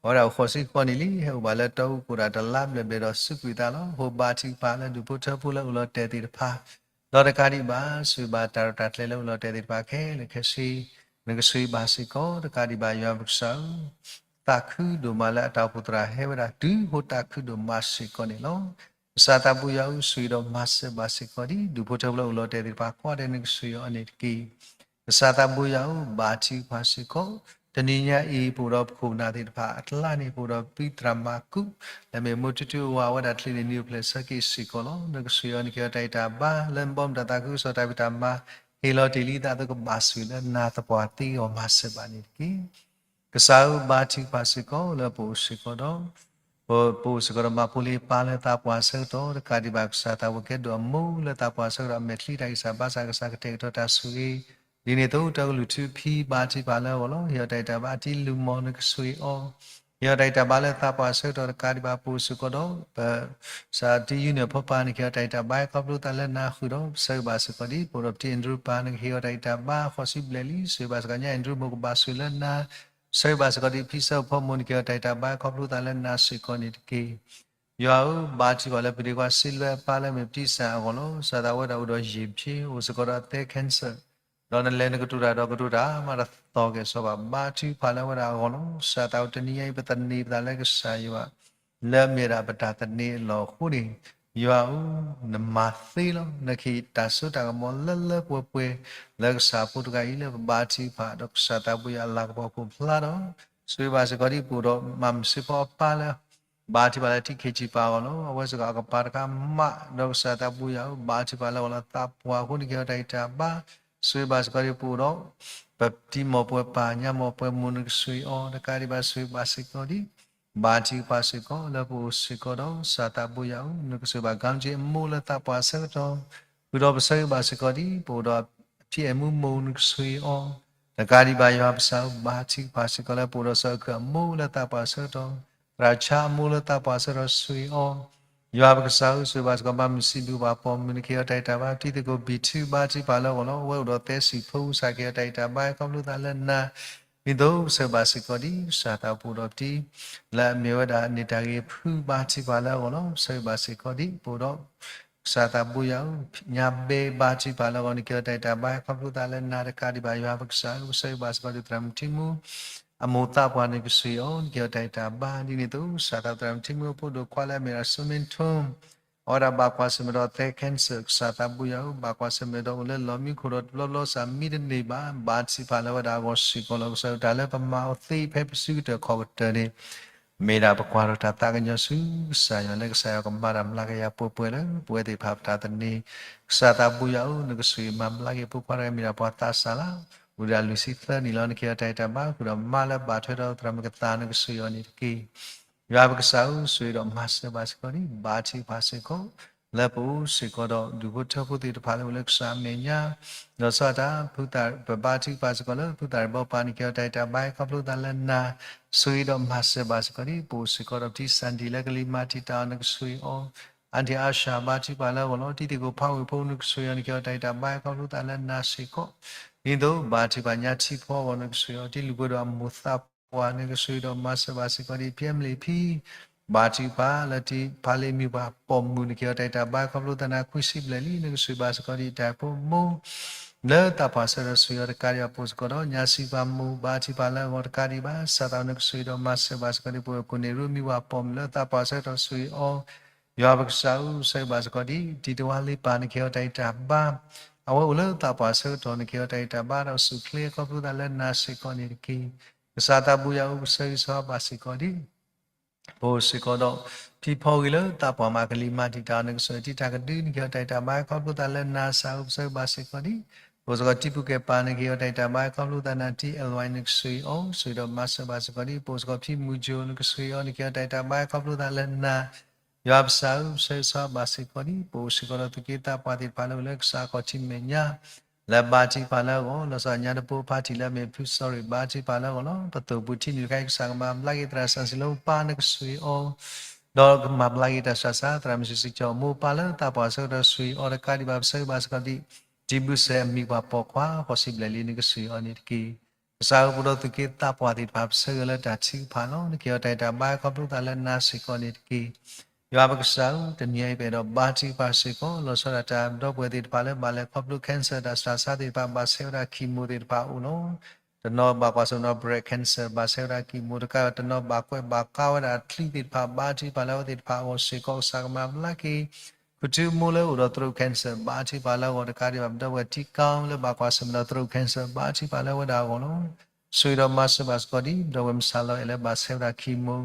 အဝဲဒၣ်အိၣ်ဃိးဆံဃိးနံၣ်လံ ဟဲအိၣ်ဘၣ်လၢတီအူကိၣ်ဒၣ်တလါဘျဲၣ်ဘျဲၣ်ဒီးစူးကွံာ်သးလီၤ. ဟိဘါထုကဖၣ်လၢဒူၣ်ဖိထၢဖိလၢအိၣ်လီၤတဲာ်သ့ၣ်တဖၣ် ဒီးတကးဒံးဘၣ် ဆိၣ်ဂ့ၤဘၣ်တၢ်ရဲၣ်တၢ်ကျဲၤလၢအိၣ်လီၤတဲာ်သ့ၣ်တဖၣ်ခဲလၢာ်ခဲဆ့ နကဆိၣ်ဂ့ၤဘၣ်စ့ၢ်ကီး တကးဒံးဘၣ် ယွၤပကစၢ်ဧၢ သးခုဒိၣ်မးလၢအတၢ်အိၣ်ဖှိၣ်သရၣ်ဟဲဝဲဒၣ် တုၤဟိသးခုဒိၣ်မးစ့ၢ်ကီးန့ၣ်လီၤ. ကစၢ်သးဘိယွၤဧၢ ဆိၣ်ဂ့ၤဒီးမၤစၢၤဘၣ်စ့ၢ်ကီးဒံး ဒူၣ်ဖိထၢဖိလၢအိၣ်လီၤတဲာ်သ့ၣ်တဖၣ်ကိးဂၤဒဲး နကဆိၣ်ဂ့ၤအီၤန့ၣ်တက့ၢ်. ကစၢ်သးဘိယွၤဧၢ ဘါထုကဖၣ်စ့ၢ်ကီး တနံၤညါအံၤ ပအိၣ်ဒီးပခိၣ်ပနၢ်သ့ၣ်တဖၣ်အကျါန့ၣ် ပအိၣ်ဒီးပံသရၣ်မၤကူ လၢမ့ၢ်မိၢ်ထူထူအဝၤဝဲဒၣ်ချံန့ၣ် နံၣ်အိၣ်ဖျဲၣ်ဆၢက့ၤစ့ၢ်ကီးလီၤ. နကဆိၣ်ဂ့ၤအီၤ နကဟ့ၣ်အီၤတၢ်ဂံၢ်တၢ်ဘါ လၢဘီမုၢ်တၢ်သးခုကစီၣ်တၢ်ဖံးတၢ်မၤ ဟ့ၣ်လီၤတ့ၢ်လံသးအသိး ကဘၣ်ဆိၣ်ဂ့ၤလၢနၤသပှၢ်သ့အီၤ မၤစၢၤဘၣ်န့ၣ်တက့ၢ်. ကစၢ်ဧၢ ဘါထုကဖၣ်စ့ၢ်ကီးလၢပအိၣ်စ့ၢ်ကီးဒီး ပအိၣ်စ့ၢ်ကီးဒီးမၤဖိလ့ပၢ်လၢသးပှၢ်အဆၢကတီၢ် တကးဒံးဘၣ်ကစၢ်သးဘိယ့ၣ်ၡူးကဲဒိၣ်အမိၢ်လၢသးပှၢ်အဆၢကတီၢ် အမဲာ်ချံတၢ်ဂံၢ်စၢ်ဘါစၢ် ကစၢ်ကတဲာ်ကတီၤတၢ်ဆိၣ်ဂ့ၤ ဒ်န့ၣ်အသိး တၢ်ကလုၢ်ထူဖံဘါထုကဖၣ်လၢအဂီၢ်လီၤ. ဟ့ၣ်အီၤတၢ်ဂံၢ်တၢ်ဘါ အတံၤလူၤမီၢ် နကဆိၣ်ဂ့ၤအီၤ ဟ့ၣ်အီၤတၢ်ဂံၢ်တၢ်ဘါလၢသးပှၢ်အဆၢကတီၢ် တကးဒံးဘၣ်ပအိၣ်စ့ၢ်ကီးဒီး ပ ကစၢ်တံၤယုၢ်န့ၣ်အဖိပၢ်န့ၣ် ကဟ့ၣ်အီၤတၢ်ဂံၢ်တၢ်ဘါခီဖျိသးလၢနၤဃုာ်ဒီး ပဆၢဂ့ၤဘၣ်စ့ၢ်ကီးဒ် ပအိၣ်ဒီးပတံၤအ့ဒြူပၢ် နကဟ့ၣ်အီၤတၢ်ဂံၢ်တၢ်ဘါဃီၤဆံဘျဲၣ်လံ ဆိၣ်ဂ့ၤဘၣ်စ့ၢ်ကီး ညၣ်အ့ဒြူမိၢ်ကဘၣ်ဆိၣ်လၢနၤ ပဆၢဂ့ၤဘၣ်စ့ၢ်ကီးဒ် ဖံစၢဖိမိၢ် နကဟ့ၣ်အီၤတၢ်ဂံၢ်တၢ်ဘါခီဖျိသးလၢနၤစ့ၢ်ကီးန့ၣ်တက့ၢ်. ယွၤဧၢ, ဘါထုကဖၣ်လၢပဒ့ခွါစံးဘျုးအပၢ်လၢအမ့ၢ်ပတံၢ်စၢ်အဂီၢ်လီၤ. ကစၢ်သးဝဲဒၣ်အိၣ်ဒီးယ့ၢ်ဖျ့ အိၣ်စ့ၢ်ကီးဒီးအသဲ cancer ဒီးနလဲၤနကတိၤတၢ်ဒီးကတိၤတၢ် မ့ၢ်တသီၣ်ကဲၣ်ဆိးဘၣ် ဘါထုကဖၣ်လၢအဝဲဒၣ်အဂီၢ်လီၤ. ကစၢ်သးဝဲတနံၤညါအံၤ ပသန့ၤပသးလၢကစၢ်ယွၤ လၢအမ့ၢ်ဒၣ်ပတၢ်သန့ၤအလီၢ်အဃိန့ၣ် ယွၤဧၢ, နမၤသ့လီၤ. နကဟ့ၣ်တၢ်စိတၢ်ကမီၤလၢလၢပှဲၤပှဲၤ လၢကစၢ်ဖိတဂၤအံၤလၢပဘါထုကဖၣ်ဒီးကစၢ်သးဘိယွၤအလၤကပီၤခိၣ်ဖျါဒီး ဆိၣ်ဂ့ၤဘၣ်စ့ၢ်ကီးဒ်ပအိၣ်ဒီးမၤမုၢ်စ့ဖီအပၢ်လၢ ဘါထုကဖၣ်လၢထံခ့ဆံးပၢ်အဂီၢ်လီၤ. အဝဲစ့ၢ်ကီးအကပၤတခါမး ဒီးကစၢ်သးဘိယွၤဧၢ, ဘါထုကဖၣ်လၢအဂီၢ်လီၤ. သးပှၢ်အဃိန့ၣ် ကဟ့ၣ်အီၤတၢ်ဂံၢ်တၢ်ဘါ ဆိၣ်ဂ့ၤဘၣ်စ့ၢ်ကီးဒ်ပအိၣ်ဒီး ပတံၤမီၢ်ပှဲၤပၢ် ညၣ်မီၢ်ပှဲၤမိၢ် နကဆိၣ်ဂ့ၤအီၤ တကးဒံးဘၣ်ဆိၣ်ဂ့ၤဘၣ်စ့ၢ်ကီးဒ် ဘါထုကဖၣ်စ့ၢ်ကီးလၢပအိၣ်စ့ၢ်ကီးဒီး ကစၢ်သးဘိယွၤဧၢ, နကဆိၣ်ဂ့ၤဘၣ် ကၠ့အမိၢ်လၢသးပှၢ်အဆၢကတီၢ် ဃုာ်ဒီးပဆၢဂ့ၤဘၣ်စ့ၢ်ကီးဒ် ပအိၣ်ဒီးအဖံအဲၣ်မူမိၢ် နကဆိၣ်ဂ့ၤအီၤ တကးဒံးဘၣ်ယွၤပကစၢ်ဧၢ, ဘါထုကဖၣ်စ့ၢ်ကီးလၢပအိၣ်ဒီးစီၤအုၣ်ခုၣ်အမိၢ်လၢသးပှၢ်အဆၢကတီၢ်, သရၣ်ဆါအမိၢ်လၢသးပှၢ်အဆၢကတီၢ် ဆိၣ်ဂ့ၤအီၤ ယွၤပကစၢ်ဧၢ, ဆိၣ်ဂ့ၤဘၣ်စ့ၢ်ကီး မၤမုၢ်စံးဘျုးပှၤပိာ်မုၣ် နကဟ့ၣ်အီၤတၢ်ဂံၢ်တၢ်ဘါ တံၤသကိးဘံၣ်ထု ဘါထုကဖၣ်လၢအဂီၢ်လီၤ. အဝဲအိၣ်ဒီးသဲစံၣ်ဖိကစၢ် ကဟ့ၣ်အီၤတၢ်ဂံၢ်တၢ်ဘါခီဖျိသးလၢနၤ ဒ်သိးပဆၢဂ့ၤဘၣ်စ့ၢ်ကီးဒ် ကစၢ်သးပူၤဒီးပတံၤ လၢအမ့ၢ်ဝဲဒၣ်န့ၢ်တၢ်ဂ့ၤဖု ဘါထုကဖၣ်လၢအဂီၢ်လီၤ. ပဆၢဂ့ၤဘၣ်စ့ၢ်ကီးဒ် ပအိၣ်ဒီး ကစၢ်သးဘိယွၤဧၢ, ညါဘဲ ဘါထုကဖၣ်လၢအဂီၢ် နကဟ့ၣ်အီၤတၢ်ဂံၢ်တၢ်ဘါခီဖျိသးလၢနၤ တကးဒံးဘၣ်ယွၤပကစၢ်ဧၢ, ပဆၢဂ့ၤဘၣ်စ့ၢ်ကီးဒ်သရၣ်မုၣ်ထံမူ အမိၢ်သးပှၢ် နကဆိၣ်ဂ့ၤအီၤ နကဟ့ၣ်အီၤတၢ်ဂံၢ်တၢ်ဘါ ဒ်န့ၣ်အသိး ကစၢ်သးသရၣ်မုၣ်ထံမူအဖိဒိၣ်ခွါလၢအမ့ၢ်ဒၣ် စီၤမ့ထိ အဝဲဒၣ်ဘၣ်ကွၢ်ဆၢၣ်မဲာ်ဒီးသဲ cancer ကစၢ်သးဘိယွၤဧၢ, ဘၣ်ကွၢ်ဆၢၣ်မဲာ်ဒီးအိၣ်လၢလီၢ်မံခိၣ်ဒီးတဘျီဘျီစ့ၢ်မံတန့ၢ်ဘၣ်, ဘါထုကဖၣ်လၢအဝဲဒၣ်အဂီၢ်စ့ၢ်ကီးလီၤ. ကစၢ်တၢ်လၢပမၤအီၤသ့ဖဲပစုကတၢၢ်ခီၣ်ကတၢၢ်န့ၣ် မ့ၢ်ဒၣ်ပကွၢ်ထီၣ်တၢ်သးကညီၤဆူကစၢ်ယွၤလၢကစၢ်ယွၤကမၤတၢ်မျးကယၤပှဲၤပှဲၤလၢပဝဲသ့ၣ်တဖၣ်ပတၢ်သန့ၤ, ကစၢ်သးဘိယွၤဧၢ, နကဆိၣ်ဂ့ၤမၤဘျါက့ၤဖိခွါတဂၤမ့ၢ်ဒၣ်ပှၤသးစၢ်လၢ အိၣ်ဒၣ်လွံၢ်ဆံသၢနံၣ်လီၤ. နကဟ့ၣ်အီၤတၢ်ဂံၢ်တၢ်ဘါဃုာ်ဒီးမါလၢဘၣ်ထွဲဒီးသရၣ်မုၣ်ကသၣ် နကဆိၣ်ဂ့ၤအီၤန့ၣ်တက့ၢ်. ယွၤပကစၢ်ဧၢ, ဆိၣ်ဂ့ၤဒီးမၤစၢၤဘၣ်စ့ၢ်ကီးဒ် ဘါထုကဖၣ်စ့ၢ်ကီး လၢပအိၣ်စ့ၢ်ကီးဒီးဒူၣ်ဖိထၢဖိသ့ၣ်တဖၣ်လၢအိၣ်လၢကစၢ်အမဲာ်ညါ, ဒီးဆီတၢ် ပဘါထုကဖၣ်စ့ၢ်ကီးလၢ ဖုသၣ်ရံၣ်ဘီပၢ် နကဟ့ၣ်အီၤတၢ်ဂံၢ်တၢ်ဘါခီဖျိသးလၢနၤ, ဆိၣ်ဂ့ၤဒီးမၤစၢၤဘၣ်စ့ၢ်ကီးဒ် ပအိၣ်စ့ၢ်ကီးဒီးပတံၤစၣ်ဒံၣ်လၢကလံၤမၤတံာ်တာ်အီၤ နကဆိၣ်ဂ့ၤအီၤ, အၣ်ထံၣ်အါရှၢ် ဘါထုကဖၣ်လၢအဂီၢ်လီၤ. တံၤသကိးဖးဝ့ၢ်ဖိ နကဆိၣ်ဂ့ၤအီၤ နကဟ့ၣ်အီၤတၢ်ဂံၢ်တၢ်ဘါခီဖျိသးလၢနၤစ့ၢ်ကီး, ဒ်သိးဘါထုကဖၣ်ညါထံဖိအဂီၢ် နကဆိၣ်ဂ့ၤအီၤ, တံၤလုၢ်ပှဲၤဒီးအမိၢ်သးပှၢ် နကဆိၣ်ဂ့ၤဒီးမၤစၢၤဘၣ်စ့ၢ်ကီးဒ် ဖံအဲမလံးဖံ ဘါထုကဖၣ်လၢတံၤဖးလ့ၢ်မံၤပှၢ်ပိာ်မုၣ် နကဟ့ၣ်အီၤတၢ်ဂံၢ်တၢ်ဘါခီဖျိသးနၤခွံဆံဘျဲၣ်လံ, နကဆိၣ်ဂ့ၤဘၣ်စ့ၢ်ကီးဒ်တၢ်ဖိမိၢ် လၢသးပှၢ်ဆၢကတီၢ် ဆိၣ်ဂ့ၤအီၤတကးဒံးဘၣ် ပအိၣ်စ့ၢ်ကီးဒီး ညါစံးပၤမိၢ် ဘါထုကဖၣ်လၢအဂီၢ်တကးဒံးဘၣ် ကစၢ်သး နကဆိၣ်ဂ့ၤဒီးမၤစၢၤဘၣ်စ့ၢ်ကီးဒ် ပဝဲကိးန့ၢ်ရူမံၤပှၢ်ပိာ်မုၣ်လၢသးပှၢ်ဆၢကတီၢ် ဆိၣ်ဂ့ၤအီၤ, ယွၤပကစၢ်ဧၢ, ဆိၣ်ဂ့ၤဘၣ်စ့ၢ်ကီးဒ် တံၤတဝါလ့ပၢ် နကဟ့ၣ်အီၤတၢ်ဂံၢ်တၢ်ဘါ, အဝဲအိၣ်လၢသးပှၢ်ဆၢကတီၢ် နကဟ့ၣ်အီၤတၢ်ဂံၢ်တၢ်ဘါဒီးစူၣ်ချ့ခီဖျိသးလၢနၤစ့ၢ်ကီးန့ၣ်တက့ၢ်. ကစၢ်သးဘိယွၤဧၢ, ပဆၢဂ့ၤဆၢဝါဘၣ်စ့ၢ်ကီးဒ် ပအိၣ်စ့ၢ်ကီးဒီး ဖံဖီဂ့ၤလၢသးပှၢ်မၤကလံၤမၤတံာ်တာ်အီၤ နကဆိၣ်ဂ့ၤအီၤတံၤတၢ်ကဒု နကဟ့ၣ်အီၤတၢ်ဂံၢ်တၢ်ဘါခီဖျိသးလၢနၤစ့ၢ်ကီးဧၢ, ပဆၢဂ့ၤဘၣ်စ့ၢ်ကီးဒ် ပအိၣ်စ့ၢ်ကီးတံၤပူၤကဲၣ်ပၢ် နကဟ့ၣ်အီၤတၢ်ဂံၢ်တၢ်ဘါခီဖျိသးနၤ တံၤအဲၣ်ဝဲ နကဆိၣ်ဂ့ၤအီၤ ဆိၣ်ဂ့ၤဒီးမၤစၢၤဘၣ်စ့ၢ်ကီးဒ် ပအိၣ်စ့ၢ်ကီးဖံမုၢ်ကၠိ နကဆိၣ်ဂ့ၤအီၤ နကဟ့ၣ်အီၤတၢ်ဂံၢ်တၢ်ဘါခီဖျိသးလၢနၤ ယွၤပကစၢ်ဧၢ, ပဆၢဂ့ၤဆၢဝါဘၣ်စ့ၢ်ကီးဒ် ပအိၣ်စ့ၢ်ကီးဒီးသုးက့သးပှၢ်သ့ၣ်တဖၣ်လၢအိၣ်လၢကစၢ်အခီၣ်ထံးမဲာ်ညါ လၢဘါထုကဖၣ်လၢအဂီၢ်, လီၤဆီဒၣ်ညါတဘိဖါတံၢ်လၢအမ့ၢ်ဖုစီၤရ့ၣ် ဘါထုကဖၣ်လၢအဂီၢ်လီၤ. ပသိၣ်ပူၤထံနုာ်တခါအံၤ ကစၢ်ကမၤဘျါက့ၤသရၣ်စၣ်စံလီၤ ပၢ် နကဆိၣ်ဂ့ၤအီၤ, ဒီးကမၤဘျါက့ၤတၢ်ဆူးတၢ်ဆါ သရၣ်မုၣ်စံးစံးကၠီ မိၢ်ပၢ်လၢသးပှၢ်ဆၢကတီၢ် ဆိၣ်ဂ့ၤအီၤတကးဒံးဘၣ် ပဆၢဂ့ၤဘၣ်စ့ၢ်ကီးဒ် တံၤဘုစဲးအမံၤပှၢ်ပိာ်ခွါ ဃိးဆံဘျဲၣ်လံ နကဆိၣ်ဂ့ၤအီၤန့ၣ်တက့ၢ်. ကစၢ်ဧၢ, ပအိၣ်ဒီးသုးက့သးပှၢ်သ့ၣ်တဖၣ် ပဆၢဂ့ၤလၢတၢ်ထုကဖၣ်လီၤ. နကဟ့ၣ်အီၤတၢ်ဂံၢ်တၢ်ဘါခီဖျိသးလၢနၤစ့ၢ်ကီးန့ၣ်တက့ၢ်. ယွၤပကစၢ်ဧၢ, တနံၤအံၤပအဲၣ်ဒိးဘါထုကဖၣ်စ့ၢ်ကီး လီၤဆီဒၣ်တၢ်ဒီပုၢ်ဝဲၢ်သ့ၣ်တဖၣ်လၢဘၣ်လဲၤခီဖျိ cancer တၢ်ဆူးတၢ်ဆါသ့ၣ်တဖၣ် ဘၣ်ဆဲးဝဲဒၣ် chemo သ့ၣ်တဖၣ်အအိၣ်လီၤ. တနီၤဘၣ်ကွၢ်ဆၢၣ်မဲာ်ဒီး breast cancer ဘၣ်ဆဲးဝဲဒၣ် chemo တကး တနီၤဘၣ်ကွဲးဘၣ်ကါဝဲဒၣ်အချံသ့ၣ်တဖၣ် ဘါထုကဖၣ်လၢအဝဲသ့ၣ်တဖၣ်အဂီၢ်စ့ၢ်ကီး ကစၢ်ကမၤဘျါက့ၤ ခူၣ်ထူမိၢ်လၢအိၣ်ဒီး throat cancer ဘါထုကဖၣ်လၢအဂီၢ်တကးဒံးဘၣ် ပဒီပုၢ်ဝဲၢ်ထံကီၢ်လၢဘၣ်ကွၢ်ဆၢၣ်မဲာ်ဒီး throat cancer ဘါထုကဖၣ်လၢအဝဲဒၣ်အဂီၢ်လီၤ. ဆိၣ်ဂ့ၤဒီးမၤစၢၤဘၣ်စ့ၢ်ကီးဒ် ပဒီပုၢ်ဝဲၢ်မုၢ်ဆါလီၤအဲၣ်လၢဘၣ်ဆဲးဝဲဒၣ် chemo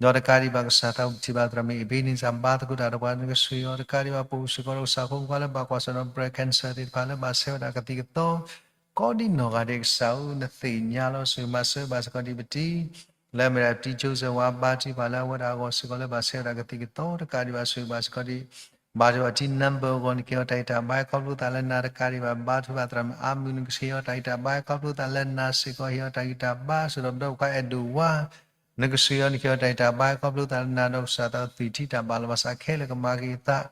ဒီးတကးဒံးဘၣ် ကစၢ်သး ပထံၣ်ဘၣ်သရၣ်မုၣ် Ebenezer ဘါသကိးတၢ်ဒီးပှၤ နကဆိၣ်ဂ့ၤအီၤတကးဒံးဘၣ် ပအိၣ်စ့ၢ်ကီးဒီးကစၢ်ဖိမုၣ်ခွါလၢဘၣ်ကွၢ်ဆၢၣ်မဲာ်ဒီး breast cancer သ့ၣ်တဖၣ်လၢဘၣ်ဆဲးဝဲဒၣ်ကသံၣ်ကသီ ကိးဒ်နီၢ်ဂၤဒဲး ကစၢ်ဧၢ နသ့ၣ်ညါလီၤ. ဆိၣ်ဂ့ၤမၤစၢၤဘၣ်စ့ၢ်ကီးဒ်ပတံၤ လၢအမ့ၢ်ဒၣ်တံၤကၠိစဲးဝါ ဘါထုကဖၣ်လၢအဝဲဒၣ်အဂီၢ်စ့ၢ်ကီးလၢဘၣ်ဆဲးဝဲဒၣ်ကသံၣ်ကသီတကးဒံးဘၣ် ဆိၣ်ဂ့ၤဘၣ်စ့ၢ်ကီးဒံး ဘါထုကဖၣ်တံၤ number အဂီၢ် နကဟ့ၣ်အီၤတၢ်ဂံၢ်တၢ်ဘါ ခီဖျိသးလၢနၤတကးဒံးဘၣ် ဘါထုကဖၣ်သရၣ်မုၣ်အါမုၢ် နကဟ့ၣ်အီၤတၢ်ဂံၢ်တၢ်ဘါ ခီဖျိသးလၢနၤစ့ၢ်ကီး ဟ့ၣ်အီၤတၢ်ဂံၢ်တၢ်ဘါ ဆိၣ်ဒီးပဒီပုၢ်ဝဲၢ်အဲၣ်ဒိးဝါ နကဆိၣ်အီၤ နကဟ့ၣ်အီၤတၢ်ဂံၢ်တၢ်ဘါ ခီဖျိသးလၢနၤဒီးကစၢ်သး သွံၣ်ထံတၢ်ဘၣ်လီၤဘၣ်စးခဲလၢာ်ကမၤက့ၤသး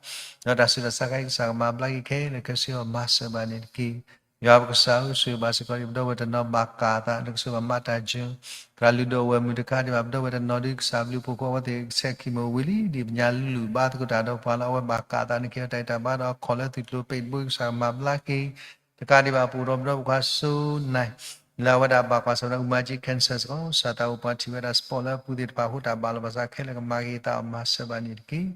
ဒီးတၢ်ဆူးတၢ်ဆါခဲအံၤ ကစၢ်ကမၤဘျါက့ၤခဲလၢာ်ခဲဆ့အီၤ မၤစၢၤဘၣ်န့ၣ်တက့ၢ်. ယွၤပကစၢ်ဧၢ ဆိၣ်ဂ့ၤဘၣ်စ့ၢ်ကီးဒံး ပဒီပုၢ်ဝဲၢ်တနီၤဘၣ်ကၢ်အသး နကဆိၣ်ဂ့ၤဘၣ်မၤတၢ်ယၢၤ သရၣ်လုၢ်ဒိၣ်ဝဲၢ်မုၣ်တကးဒံးဘၣ် ပဒီပုၢ်ဝဲၢ်တနီၤဒ်ကစၢ်ဘျုးဖှိၣ်ကိးဝဲသ့ၣ် ဆဲးခံမုၢ်ဝံၤလံ ဒ်ပညါလူလူဘါသကိးတၢ်ဒီးပှၤလီၤ အဝဲဘၣ်ကၢ်အသး နကဟ့ၣ်အီၤတၢ်ဂံၢ်တၢ်ဘါဒီးအခီၣ်လၢသွံၣ်ကျိၤပဲာ်တဘိ ကစၢ်ကမၤဘျါက့ၤ တကးဒံးဘၣ် ပအိၣ်ဒီးပဒီပုၢ်ဝဲၢ်ခွါစိနၢ် လၢအဝဲဒၣ်ဘၣ်ကွၢ်ဆၢၣ်မဲာ်ဒီး အူမၤကၠံ cancer စ့ၢ်ကီး ကစၢ်သးအိၣ်ပှၤထံၣ်ဝဲဒၣ် spot လၢအပူၤသ့ၣ်တဖၣ် ဟိတၢ်ဘၣ်လီၤဘၣ်စးခဲလၢာ်ကမၤက့ၤသးအီၤ မၤစၢၤဘၣ်န့ၣ်တက့ၢ်.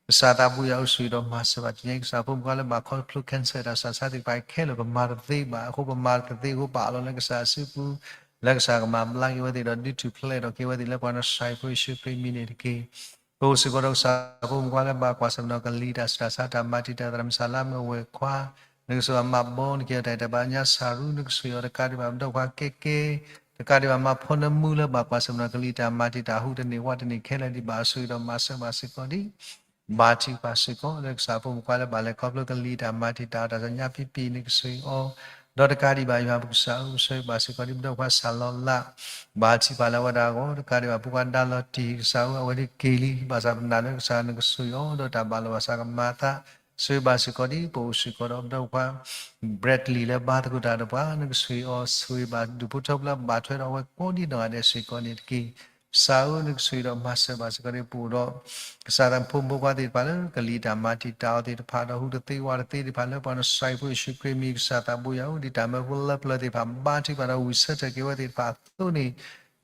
ကစၢ်သးဘိယွၤဧၢ ဆိၣ်ဂ့ၤဒီးမၤစၢၤဘၣ် တနံၤအံၤ ကစၢ်ဖိမုၣ်ခွါလၢဘၣ်ခီဖျိ cancer တၢ်ဆူးတၢ်ဆါသ့ၣ်တဖၣ်ခဲလၢာ် ပမၤတသ့ဘၣ် အဃိပမၤတသ့အဃိ ပအးလီၤလၢကစၢ်အစုပူၤ လၢကစၢ်ကမၤဘျါက့ၤဝဲသ့ၣ်ဒီး ဒုးထူၣ်ဖျဲးထီၣ်က့ၤဝဲသ့ၣ်လၢပှၤနစၢ်ဖိယ့ၣ်ၡူးခရံာ်မံၤန့ၣ်တက့ၢ်. ပအိၣ်စ့ၢ်ကီးဒီးကစၢ်ဖိမုၣ်ခွါလၢဘၣ်ကွၢ်ဆၢၣ်မဲာ်ဒီးကလံၤတၢ်ဆူးတၢ်ဆါ တၢ်မၤတံာ်တာ်သရၣ်မုၣ်စၢ်လါမ့ၢ်အဝဲၢ်ခွါ နကဆိၣ်ဂ့ၤဘၣ်မးဘီ နကဟ့ၣ်အီၤတၢ်ဂံၢ်တၢ်ဘါ ညါစၢ်ရူ နကဆိၣ်ဂ့ၤအီၤတကးဒံးဘၣ် ပဒီပုၢ်ဝဲၢ်ခွါကဲကဲ တကးဒံးဘၣ် မၤဖီနမူလၢဘၣ်ကွၢ်ဆၢၣ်မဲာ်ဒီးကလံၤတၢ်မၤတံာ်တာ် ဟူးတန့ၢ်ဝးတန့ၢ်ခဲလၢာ်ဒံးဘၣ် ဆိၣ်ဂ့ၤဒီးမၤစၢၤဘၣ်စ့ၢ်ကီးဒံး ဘါထုကဖၣ်စ့ၢ်ကီး လၢကစၢ်ဖိမုၣ်ခွါလၢဘၣ်လဲၤခီဖျိကလံၤတၢ်မၤတံာ်တာ်အီၤတၢ်ဆူညါဖံးဖံး နကဆိၣ်ဂ့ၤအီၤ ဒီးတကးဒံးဘၣ် ယွၤပကစၢ်ဧၢ ဆိၣ်ဂ့ၤဘၣ်စ့ၢ်ကီးဒံး ပဒီပုၢ်ဝဲၢ်ခွါစၢ်လီၤလး ဘါထုကဖၣ်လၢအဝဲဒၣ်အဂီၢ် တကးဒံးဘၣ် ဖိခွါဒါလီၤတံၢ် ကစၢ်ဧၢ အဝဲဒၣ်က့ၤလံ ဘၣ်ဆၣ်ပနာ်လၢကစၢ်နကဆိၣ်ဂ့ၤအီၤ ဒီးတၢ်ဘၣ်လီၤဘၣ်စးကမၤအသး ဆိၣ်ဂ့ၤဘၣ်စ့ၢ်ကီးဒံး ပအိၣ်စ့ၢ်ကီးဒီးပဒီပုၢ်ဝဲၢ်ခွါ Bradley လၢဘါသကိးတၢ်ဒီးပှၤ နကဆိၣ်ဂ့ၤအီၤ ဆိၣ်ဂ့ၤဘၣ်ဒူၣ်ဖိထၢဖိလၢဘၣ်ထွဲဒီးအဝဲကိးဒံးနီၢ်ဂၤဒဲးစ့ၢ်ကီးန့ၣ်တက့ၢ်. ကစၢ်ဧၢ နကဆိၣ်ဂ့ၤဒီးမၤစၢၤဘၣ်စ့ၢ်ကီးဒံး ပအိၣ်ဒီး ကစၢ်သးဖိမုၣ်ဖိခွါသ့ၣ်တဖၣ်လၢကလံၤတၢ်မၤတံာ်တာ်အီၤသ့ၣ်တဖၣ်ဒီး ဟူးတသ့ဝးတသ့သ့ၣ်တဖၣ်လၢပှၤနစၢ်ဖိယ့ၣ်ၡူးခရံာ်မံၤ ကစၢ်သးဘိယွၤဧၢ ဒ်တၢ်မၢဖိလၢပျၢၤသ့ၣ်တဖၣ် ဘါထုကဖၣ်ဒီးဝံၣ်ဆၢထၢၣ်က့ၤဝဲသ့ၣ်တဖၣ်အသိးန့ၣ်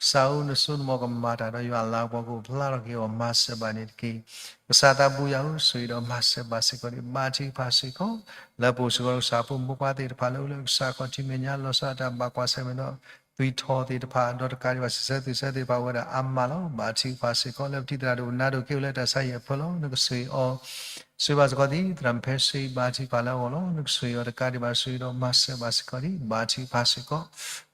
ကစၢ်ဧၢ နစိနမီၢ်ကမၤတၢ်ဒီးယွၤအလၤကပီၤကအိၣ်ဖျါထီၣ်က့ၤအီၤ မၤစၢၤဘၣ်န့ၣ်တက့ၢ်. ကစၢ်သးဘိယွၤဧၢ ဆိၣ်ဂ့ၤဒီးမၤစၢၤဘၣ်စ့ၢ်ကီးဒံး ဘါထုကဖၣ်စ့ၢ်ကီး လၢပအိၣ်စ့ၢ်ကီးဒီးကစၢ်ဖိမုၣ်ဖိခွါသ့ၣ်တဖၣ်လၢအိၣ်လၢကစၢ်ခီၣ်ထံးမဲာ်ညါ လီၤဆီဒၣ်တၢ်ဘၣ်ကွၢ်ဆၢၣ်မဲာ်ဒီး သွံၣ်ထီၣ်သ့ၣ်တဖၣ် ဒီးတကးဒံးဘၣ် စံးဆၢသွံၣ်ဆၢသ့ၣ်တဖၣ်အိၣ်ဝဲဒၣ်အါမးလီၤ. ဘါထုကဖၣ်စ့ၢ်ကီး လၢပထံၣ်သရၣ်ဒိၣ်နါဒိၣ်က့ၤအိၣ်လၢတၢ်ဆါဟံၣ်အဖၢလီၤ. နကဆိၣ်ဂ့ၤအီၤ ဆိၣ်ဂ့ၤဘၣ်စ့ၢ်ကီးဒံး သရၣ်မုၣ်ဖဲစ့ဘါထုကဖၣ်လၢအဂီၢ်လီၤ. နကဆိၣ်ဂ့ၤအီၤတကးဒံးဘၣ် ဆိၣ်ဂ့ၤဒီးမၤစၢၤဘၣ်စ့ၢ်ကီးဒံး ဘါထုကဖၣ်စ့ၢ်ကီး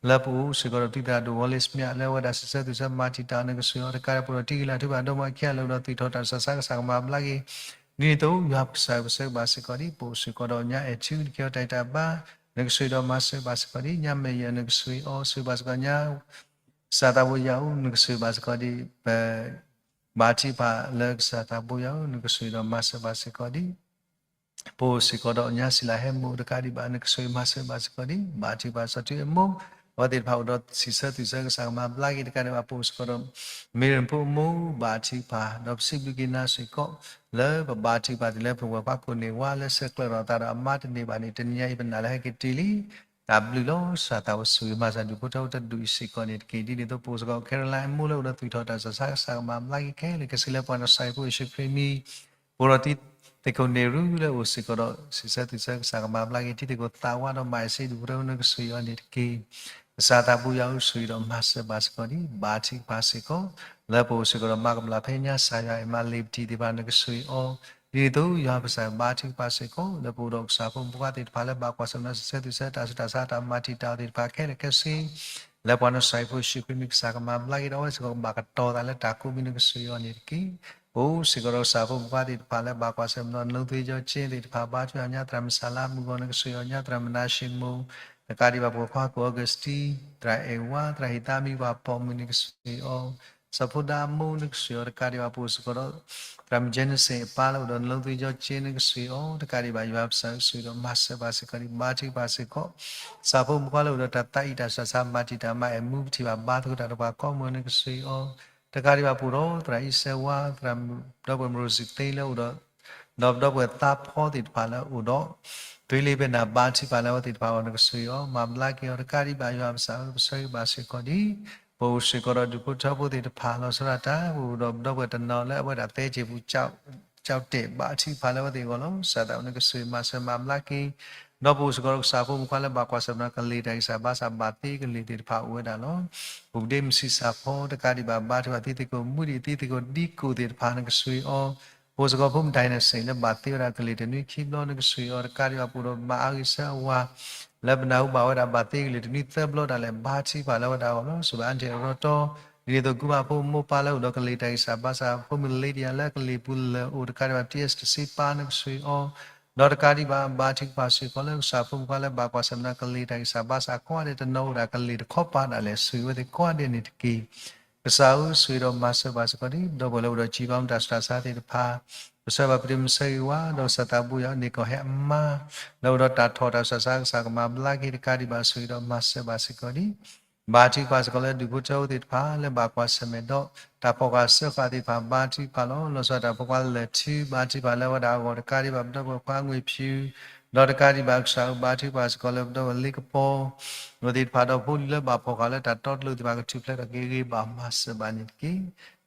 လၢပအိၣ်စ့ၢ်ကီးဒီးပထံၣ်သရၣ်ဒိၣ်ဝီလ့ၣ်စမံး လၢအဝဲဒၣ်စံးဆၢသွံၣ်ဆၢမၤတံာ်တာ် နကဆိၣ်ဂ့ၤအီၤတကးဒံး ပအိၣ်ဒီးတံၤဂ့ၤလၢ်ထူဘၣ်ဒီမါခံဂၤလၢအိၣ်ဒီးသွံၣ်ထီၣ်တၢ်ဆူးတၢ်ဆါ ကစၢ်ကမၤဘျါက့ၤ ဒ်န့ၣ်အသိး ယွၤပကစၢ်ဧၢ ပဆိၣ်ဂ့ၤဘၣ်စ့ၢ်ကီးဒံး ပအိၣ်စ့ၢ်ကီးဒီးညါအဲၣ်ထူ နကဟ့ၣ်အီၤတၢ်ဂံၢ်တၢ်ဘါ နကဆိၣ်ဂ့ၤဒီးမၤစၢၤဘၣ်စ့ၢ်ကီးဒံး ညါမဲာ်ယဲၢ် နကဆိၣ်ဂ့ၤအီၤ ဆိၣ်ဂ့ၤဘၣ်စ့ၢ်ကီးညါ ကစၢ်သးဘိယွၤဧၢ နကဆိၣ်ဂ့ၤဘၣ်စ့ၢ်ကီးဒံး ပ ဘါထုကဖၣ်လၢကစၢ်သးဘိယွၤဧၢ နကဆိၣ်ဂ့ၤဒီးမၤစၢၤဘၣ်စ့ၢ်ကီးဒံး ပအိၣ်စ့ၢ်ကီးဒီးညါစံးလၢဟဲမိၢ်တကးဒံးဘၣ် နကဆိၣ်ဂ့ၤမၤစၢၤဘၣ်စ့ၢ်ကီးဒံး ဘါထုကဖၣ်စီၤထူအမိၢ် အဝဲသ့ၣ်တဖၣ်အိၣ်ဒီးစံးဆၢသွံၣ်ဆၢ ကစၢ်ကမၤဘျါက့ၤတကးဒံးဘၣ် ပအိၣ်စ့ၢ်ကီးဒီး မ့ၢ်ရဖိအမိၢ် ဘါထုကဖၣ် ဒီးပစံးဘျုးက့ၤနၤစ့ၢ်ကီး လၢပဘါထုကဖၣ်တုၤလၢပဝဲၢ်ခွါကိးန့ၢ်ဝါလၢဆဲးကျၢထီၣ်အသးဒီးအမါတန့ၢ်ဘၣ်န့ၣ် တနံၤညါအံၤပနာ်လၢဟဲက့ၤတုၤလံ တၢ်ဘျုးလီၤ ကစၢ်သးဘိဆိၣ်ဂ့ၤမၤစၢၤဒူၣ်ဖိထၢဖိတဒူၣ်အံၤစ့ၢ်ကီးန့ၣ်တက့ၢ်. ဒ်န့ၣ်အသိး ပအိၣ်စ့ၢ်ကီး Caroline အမိၢ်လၢအိၣ်ဒီးသွံၣ်ထီၣ်တၢ်ဆူးတၢ်ဆါ ကစၢ်ကမၤဘျါက့ၤခဲလၢာ်ခဲဆ့လၢပှၤနစၢ်ဖိယ့ၣ်ၡူးခရံာ်မံၤ ပအိၣ်ဒီးတံၤသကိးန့ၢ်ရူလၢအိၣ်စ့ၢ်ကီးဒီး စံးဆၢသွံၣ်ဆၢ ကစၢ်ကမၤဘျါက့ၤ တံၤသကိးသးဝါဒီးမၤအ့ၣ်စ့ဒူၣ်ဖိထၢဖိ နကဆိၣ်ဂ့ၤအီၤန့ၣ်တက့ၢ်. ကစၢ်သးဘိယွၤဧၢ ဆိၣ်ဂ့ၤဒီးမၤစၢၤဘၣ်စ့ၢ်ကီးဒံး ဘါထုကဖၣ်စ့ၢ်ကီး လၢပအိၣ်စ့ၢ်ကီးဒီးမၤကဘျၣ်ဖဲညါ ကစၢ်ယွၤအဲၣ်မးလံာ်ပတံၤသ့ၣ်တဖၣ် နကဆိၣ်ဂ့ၤအီၤ ဒ်န့ၣ်အသိး ယွၤပကစၢ်ဘါထုကဖၣ်စ့ၢ်ကီး လၢပအိၣ်ဒီးကစၢ်ဖိမုၣ်ဖိခွါသ့ၣ်တဖၣ်လၢဘၣ်ကွၢ်ဆၢၣ်မဲာ်ဒီးစံးဆၢသွံၣ်ဆၢ တၢ်ဆူးတၢ်ဆါ တၢ်မၤတံာ်တာ်အီၤသ့ၣ်တဖၣ်ခဲလၢာ်ခဲဆ့ လၢပှၤနစၢ်ဖိယ့ၣ်ၡူးခရံာ်မံၤ ကစၢ်ကမၤဘျါက့ၤဒီး အဝဲစ့ၢ်ကီးကဘၣ်ကတီၤသးလၢတၢ်ကိးမံၤ နကဆိၣ်ဂ့ၤအီၤန့ၣ်တက့ၢ်. ပအိၣ်စ့ၢ်ကီးဒီးကစၢ်ဖိမုၣ်ဖိခွါသ့ၣ်တဖၣ် လၢဘၣ်ကွၢ်ဆၢၣ်မဲာ်ဒီး နလိသ့ယီၤက့သ့ၣ်တဖၣ် ဘါထုကဖၣ်ညါ သရၣ်မုၣ်စၢ်လါမုၣ်အဂီၢ် နကဆိၣ်ဂ့ၤအီၤညါ သရၣ်မုၣ်နၤၡ့မိၢ် တကးဒံးဘၣ် ပဝဲၢ်ခွါကိး Augustine သရၣ်အဲၣ်ဝါ သရၣ်ဟံၣ်သးမံ ပှၤပိာ်မုၣ် နကဆိၣ်ဂ့ၤအီၤ စီၤဖိဒါအမိၢ် နကဆိၣ်ဂ့ၤအီၤ တကးဒံးဘၣ် ပအိၣ်စ့ၢ်ကီးဒီး သရၣ်မုၣ် Jensen အပၢ်လၢအိၣ်ဒီး နလိသ့ယီၤက့ နကဆိၣ်ဂ့ၤအီၤ တကးဒံးဘၣ် ယွၤပကစၢ်ဆိၣ်ဂ့ၤဒီးမၤစၢၤဘၣ်စ့ၢ်ကီးဒံး ဘါထုကဖၣ်စ့ၢ်ကီး ကစၢ်ဖိမုၣ်ဖိခွါလၢအိၣ်ဒီးတၢ်သးအံၣ်တၢ်ဆူးတၢ်ဆါ မၤတံာ်တာ်မၤအဲၣ်မူပထံၣ်ဘၣ် ဘါသကိးတၢ်ဒီးပှၤကိးမုၢ် နကဆိၣ်ဂ့ၤအီၤ တကးဒံးဘၣ် ပအိၣ်ဒီးသရၣ်အံၣ်စဲဝါ သရၣ်မုၣ်ဒီပုၢ်ဝဲၢ်မုၣ်ရိၣ်စံသ့လၢအိၣ်ဒီး ဒီးပဒီပုၢ်ဝဲၢ်သးဖီသ့ၣ်တဖၣ်လၢအိၣ်ဒီး သွံလ့ပနၢ် ဘါထုကဖၣ်လၢအဝဲသ့ၣ်တဖၣ်အဂီၢ် နကဆိၣ်ဂ့ၤအီၤ မၤဘျါက့ၤအီၤ တကးဒံးဘၣ် ယွၤပကစၢ်ဧၢ ပဆိၣ်ဂ့ၤဘၣ်စ့ၢ်ကီးဒံး ပအိၣ်စ့ၢ်ကီးဒီးဒူၣ်ဖိထၢဖိသ့ၣ်တဖၣ် လီၤဆီဒၣ်တၢ် ပအိၣ်ဒီးပဒီပုၢ်ဝဲၢ်တနီၤလၢအဝဲဒၣ်သဲက့ၢ်ပူၤ ကၠီတဲာ် ဘါထုကဖၣ်လၢအဝဲသ့ၣ်အဂီၢ်လီၤ. ကစၢ်သးဘိ နကဆိၣ်ဂ့ၤမၤစၢၤမၤဘျါက့ၤ ဒီးပအိၣ်စ့ၢ်ကီးဒီးကစၢ်ဖိမုၣ်ဖိခွါလၢ ဘၣ်ကွၢ်ဆၢၣ်မဲာ်ဒီးကလံၤတၢ်ဂံၢ်စၢ်ဘါစၢ် ဘၣ်သ့ကလံၤသ့ၣ်တဖၣ်အိၣ်ဝဲဒၣ်လီၤ. ပူၤဒ့မုၣ်ဆံးစၢ်ဖီ တကးဒံးဘၣ် ဘါထုကဖၣ် တံၤသကိးမုၣ်ဒံး တံၤသကိးဒံကိၣ်သ့ၣ်တဖၣ် နကဆိၣ်ဂ့ၤအီၤ ပအိၣ်စ့ၢ်ကီးဖိမုၣ် ဒိးနစ့ၣ် လၢဘၣ်သ့ဝဲဒၣ်ကလံၤတနွံခံဘျီ နကဆိၣ်ဂ့ၤအီၤ တကးဒံးဘၣ် ပအိၣ်ဒီးမါအါဂ့ၤဆၢအဝၤ လၢပနၢ်ဟူဘၣ်ဝဲဒၣ်ဘၣ်သ့ကလံၤတနွံသၢဘျီဒၣ်လဲာ် ဘါထုကဖၣ်လၢအဝဲဒၣ်အဂီၢ်လီၤ. ဆိၣ်ဂ့ၤဘၣ်အါထံၣ်အရီတီ ဒ်န့ၣ်အသိး ကူၣ်ဘၣ်ဖိမိၢ်ပၢ်လၢအိၣ်ဒီးကလံၤတၢ်ဂံၢ်စၢ်ဘါစၢ် ဖိမုၣ်လ့ဒံယၤလၢအကလံၤပူၤလၢအိၣ်တကးဒံးဘၣ် တ့အစတစ့ပၢ် နကဆှံအီၤ, ဒီးတကးဒံးဘၣ် ဘါထုကဖၣ်စ့ၢ်ကီးလၢ ကစၢ်ဖိမုၣ်ဖိလၢဘၣ်ကွၢ်ဆၢၣ်မဲာ်ဒီးကလံၤတၢ်ဂံၢ်စၢ်ဘါစၢ်ကိးဂၤဒဲး တနီၤအိၣ်ဒၣ်ကလံၤတခီပၤဒၣ်လဲာ် ဆှံဝဲသ့ၣ်ကိးဂၤဒဲးန့ၣ်တက့ၢ်. ကစၢ်ဧၢ ဆှံဒီးမၤစၢၤဘၣ်စ့ၢ်ကီးဒံး ဒီပုၢ်ဝဲၢ်လၢအိၣ်ဒီးစံးဘၣ်မတၤဆူးတၢ်ဆါသ့ၣ်တဖၣ်, ပဆၢဘၣ်ပတမုၢ်ဆၢဂ့ၤဝါ ဒီးကစၢ်သးဘိယွၤန့ၢ်ကီၢ်ဟဲအမါ, လၢအိၣ်ဒီးတၢ်ထီၣ်တၢ်ဆူးတၢ်ဆါ ကစၢ်ကမၤဘျါက့ၤတကးဒံးဘၣ် ဆှံဒီးမၤစၢၤဘၣ်စ့ၢ်ကီးဒံး ဘါထုကဖၣ်စ့ၢ်ကီးလၢဒူၣ်ဖိထၢဖိသ့ၣ်တဖၣ် လၢဘၣ်ကွၢ်ဆၢၣ်မဲာ်ဒီး တၢ်ဖီၣ်ဃာ်စၢဃာ်သ့ၣ်တဖၣ် ဘါထုကဖၣ်လီၤ. လီၤဆီဒၣ်တၢ်ဖိခွါလၢာ်ထူ ဘါထုကဖၣ်လၢအဝဲဒၣ်အဂီၢ်တကးဒံးဘၣ် ပဒီပုၢ်ဝဲၢ်ခွါငွေဖြူ, ဒီးတကးဒံးဘၣ်ကစၢ်ဧၢ ဘါထုကဖၣ်စ့ၢ်ကီးလၢပဒီပုၢ်ဝဲၢ်လ့ကပီၤ အဝဲသ့ၣ်တဖၣ်ဒီးဖိလံၤလၢဘၣ်ဖီၣ်ဃာ်လၢတၢ်တီတလိၤသ့ၣ်တဖၣ် ကထူၣ်ဖျဲးထီၣ်က့ၤဂ့ၤဘၣ်မၤစၢၤဘၣ်န့ၣ်တက့ၢ်.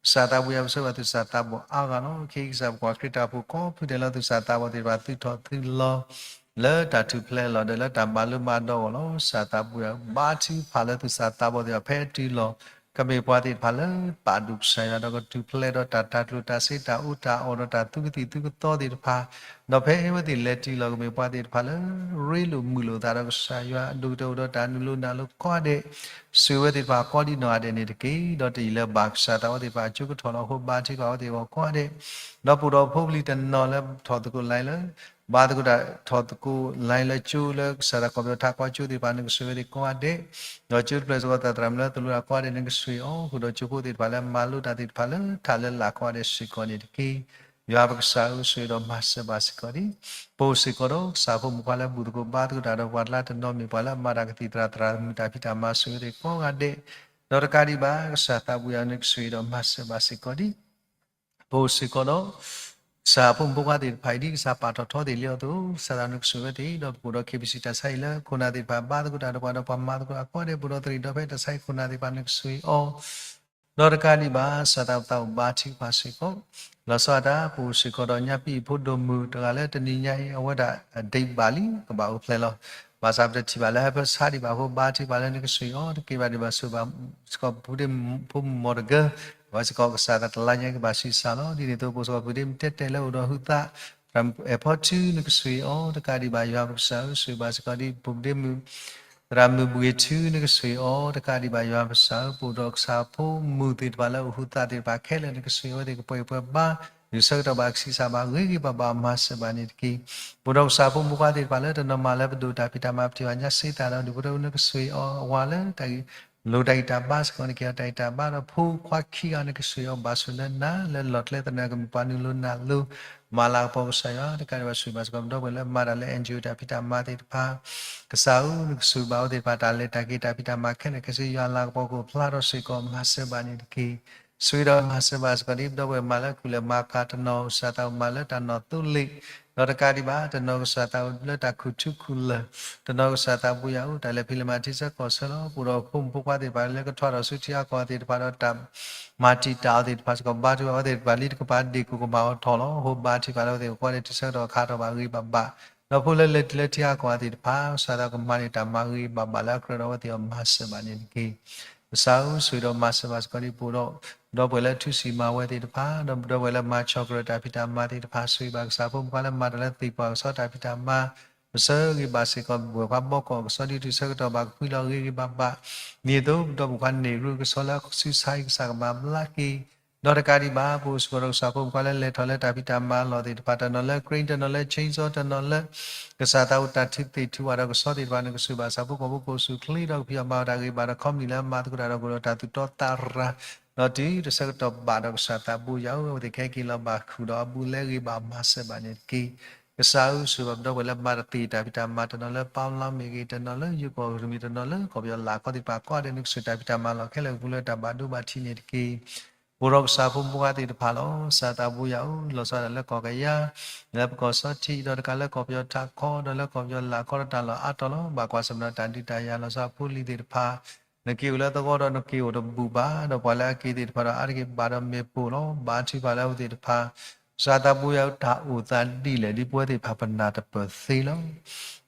ကစၢ်သးဘိယွၤ ပဆၢဘၣ်သုးစၢ်သးဘီၣ်အါဂၤလီၤ. ခဲအံၤကစၢ်ပကွၢ်ခရံာ်တၢ်အိၣ်ဖှိၣ်ကိးဖုဒဲးလၢသုးစၢ်သးဘီၣ်သ့ၣ်တဖၣ် သုးထီၣ်သုးလီၤ လၢတၢ်ထူၣ်ဖျဲးလီၤဒီးလၢတၢ်ဘၣ်လိမၤဒိးအဂီၢ်လီၤ. ကစၢ်သးဘိယွၤ ဘါထုကဖၣ်လၢသုးစၢ်သးဘီၣ်သ့ၣ်တဖၣ် ဖဲအတုၤလီၤ ကမ့ၢ်ပှၤသ့ၣ်တဖၣ်လၢပာ်ဒိၣ်ကစၢ်ယွၤ ဒီးကထူၣ်ဖျဲးဒီးတၢ်တၤကျိၣ်တၤစ့ တၢ်အူတၢ်အီၣ်ဒီးတၢ်သူကသံၣ်သူကသီသ့ၣ်တဖၣ်, ဒီးဖဲအဝဲသ့ၣ်လဲၤတုၤလီၤ ကမ့ၢ်ပှၤသ့ၣ်တဖၣ်လၢ ရ့လိာ်မုာ်လိာ်သးဒီးကစၢ်ယွၤ အဒိၣ်ကတၢၢ်အိၣ်ဒီးတၢ်နုာ်လီၤနုာ်လီၤကိးဂၤဒဲး, ဆှံဝဲသ့ၣ်တဖၣ်ကိးဒံးနီၢ်ဂၤဒဲးန့ၣ်တက့ၢ်. ဒီးတယံာ်လၢၤဘၣ် ကစၢ်သးဘီၣ်သ့ၣ်တဖၣ် အစိကထီၣ်လီၤအဃိ ဘါထုကဖၣ်ဝဲသ့ၣ်အဂီၢ်ကိးဂၤဒဲး, ဒီးပအိၣ်ဒီးဖိပလံၤတနီၤလၢထီၣ်သကိး line လၢ ဘါသကိးတၢ်ထီၣ်သကိး line လၢကၠိလၢကစၢ်တၢ်ကီၢ်ပယီၤထးကီၢ်ကၠိသ့ၣ်တဖၣ် နကဆှံဝဲသ့ၣ်ကိးဂၤဒဲး, ဒီးကၠိတဖျၢၣ်စ့ၢ်ကီး သရၣ်မုၣ်လၢသရူးတၢ်ကိးဂၤဒဲး နကဆှံအီၤ, ဃုာ်ဒီးကၠိဖိသ့ၣ်တဖၣ်လၢမၤလိတၢ်သ့ၣ်တဖၣ်လၢထးလၢလာ်ကိးဂၤဒဲးစ့ၢ်ကီးန့ၣ်တက့ၢ်. ယွၤပကစၢ်ဧၢ ဆှံဒီးမၤစၢၤဘၣ်စ့ၢ်ကီးဒံး ပအိၣ်စ့ၢ်ကီးဒီးကစၢ်ဖိမုၣ်ဖိလၢဘူၣ်သကိးဘါသကိးတၢ်ဒီး ပှၤကျါတနီၤမ့ၢ်ပှၤလၢအမၤတၢ်ကသံၣ်သရၣ်သရၣ်မုၣ်တၢ်ဖံးတၢ်မၤ ဆှံဝဲသ့ၣ်ကိးဂၤဒဲး, ဒီးတကးဒံးဘၣ် ကစၢ်သးဘိယွၤ နကဆှံဒီးမၤစၢၤဘၣ်စ့ၢ်ကီးဒံး ပအိၣ်စ့ၢ်ကီးဒီး ကစၢ်ဖိမုၣ်ဖိခွါသ့ၣ်တဖၣ်အံၤ ဒ်ကစၢ်ပာ်ထီၣ်ထီသ့ၣ်လံအသိး ကစၢ်သးနကဆှံဝဲသ့ၣ်, ဒီးပအိၣ်ဒီး KBC တၢ်ဆါဟံၣ်လၢခိၣ်နၢ်သ့ၣ်တဖၣ် ဘါသကိးတၢ်ဒီးပှၤဒီးပှၤမၤသကိးအကိးဂၤဒဲး ပအိၣ်ဒီးသရံးဒီဖဲတၢ်ဆါဟံၣ်ခိၣ်နၢ်သ့ၣ်တဖၣ် နကဆှံအီၤ, ဒီးတကးဒံးဘၣ် ကစၢ်သးပသးအိၣ်ဘါထုကဖၣ်စ့ၢ်ကီး, လီၤဆီဒၣ်တၢ် ပအိၣ်စ့ၢ်ကီးဒီးညါပံအဖိဒိၣ်မုၣ်တဂၤလၢတနံၤညါအံၤ အဝဲဒၣ်အဒံးဘၣ်လံ ကဘၣ်အိၣ်ဖျဲၣ်လီၤ. ဘၣ်ဆၣ်ပတထံၣ်ဘၣ်လၢဟဲဖၢဆါဒံးဘၣ်အဃိ ဘါထုကဖၣ်လၢနကဆှံအီၤ တက့ၤဘၣ်ဒံးဘၣ်ဆိၣ်ဘၣ် စ့ၢ်ကီးပုၢ်ဒ့မုၣ်ဖိမုၣ်မီၤတဂၤ, အဝဲစ့ၢ်ကီးကစၢ်သးတလါညါကဘၣ်ဆံးစၢ်လီၤ. ဒ်န့ၣ်အသိး ပအိၣ်စ့ၢ်ကီးပုၢ်ဒ့မုၣ်တဲတဲလၢအိၣ်ဒီးဟုသး အဲၣ်ဖီထူ နကဆှံအီၤ တကးဒံးဘၣ် ယွၤပကစၢ်ဧၢ ဆှံဘၣ်စ့ၢ်ကီးဒံး ပုၢ်ဒ့မုၣ် သရၣ်မုၣ်ဘှံးထူ နကဆှံအီၤ တကးဒံးဘၣ် ယွၤပကစၢ်ဧၢ ပအိၣ်ဒီးကစၢ်ဖိမုၣ်သ့ၣ်တဖၣ်လၢအိၣ်ဟုသးသ့ၣ်တဖၣ်ခဲလၢာ် နကဆှံအဝဲသ့ၣ်ကပှဲၤပှဲၤဘါ ဒုးဆၢကတီၢ်ဘၣ် ကဆံးစၢ်ဘၣ် ဂ့ၤဂ့ၤဘၣ်ဘၣ် မၤစၢၤဘၣ်န့ၣ်တက့ၢ်. ပအိၣ်ဒီးကစၢ်ဖိမုၣ်ဖိခွါသ့ၣ်တဖၣ်လၢတနီၤမၤလၢပဒိၣ်တၢ်ဖံးတၢ်မၤ ပထံၣ်ဘၣ်ညါစ့သးဒီး ဒူၣ်ဖိထၢဖိ နကဆှံအီၤ အဝၤလၢတၢ်ဂ့ၢ် လိၣ်တၢ်ဂံၢ်တၢ်ဘါစ့ၢ်ကီး နကဟ့ၣ်အီၤတၢ်ဂံၢ်တၢ်ဘါဒီး ဖိခွါခံဂၤ နကဆှံအီၤ ဘၣ်ဆိၣ်လၢနၤ လၢလီၢ်ကျဲသနၢၣ် ကမ့ၢ်ပှၤနုာ်လိၤနာ်လိၤ မၤလၤကပီၤကစၢ်ယွၤ တကးဒံးဘၣ် ဆှံဘၣ်စ့ၢ်ကီး ပဒီပုၢ်ဝဲၢ်လၢမၤတၢ်လၢ NGO တၢ်ဖံးတၢ်မၤသ့ၣ်တဖၣ် ကစၢ်ဧၢ နကဆှံဘၣ်အဝဲသ့ၣ်တဖၣ် တၢ်လဲၤတၢ်က့ၤတၢ်ဖံးတၢ်မၤခဲလၢာ်ခဲဆ့ ယွၤလၤကပီၤကအိၣ်ဖျါထီၣ်စ့ၢ်ကီး မၤစၢၤဘၣ်န့ၣ်တက့ၢ်. ဆှံဒီးမၤစၢၤဘၣ်စ့ၢ်ကီးဒ် ပဒီပုၢ်ဝဲၢ်မၤလၢကူၣ်လဲၤမၤကၤ တနီၤကစၢ်သးမၤလၢတၢ်နီၣ်သိလ့ၣ် ဒီးတကးဒံးဘၣ် တနီၤကစၢ်သးလၢတၢ်ခူၣ်ထူခူၣ်လၢၢ် တနီၤကစၢ်သးဘိယွၤအိၣ် တၢ်လဲၤဖံးလဲၤမၤထံဆၢကီၢ်ဆၢလီၤ. ပအိၣ်ဒီးဖိမုၣ်ဖိခွါသ့ၣ်တဖၣ်လၢကထွါထီၣ်ဆူထံအါကီၢ်သ့ၣ်တဖၣ်ဒီးတၢ် မၤတံာ်တာ်အီၤသ့ၣ်တဖၣ်စ့ၢ်ကီး ဘါထုကဖၣ်အဝဲသ့ၣ်တဖၣ်လံတကပၤ ဒ့ၣ်ကိၣ်ကမၤအီၤထီၣ်လီၤ. အဃိဘါထုကဖၣ်လၢအဝဲသ့ၣ်အဃိန့ၣ် ထံဆၢကတီၢ်ခါထီၣ်ဘၣ်ဂ့ၤဘၣ်ဘၣ် ဒီးဖိလၢလဲၤတုၤလၢထံအါကီၢ်သ့ၣ်တဖၣ် ကစၢ်သးကမၤန့ၢ်တၢ်မၤဂ့ၤဘၣ်ဘၣ်လၢအကြၢးဒီးအဝဲသ့ၣ်အီၤ မၤစၢၤဘၣ်န့ၣ်တက့ၢ်. ကစၢ်ဧၢ ဆှံဒီးမၤစၢၤဘၣ်စ့ၢ်ကီးဒ်ပအိၣ်ဒီး ဒီပုၢ်ဝဲၢ်လၢထူစံးမၤဝဲသ့ၣ်တဖၣ် ဒီးပဒီပုၢ်ဝဲၢ်လၢမၤဆီၣ်ကြၢးတၢ်ဖံးတၢ်မၤသ့ၣ်တဖၣ် ဆှံဘၣ်ကစၢ်ဖိမုၣ်ဖိခွါလၢမၤတၢ်လၢသ့ၣ်ပှၢ်ကဆီတၢ်ဖံးတၢ်မၤ ပဆၢဂ့ၤဘၣ်စ့ၢ်ကီး ပဝဲၢ်ခွါဘီကီၢ်ကဆီဒ်ထံဆၢကတီၢ်ဘၣ်ကဖှံလီၤဂ့ၤဂ့ၤဘၣ်ဘၣ် ဒ်သိးပဒီပုၢ်ဝဲၢ်ခွါန့ၢ်ရူကဆီလၢစုဆါအံၤ ကစၢ်ကမၤဘျါက့ၤ ဒီးတကးဒံးဘၣ် ပအိၣ်စ့ၢ်ကီးဒီးကစၢ်ဖိမုၣ်ဖိခွါလၢလဲၤထီၣ်လၢတၢ်ဖံးတၢ်မၤအလီၢ်သ့ၣ်တဖၣ် တနီၤလၢ crane တနီၤလၢ chainsaw တနီၤလၢ ကစၢ်သးအိၣ်တၢ်ထုးသ့ၣ်ထုးဝၣ်ဒီးကဆီသ့ၣ်တဖၣ် နကဆှံဘၣ် ကစၢ်ဖိကီၢ်ဖိကအိၣ်ဆူၣ်ချ့ဒီးကဖံးအီၣ်မၤအီၣ်တၢ်ဂ့ၤဘၣ်ဒီး ခီပနံၣ်လၢမၤသကိးတၢ်ဒီး ကအိၣ်ဒီးတၢ်သူၣ်တီသးရၤ ဒီးတုၤတဆၢကတီၢ်ဘၣ်ဒီးကစၢ်သးဘိယွၤဧၢ အဝဲသ့ၣ်ကဟဲက့ၤလီၤဘၣ်ဃုာ်ဒီးအဘူးအလဲဂ့ၤဘၣ် မၤစၢၤဘၣ်န့ၣ်တက့ၢ်. ကစၢ်ဧၢ ဆှံဘၣ်ပဒီပုၢ်ဝဲၢ်လၢမၤတသ့ၣ်တၢ်ဖံးတၢ်မၤ တနီၤလၢပီလါမ့ၢ်ဂ့ၤ တနီၤလၢယိၤကီၢ်ရမံၤ တနီၤလၢကီၢ်ပယီၤလၢ်ကီၢ်သ့ၣ်တဖၣ်ကိးဂၤဒဲး နကဆှံတၢ်ဖံးတၢ်မၤလီၢ်ခဲလၢာ်ကပူၤလၢတၢ်ဘၣ်ဒိဘၣ်ထံးန့ၣ်တက့ၢ်. ပအိၣ်ဒီးကစၢ်ဖိမုၣ်ဖိခွါသ့ၣ်တဖၣ်လီၤ. ကစၢ်သးဘိယွၤဧၢ လီၤဆီဒၣ်တၢ်လၢကီၢ်ကယၤ လၢပကီၢ်စီထံး ဒီးတကးလၢကီၢ်ပယီၤထးခီ ဒီးလၢကီၢ်ပယီၤလၢ်ကီၢ်ဒီးတၢ်လီၢ်အါတီၤလီၤ. ဘၣ်ကွၢ်ဆၢၣ်မဲာ်ဒီးတၢ်ဒုးတၢ်ယၤ လီၤဆီဖိလံၤသ့ၣ်တဖၣ် နက့ၤအိၣ်လၢသဝီဒီးနက့ၤအိၣ်တဘူၣ်ဘၣ် ဒီးပှၤလၢအက့ၤသ့ၣ်တဖၣ်ဒီးအါတက့ၢ်ဘၣ်ဒီးမ့ၢ်ပိာ်လီၤ. ဘါထုကဖၣ်လၢအဝဲသ့ၣ်တဖၣ် ကစၢ်သးဘိယွၤဧၢ တၢ်အိၣ်သးဒ်လဲၣ်ဒ်ပဝဲသ့ၣ်တဖၣ်ပနၢ်တပၢၢ်သ့လီၤ.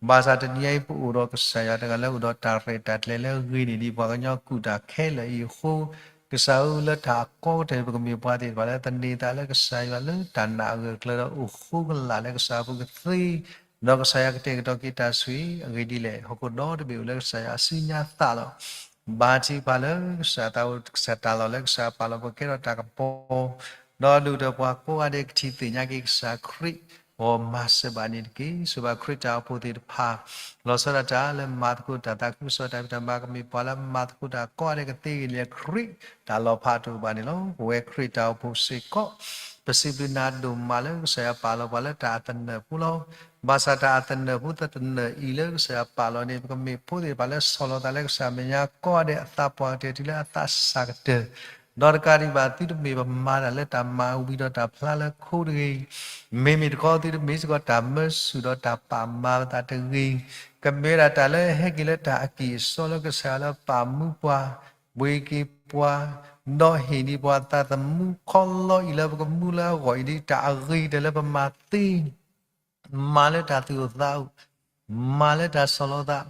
ဘၣ်ဆၣ်တနံၤအံၤ ပအိၣ်ဒီးကစၢ်ယွၤတဂၤလၢအိၣ်ဒီးတၢ်ရဲၣ်တၢ်ကျဲၤလၢအဂ့ၤန့ၣ် ဒ်ပှၤကညီကူၣ်တၢ်ခဲလၢာ်အံၤအဃိ ကစၢ်ဧၢ လၢတၢ်အကီကတၢၢ် ပကမ့ၢ်ပှၤသ့ၣ်တဖၣ်လၢသန့ၤသးလၢကစၢ်ယွၤလၢတၢ်နာ်အဂၢၢ်အကျၢၤဒီးအိၣ်ဃိကလာ်လၢကစၢ်ဖိကသ့ ဒီးကစၢ်ယွၤကတဲာ်ကတီၤက့ၤတၢ်ဆိၣ်ဂ့ၤအဂ့ၢ်ဒ်လဲၣ် ဟီၣ်ခိၣ်ဒီတဘ့ၣ်အိၣ်လၢကစၢ်ယွၤအစုညါသးလီၤ. ဘါထုကဖၣ်လၢကစၢ်သးအိၣ် ကစၢ်တၢ်လီၢ်လၢကစၢ်ပာ်လီၤပှၤကဲထီၣ်တၢ်ကပီၤ, ဒီးဒိၣ်ဒီးပှၤကိးဂၤဒဲးကထံၣ်သ့ၣ်ညါက့ၤကစၢ်ခရံာ်, ဂီၤမၤစၢၤဘၣ်န့ၣ်တက့ၢ်. ဆိၣ်ဘၣ်ခရံာ်တၢ်အိၣ်ဖှိၣ်သ့ၣ်တဖၣ် လီၤဆီဒၣ်တၢ်လၢမၤသကိးတၢ်သးခုကစီၣ်တၢ်ဖံးတၢ်မၤ ကမ့ၢ်ပှၤလၢမၤသကိးတၢ်ကိးဂၤဒဲးကသ့ဂ့ၤလၢခရံာ်တၢ်လီၤဖးတအိၣ်ဘၣ်န့ၣ်လီၤ. ပဝဲခရံာ်တၢ်အိၣ်ဖှိၣ်စ့ၢ်ကီး ပစံးဘျုးနၤဒိၣ်မးလၢကစၢ်ယွၤပာ်လီၤပှၤလၢတၢ်အသနၢၣ်ဖိလီၤ. ဘၣ်ဆၣ်တၢ်အသနၢၣ်ဖိသတနၢၣ်အံၤလၢကစၢ်ယွၤပာ်လီၤန့ၣ် ပကမ့ၢ်ဖိသ့ၣ်တဖၣ်လၢဆီၣ်လီၤသးလၢကစၢ်မဲာ်ညါကိးဂၤဒဲးအသးပှၢ်ကတၢၢ်တုၤလၢအသးစၢ်ကတၢၢ်, ဒီးတကးဒံးဘၣ်သုတမ့ၢ်ပမၤတၢ်လၢတၢ်မၤဝံၤဒီးတၢ်ဖျါလၢခိတဂ့ၤ မ့မ့ၢ်တခီသုတမ့ၢ်စ့ၢ်ကီးတၢ်မၢဆူၣ်ဒီးတၢ်ပာ်မၤပသးတဂ့ၤ, ကမ့ၢ်ဝဲဒၣ်တၢ်လၢဟဲက့ၤလၢတၢ်အကံၢ်အစီလၢကစၢ်ယွၤလၢပာ်မူပှၤ, ဘှ့က့ၤပှၤ, ဒီးဟ့ၣ်န့ၢ်ပှၤသးသမူခီလီအံၤလၢပကမူလၢအဂီၢ်အံၤဒ်တၢ်အဂ့ၤကတၢၢ်လၢပမၤသ့ မၤလၢတၢ်သူၣ်အိၣ်သးအိၣ်, မၤလၢတၢ်ဆီၣ်လီၤသး,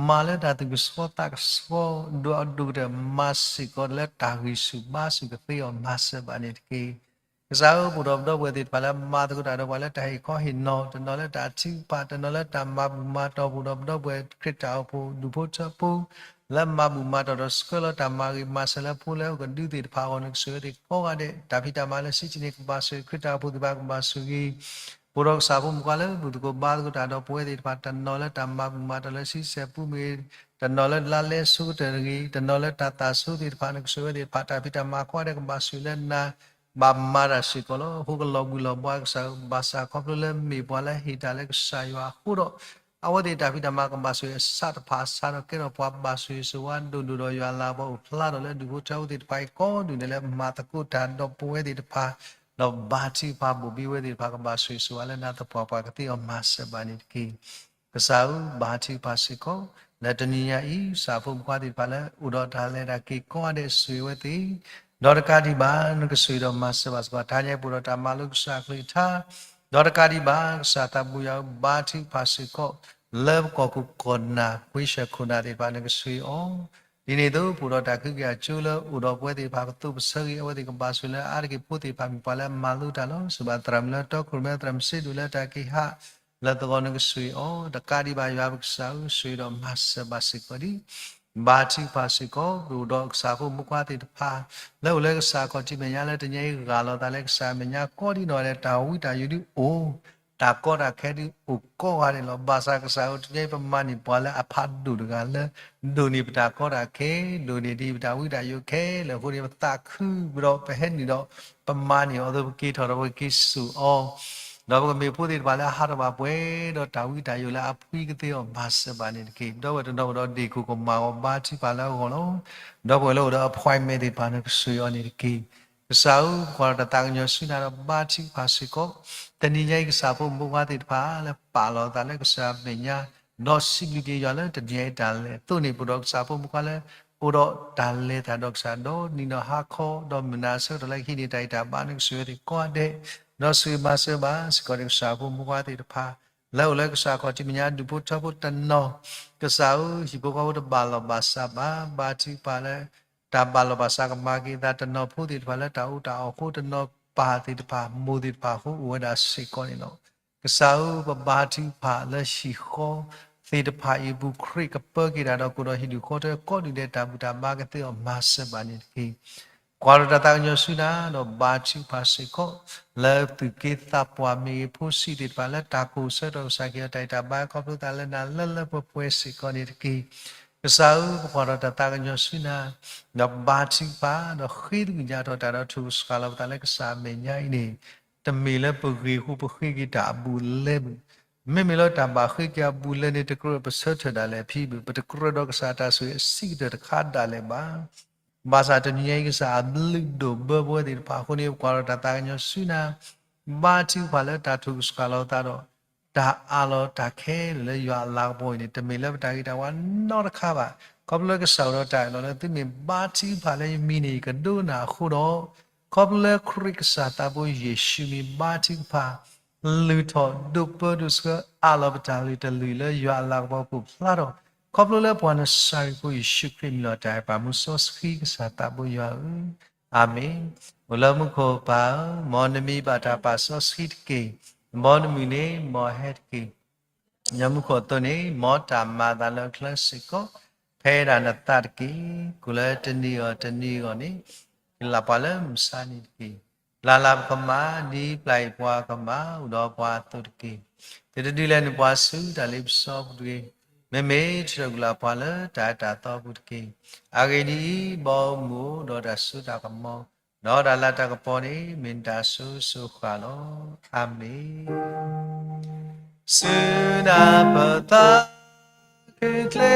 မၤလၢတၢ်သူၣ်ကဆှီသးကဆှီ, ဒိၣ်အဒိၣ်ကတၢၢ်မၤစ့ၢ်ကီးလၢတၢ်ဂံၢ်ဆူၣ်ဘါဆူၣ်ကသ့အီၤမၤစၢၤဘၣ်န့ၣ်တက့ၢ်. ကစၢ်ဧၢ ပအိၣ်ဒီးပဒီပုၢ်ဝဲၢ်သ့ၣ်တဖၣ်လၢမၤသကိးတၢ်ဒီးပှၤလၢတၢ်ဟ့ၣ်ခီဟ့ၣ်နီၤ, တနီၤလၢတၢ်ထုကဖၣ်, တနီၤလၢတၢ်မၤဘူၣ်မၤတီၢ်, ပအိၣ်ဒီးပဒီပုၢ်ဝဲၢ်ခရံာ်တၢ်အိၣ်ဖှိၣ်ဒူၣ်ဖိထၢဖိ လၢမၤဘူၣ်မၤတီၢ်ဒီးဆှၢလီၤတၢ်မၤဂ့ၤမၤစၢၤလၢဖိလၢအကဒုသ့ၣ်တဖၣ်အဂီၢ် နကဆိၣ်ဂ့ၤဝဲသ့ၣ်ကိးဂၤဒဲး, တၢ်ဖံးတၢ်မၤလၢဆံးဆံးန့ၣ် ကဘၣ်ဆိၣ်ဂ့ၤ, ခရံာ်တၢ်အိၣ်ဖှိၣ်သ့ၣ်တဖၣ်ကဘၣ်ဆိၣ်ဂ့ၤ ပအိၣ်ဒီးကစၢ်ဖိမုၣ်ခွါလၢဘူၣ်သကိးဘါသကိးတၢ်ဒီးပဝဲသ့ၣ်တဖၣ်, တနီၤလၢတၢ်မၤဘူၣ်မၤတီၢ်လၢဆံးစဲးပူမ့ၢ်ဂ့ၤ, တနီၤလၢလါလဲဆိကတၢၢ်တဂ့ၤ, တနီၤလၢတၢ်သးဆိသ့ၣ်တဖၣ် နကဆိၣ်ဂ့ၤဝဲသ့ၣ်တဖၣ်, တၢ်ဖံးတၢ်မၤကိးဂၤဒဲးကဘၣ်ဆိၣ်ဂ့ၤလၢနၤ, ဘၣ်မၤတၢ်စ့ၢ်ကီးလီၤ. အဃိကလီၤဘှံးလီၤဘှါကစၢ်ဧၢ, ဘၣ်ဆၣ်ခီဖျိလၢမ့ၢ်ပှၤလၢဟ့ၣ်တၢ်လၢကစၢ်ယွၤအဃိဒီး အဝဲသ့ၣ်တၢ်ဖံးတၢ်မၤကဘၣ်ဆိၣ်ဂ့ၤအဆၣ်တဖၣ်အဆၣ်ဒီး ကဲထီၣ်ပှၤဘၣ်ဆိၣ်ဂ့ၤဆိၣ်ဝါဒိၣ်ဒိၣ်ဒီးယွၤအလၤကပီၤအိၣ်ဖျါထီၣ်လၢဒူၣ်ဖိထၢဖိသ့ၣ်တဖၣ်အံၤ ကိးဒူၣ်ဒဲးလၢမၤသကိးတၢ်ဒီးပဝဲသ့ၣ်တဖၣ်, ဒီးဘါထုကဖၣ်ဘိၣ်ဘံဝဲသ့ၣ်တဖၣ် ကဘၣ်ဆိၣ်ဂ့ၤဆိၣ်ဝါလၢနၤသပှၢ်ပှၢ်ကသ့အီၤမၤစၢၤဘၣ်န့ၣ်တက့ၢ်. ကစၢ်ဧၢ ဘါထုကဖၣ်စ့ၢ်ကီး လၢတနံၤညါအံၤ ကစၢ်ဖိမုၣ်ဖိသ့ၣ်တဖၣ်လၢအိၣ်ဒီးတၢ်လဲၤတၢ်က့ၤကိးဂၤဒဲး ဆိၣ်ဂ့ၤဝဲသ့ၣ်, ဒီးတကးဒံးဘၣ် နကဆိၣ်ဂ့ၤဒီးမၤစၢၤဘၣ်စ့ၢ်ကီး တဟါညါပအိၣ်ဒီးတၢ်မၤလိကစၢ်အကလုၢ်ကထါ, ဒီးတကးဒံးဘၣ် ကစၢ်သးဘိယွၤဧၢ ဘါထုကဖၣ်စ့ၢ်ကီး လၢပကီၢ်ခိၣ်ကီၢ်နၢ် ခွ့ဆၢၣ်ခိၣ်နၢ်သ့ၣ်တဖၣ် နကဆိၣ်ဂ့ၤအီၤ ဒ်န့ၣ်အသိး ပအိၣ်ဒီးတၢ်ကဟုကယာ်ကၠိလၢအိၣ်ဒီးပဝဲသ့ၣ်တဖၣ် ပသိးပဆၢဂ့ၤ အဝဲသ့ၣ်ကဘၣ်ဆိၣ်ဂ့ၤလၢအါတက့ၢ်ဖိသ့ၣ်တဖၣ် မ့ၢ်ပှၤလၢအမၤလိတၢ်လီၤ. ဆိၣ်ဘၣ်သရၣ်မုၣ်လၢတီခိၣ်ရိၣ်မဲ သရၣ်မုၣ်စ့ဒိၣ်လၢတၢ်က့ၤဟး လၢသဂီၢ် နကဆိၣ်ဂ့ၤအီၤ တကးဒံးဘၣ် ယွၤပကစၢ်ဧၢ ဆိၣ်ဂ့ၤဒီးမၤစၢၤဘၣ်စ့ၢ်ကီးဒံး ဘါထုကဖၣ်စ့ၢ်ကီး ပအိၣ်ဒီးကစၢ်ဖိမုၣ်ဖိခွါသ့ၣ်တဖၣ် လၢအိၣ်လၢကစၢ်ခီၣ်ထံးမဲာ်ညါလၢတနံၤအံၤ ဂၢ်လီၤသးလၢကစၢ်မဲာ်ညါ ကိးဒံနီၢ်ဂၤဒဲး တၢ်ဝံတၢ်ယိာ်ဒုအိၣ် တၢ်ကီတၢ်ခဲဒုအိၣ်ကိးဂၤဒဲးလီၤ. ဘၣ်ဆၣ်ကစၢ်ဧၢ တနံၤအံၤ ပမၤန့ၢ်ပှၤလၢအဖးဒိၣ်တဂၤလၢ ဒိၣ်န့ၢ်ပတၢ်ကီတၢ်ခဲ, ဒိၣ်န့ၢ်ဒံးပတၢ်ဝံတၢ်ယိာ်ခဲလၢာ်အဃိန့ၣ် ပသးခုပဒီး ပဟဲနုာ်ဒီး ပမၤန့ၢ်အီၤအသိး ပက့ၤထီၣ်ဒီးပကက့ၤစိာ်အီၤ ဒီးပကမ့ၢ်ဖိသ့ၣ်တဖၣ်လၢအဟးထီၣ်ဘၣ်ပှဲၤဒီးတၢ်ဝံတၢ်ယိာ်လၢအဖှံကသ့အီၤ မၤစၢၤဘၣ်န့ၣ်တက့ၢ်. ဒီပုၢ်ဝဲၢ်တနီၤဒီး ဒ့ၣ်ခိၣ်ကမၢ်ဂီၤ ဘါထုကဖၣ်လၢအဂီၢ်လီၤ. ဒီပုၢ်ဝဲၢ်လၢအိၣ်ဒီး appointment သ့ၣ်တဖၣ် နကဆိၣ်ဂ့ၤအီၤန့ၣ်တက့ၢ်. ကစၢ်ဧၢ ပကွၢ်ဒီးတၢ်သးကညီၤဆူနၤဒီး ဘါထုကဖၣ်စ့ၢ်ကီး တနံၤညါအံၤ ကစၢ်ဖိမုၣ်ဖိခွါသ့ၣ်တဖၣ် လၢပာ်လီၤသးလၢကစၢ်မဲာ်ညါ ဒီးစံးဘျုးက့ၤယွၤလၢတနံၤအံၤတၢ်လဲၤအသိးန့ၣ် ပအိၣ်ဒီးကစၢ်ဖိမုၣ်ဖိခွါလၢ အိၣ်ဒီးတၢ်လဲၤတၢ်ဒီးကစၢ် ဒီးနံၤဒီးဟါခီ ဒီးမုၢ်နၤအဆၢကတီၢ်လၢကဟံးန့ၢ်တၢ်ဂံၢ်တၢ်ဘါ နကဆိၣ်ဂ့ၤဝဲသ့ၣ်ကိးဂၤဒဲး ဒီးဆိၣ်ဂ့ၤမၤစၢၤဘၣ်စ့ၢ်ကီးန့ၣ် ကစၢ်ဖိမုၣ်ဖိခွါသ့ၣ်တဖၣ် လၢအိၣ်လၢကစၢ်ခီၣ်ထံးမဲာ်ညါ ဒူၣ်ဖိထၢဖိတနီၤ ကစၢ်ဧၢ ဟံၣ်ဖိဃီဖိတဘၣ်လီၢ်ဘၣ်စးဘၣ် ဘါထုကဖၣ်လၢ တၢ်ဘၣ်လီၢ်ဘၣ်စးကမၤက့ၤအသး တနီၤဖိသ့ၣ်တဖၣ်လၢတၢ်အိၣ်တၢ်အီၣ်အဃိ တနီၤပၢ်သ့ၣ်တဖၣ် မိၢ်သ့ၣ်တဖၣ်အဃိ အိၣ်ဝဲဒၣ်စ့ၢ်ကီးန့ၣ်လီၤ. ကစၢ်ဧၢ ပဘါထုကဖၣ်လၢဟံၣ်ဃီသ့ၣ်တဖၣ်အံၤအပူၤ ခရံာ်ကပၢက့ၤတၢ်ဒီး ကအိၣ်ဒီးဟံၣ်ဒူၣ်ဃီထၢ ကိးဒူၣ်ဒဲး တၢ်ဘူၣ်တၢ်ဘါကသ့အီၤ မၤစၢၤဘၣ်န့ၣ်တက့ၢ်. ကွၢ်ဒီးတၢ်သးကညီၤဆူနၤ ဒီးဘါထုကဖၣ်စ့ၢ်ကီး လၢသူၣ်က့သးပှၢ်မ့ၢ်ဂ့ၤ ဖိဆံးသ့ၣ်တဖၣ်လၢတၢ်ကိၢ်ဆၢထီၣ်ကစၢ်က့ၤအီၤ တၢ်ဂံၢ်တၢ်ဘါ ခီဖျိသးလၢနၤလၢလၢပှဲၤပှဲၤစ့ၢ်ကီးန့ၣ်တက့ၢ်. ကစၢ်ဧၢ ပကွၢ်ဒီးတၢ်သးကညီၤဆူနၤ ဒီးဘါထုကဖၣ် ဒီးဃ့သကွံၢ်ညါထီၣ်တၢ်ဒီး ထုးကဆှၣ်လီၤပသးလၢကစၢ်အမဲာ်ညါအံၤန့ၣ် တမ့ၢ်လၢပဂ့ၤအဃိ ပဃ့က့ၤတၢ်အဘူးအလဲဘၣ်. မ့မ့ၢ်လၢတၢ်ဘၣ်ဃ့က့ၤအဘူးအလဲန့ၣ် တကြၢးပဆၢထၢၣ်ဒၣ်လဲာ်ဖဲဘၣ်, ပတကြၢးဒီးကစၢ်တၢ်ဆိၣ်ဂ့ၤအဆံးကတၢၢ်တခါဒၣ်လဲာ်ဘၣ်. ဘၣ်ဆၣ်တနံၤညါအံၤ ကစၢ်အဘျုးဒိၣ်ဘၢပဝဲသ့ၣ်တဖၣ်အဃိန့ၣ် ပကွၢ်ဒီးတၢ်သးကညီၤဆူနၤ ဘါထုကဖၣ်လၢတၢ်ထုးကဆှၣ်လီၤသးဒီး တၢ်အးလီၤတၢ်ခဲလၢာ်လၢယွၤအလၤကပီၤအံၤန့ၣ် တမ့ၢ်လၢပတၢ်ဂ့ၤတၢ်ဝါနီတခါဘၣ်. ခီဖျိလၢကစၢ်အိၣ်ဒီးတၢ်အၢၣ်လီၤလၢသုမ့ၢ်ဘါထုကဖၣ်လၢယမံၤန့ၣ် ယကဒိကနၣ်အဃိဒီး ခီဖျိလၢခရံာ်ကစၢ်သးဘိယ့ၣ်ၡူးမံၤဘါထုကဖၣ် လုၢ်ထီၣ်ဒိးပၢဒိးဆှၢ အးလီၤပတၢ်လုၢ်တလုၢ်လၢယွၤအလၤကပီၤပူၤဖျါထီၣ် ခီဖျိလၢပှၤနစၤရ့းဖိယ့ၣ်ၡူးခရံာ်မံၤလီၤ တၢ်အဲၣ်ပာ်မူစီဆှံကစၢ်သးဘိယွၤဧၢ, အၤမ့ၣ်. အိၣ်လၢမူခိၣ်ပၢ်ဧၢ, မ်နမံၤဘၣ်တၢ်ပာ်စီဆှံတက့ၢ်. မ်နမုၢ်န့ၣ် မ်အဟဲတက့ၢ်. ယမူခိၣ်အသိးန့ၣ် မ်တၢ်မၤအသးလၢအချၢစ့ၢ်ကီး ဖဲဒၣ်နသးတက့ၢ်. ကိၣ်လၢတနံၤအီၤတနံၤအဂီၢ်န့ၣ် ကလၢပှၤလၢမုၢ်ဆါနံၤတက့ၢ်. လၢ်လၢ်ပကမၤ ဒ်ပျၢ်ယပှၤကမၤအိၣ်ဒီးပှၤအသိးတက့ၢ်. တတဒုးလဲၤနုာ်ပှၤဆူတၢ်လ့ပစီပူၤတဂ့ၤ. မ့မ့ၢ်ထုးထီၣ်ကွံာ်လၢပှၤလၢတၢ်အၢတၢ်သီပူၤတက့ၢ်. အဂ့ၢ်ဒ်အံၤ, ဘီမုၢ်အိၣ်ဒီးတၢ်စိတၢ်ကမီၤ, ဒီးတၢ်လၤတၢ်ကပီၤန့ၣ် မ့ၢ်နတၢ်အစိၤစိၤဃၣ်လီၤ. အၤမ့ၣ်. ဆူနၢ်ပတၢ်ချံကျဲ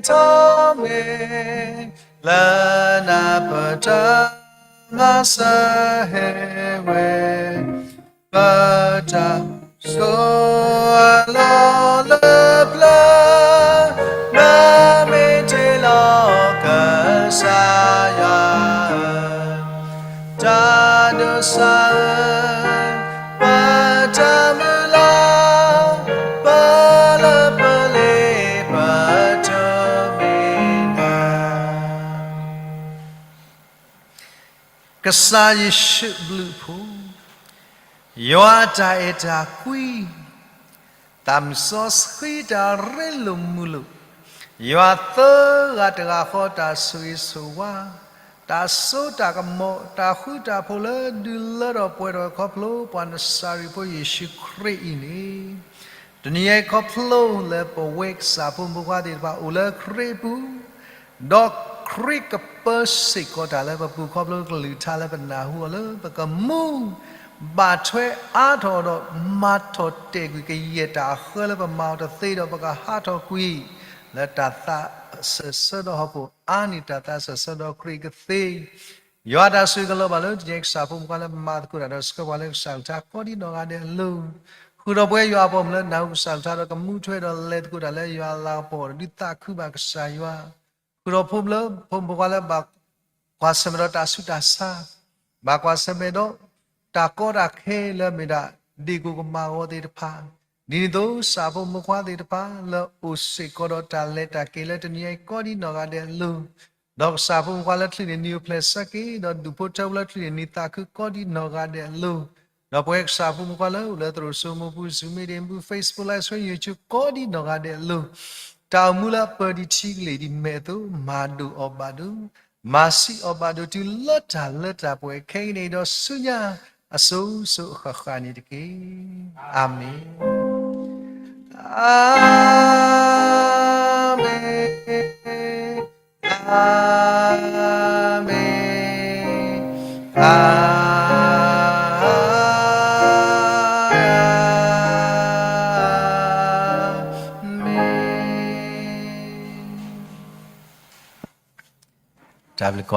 ထီၣ်မ့ၢ်, လၢနၢ်ပတၢ်မၤစၢၤဟဲဝဲ, ပတၢ်ဆိၣ်အၢလီၤလၢပျၢၤ, မၤမ့ၢ်တ့ၢ်လီၤကစၢ်ယွၤဧၢ, တၢ်ဒိးစၢ်ဧၢ, ပတၢ်မုၢ်လၢ်, ပလၢပလ့ပတမ့ၢ်နၤ ကစၢ်ယ့ၣ်ၡူးဘျုးဖှိၣ်, ယွၤအတၢ်အဲၣ်တၢ်ကွံ, သးမုၢ်စီဆှံတၢ်ရ့လိာ်မုာ်လိာ်, ယွၤသၢဂၤတဂၤဃီတၢ်ဆိၣ်ဂ့ၤဆိၣ်ဝါ, တၢ်စိတၢ်ကမီၤ, တၢ်ဃူတၢ်ဖိးလၢဒုးလၢထီၣ်ပှဲၤထီၣ်ဝဲခီဖျိ ပှၤနစၤရ့းဖိယ့ၣ်ၡူးခရံာ်အံၤန့ၣ်, တနံၤအံၤခီဖျိလၢပဝဲကစၢ်ဖိမုၣ်ဖိခွါသ့ၣ်တဖၣ် အိၣ်လၢခရံာ်ပူၤ, ဒီးခရံာ်ကပၢစ့ၢ်ကီးတၢ်လၢပပူၤခီဖျိကလုၢ်ကထါလၢပနၢ်ဟူအီၤလၢပကမူ, ဘၣ်ထွဲအါထီၣ်ဒီး မၤထီၣ်တဲာ်ကွံာ်ကယဲၢ်တၢ်အဃၢလၢပမၤအီၤတသ့ဒီး ပကဟးထီၣ်ကွံာ် လၢတၢ်သးစၢၢ်ဆၢဒီးဟီၣ်ခိၣ်အါန့ၢ် တၢ်သးစၢၢ်ဆၢဒီးခရံာ်ကသ့ ယွၤတၢ်ဆိၣ်ဂ့ၤကလီၤဘၣ်လၢ တနံၤအံၤကစၢ်ဖိမုၣ်ဖိခွါလၢမၤသကိးတၢ်ဒီးဆှၢပှၤလၢကစၢ်အကလုၢ်ကထါကိးဒံနီၢ်ဂၤဒဲးအလိၤ, ဃုာ်ဒီးပဝဲယွၤအပိာ်မုၣ်လၢနၢ်ဟူကစၢ်အကလုၢ်ကထါဒီးကမူထွဲဒီးလဲၤသကိးတၢ်လၢယွၤအလၤကပီၤဒီး ဒုးသးခုဘၣ်ကစၢ်ယွၤ, ဃုာ်ဒီးဖိမုၣ်ဖိခွါလၢဘၣ်ကွၢ်ဆၢၣ်မဲာ်ဒီးတၢ်ဆူးတၢ်ဆါ, ဘၣ်ကွၢ်ဆၢၣ်မဲာ်ဒီး တၢ်ကီတၢ်ခဲလၢအမ့ၢ်ဒၣ်ဒ့ၣ်ကိၣ်ကမၣ်အဂီၢ်သ့ၣ်တဖၣ်, ဒ်န့ၣ်အသိးကစၢ်ဖိမုၣ်ဖိခွါသ့ၣ်တဖၣ်လၢအိၣ်စ့ၢ်ကီးဒီးတၢ်လဲၤတၢ်က့ၤလၢတနံၤအံၤကိးဒံနီၢ်ဂၤဒဲးအလိၤ, ဒီးကစၢ်ဖိမုၣ်ဖိခွါလၢချုးန့ၢ်နံၤအိၣ်ဖျဲၣ်ဆၢက့ၤ, ဒီးဒူၣ်ဖိထၢဖိလၢချုးန့ၢ်နံၤသးခုကိးဒံနီၢ်ဂၤဒဲးအလိၤ, ဒီးပဝဲကစၢ်ဖိမုၣ်ဖိခွါလၢအိၣ်လၢသရိာ်စိမိၤပူၤ Zoom meeting ပူၤ Facebook Live Stream YouTube ကိးဒံနီၢ်ဂၤဒဲးအလိၤ, တၢ်အိၣ်မူလၢအပၢၤဒံးထံကလ့ၢ်ဒံးမဲာ်အသိး မၤဒိၣ်အီၤဘၣ်ဒိ, မၤဆံးအီၤဘၣ်ဒိ တုၤလၢတၢ်လၢတၢ်ပှဲၤခဲကနံၣ်အံၤဒီးဆူညါ အစိၤစိၤအဃၣ်ဃၣ်န့ၣ်တက့ၢ်. အၤမ့ၣ်, အၤမ့ၣ်, အၤမ့ၣ်. တၢ်ဘျုးကီး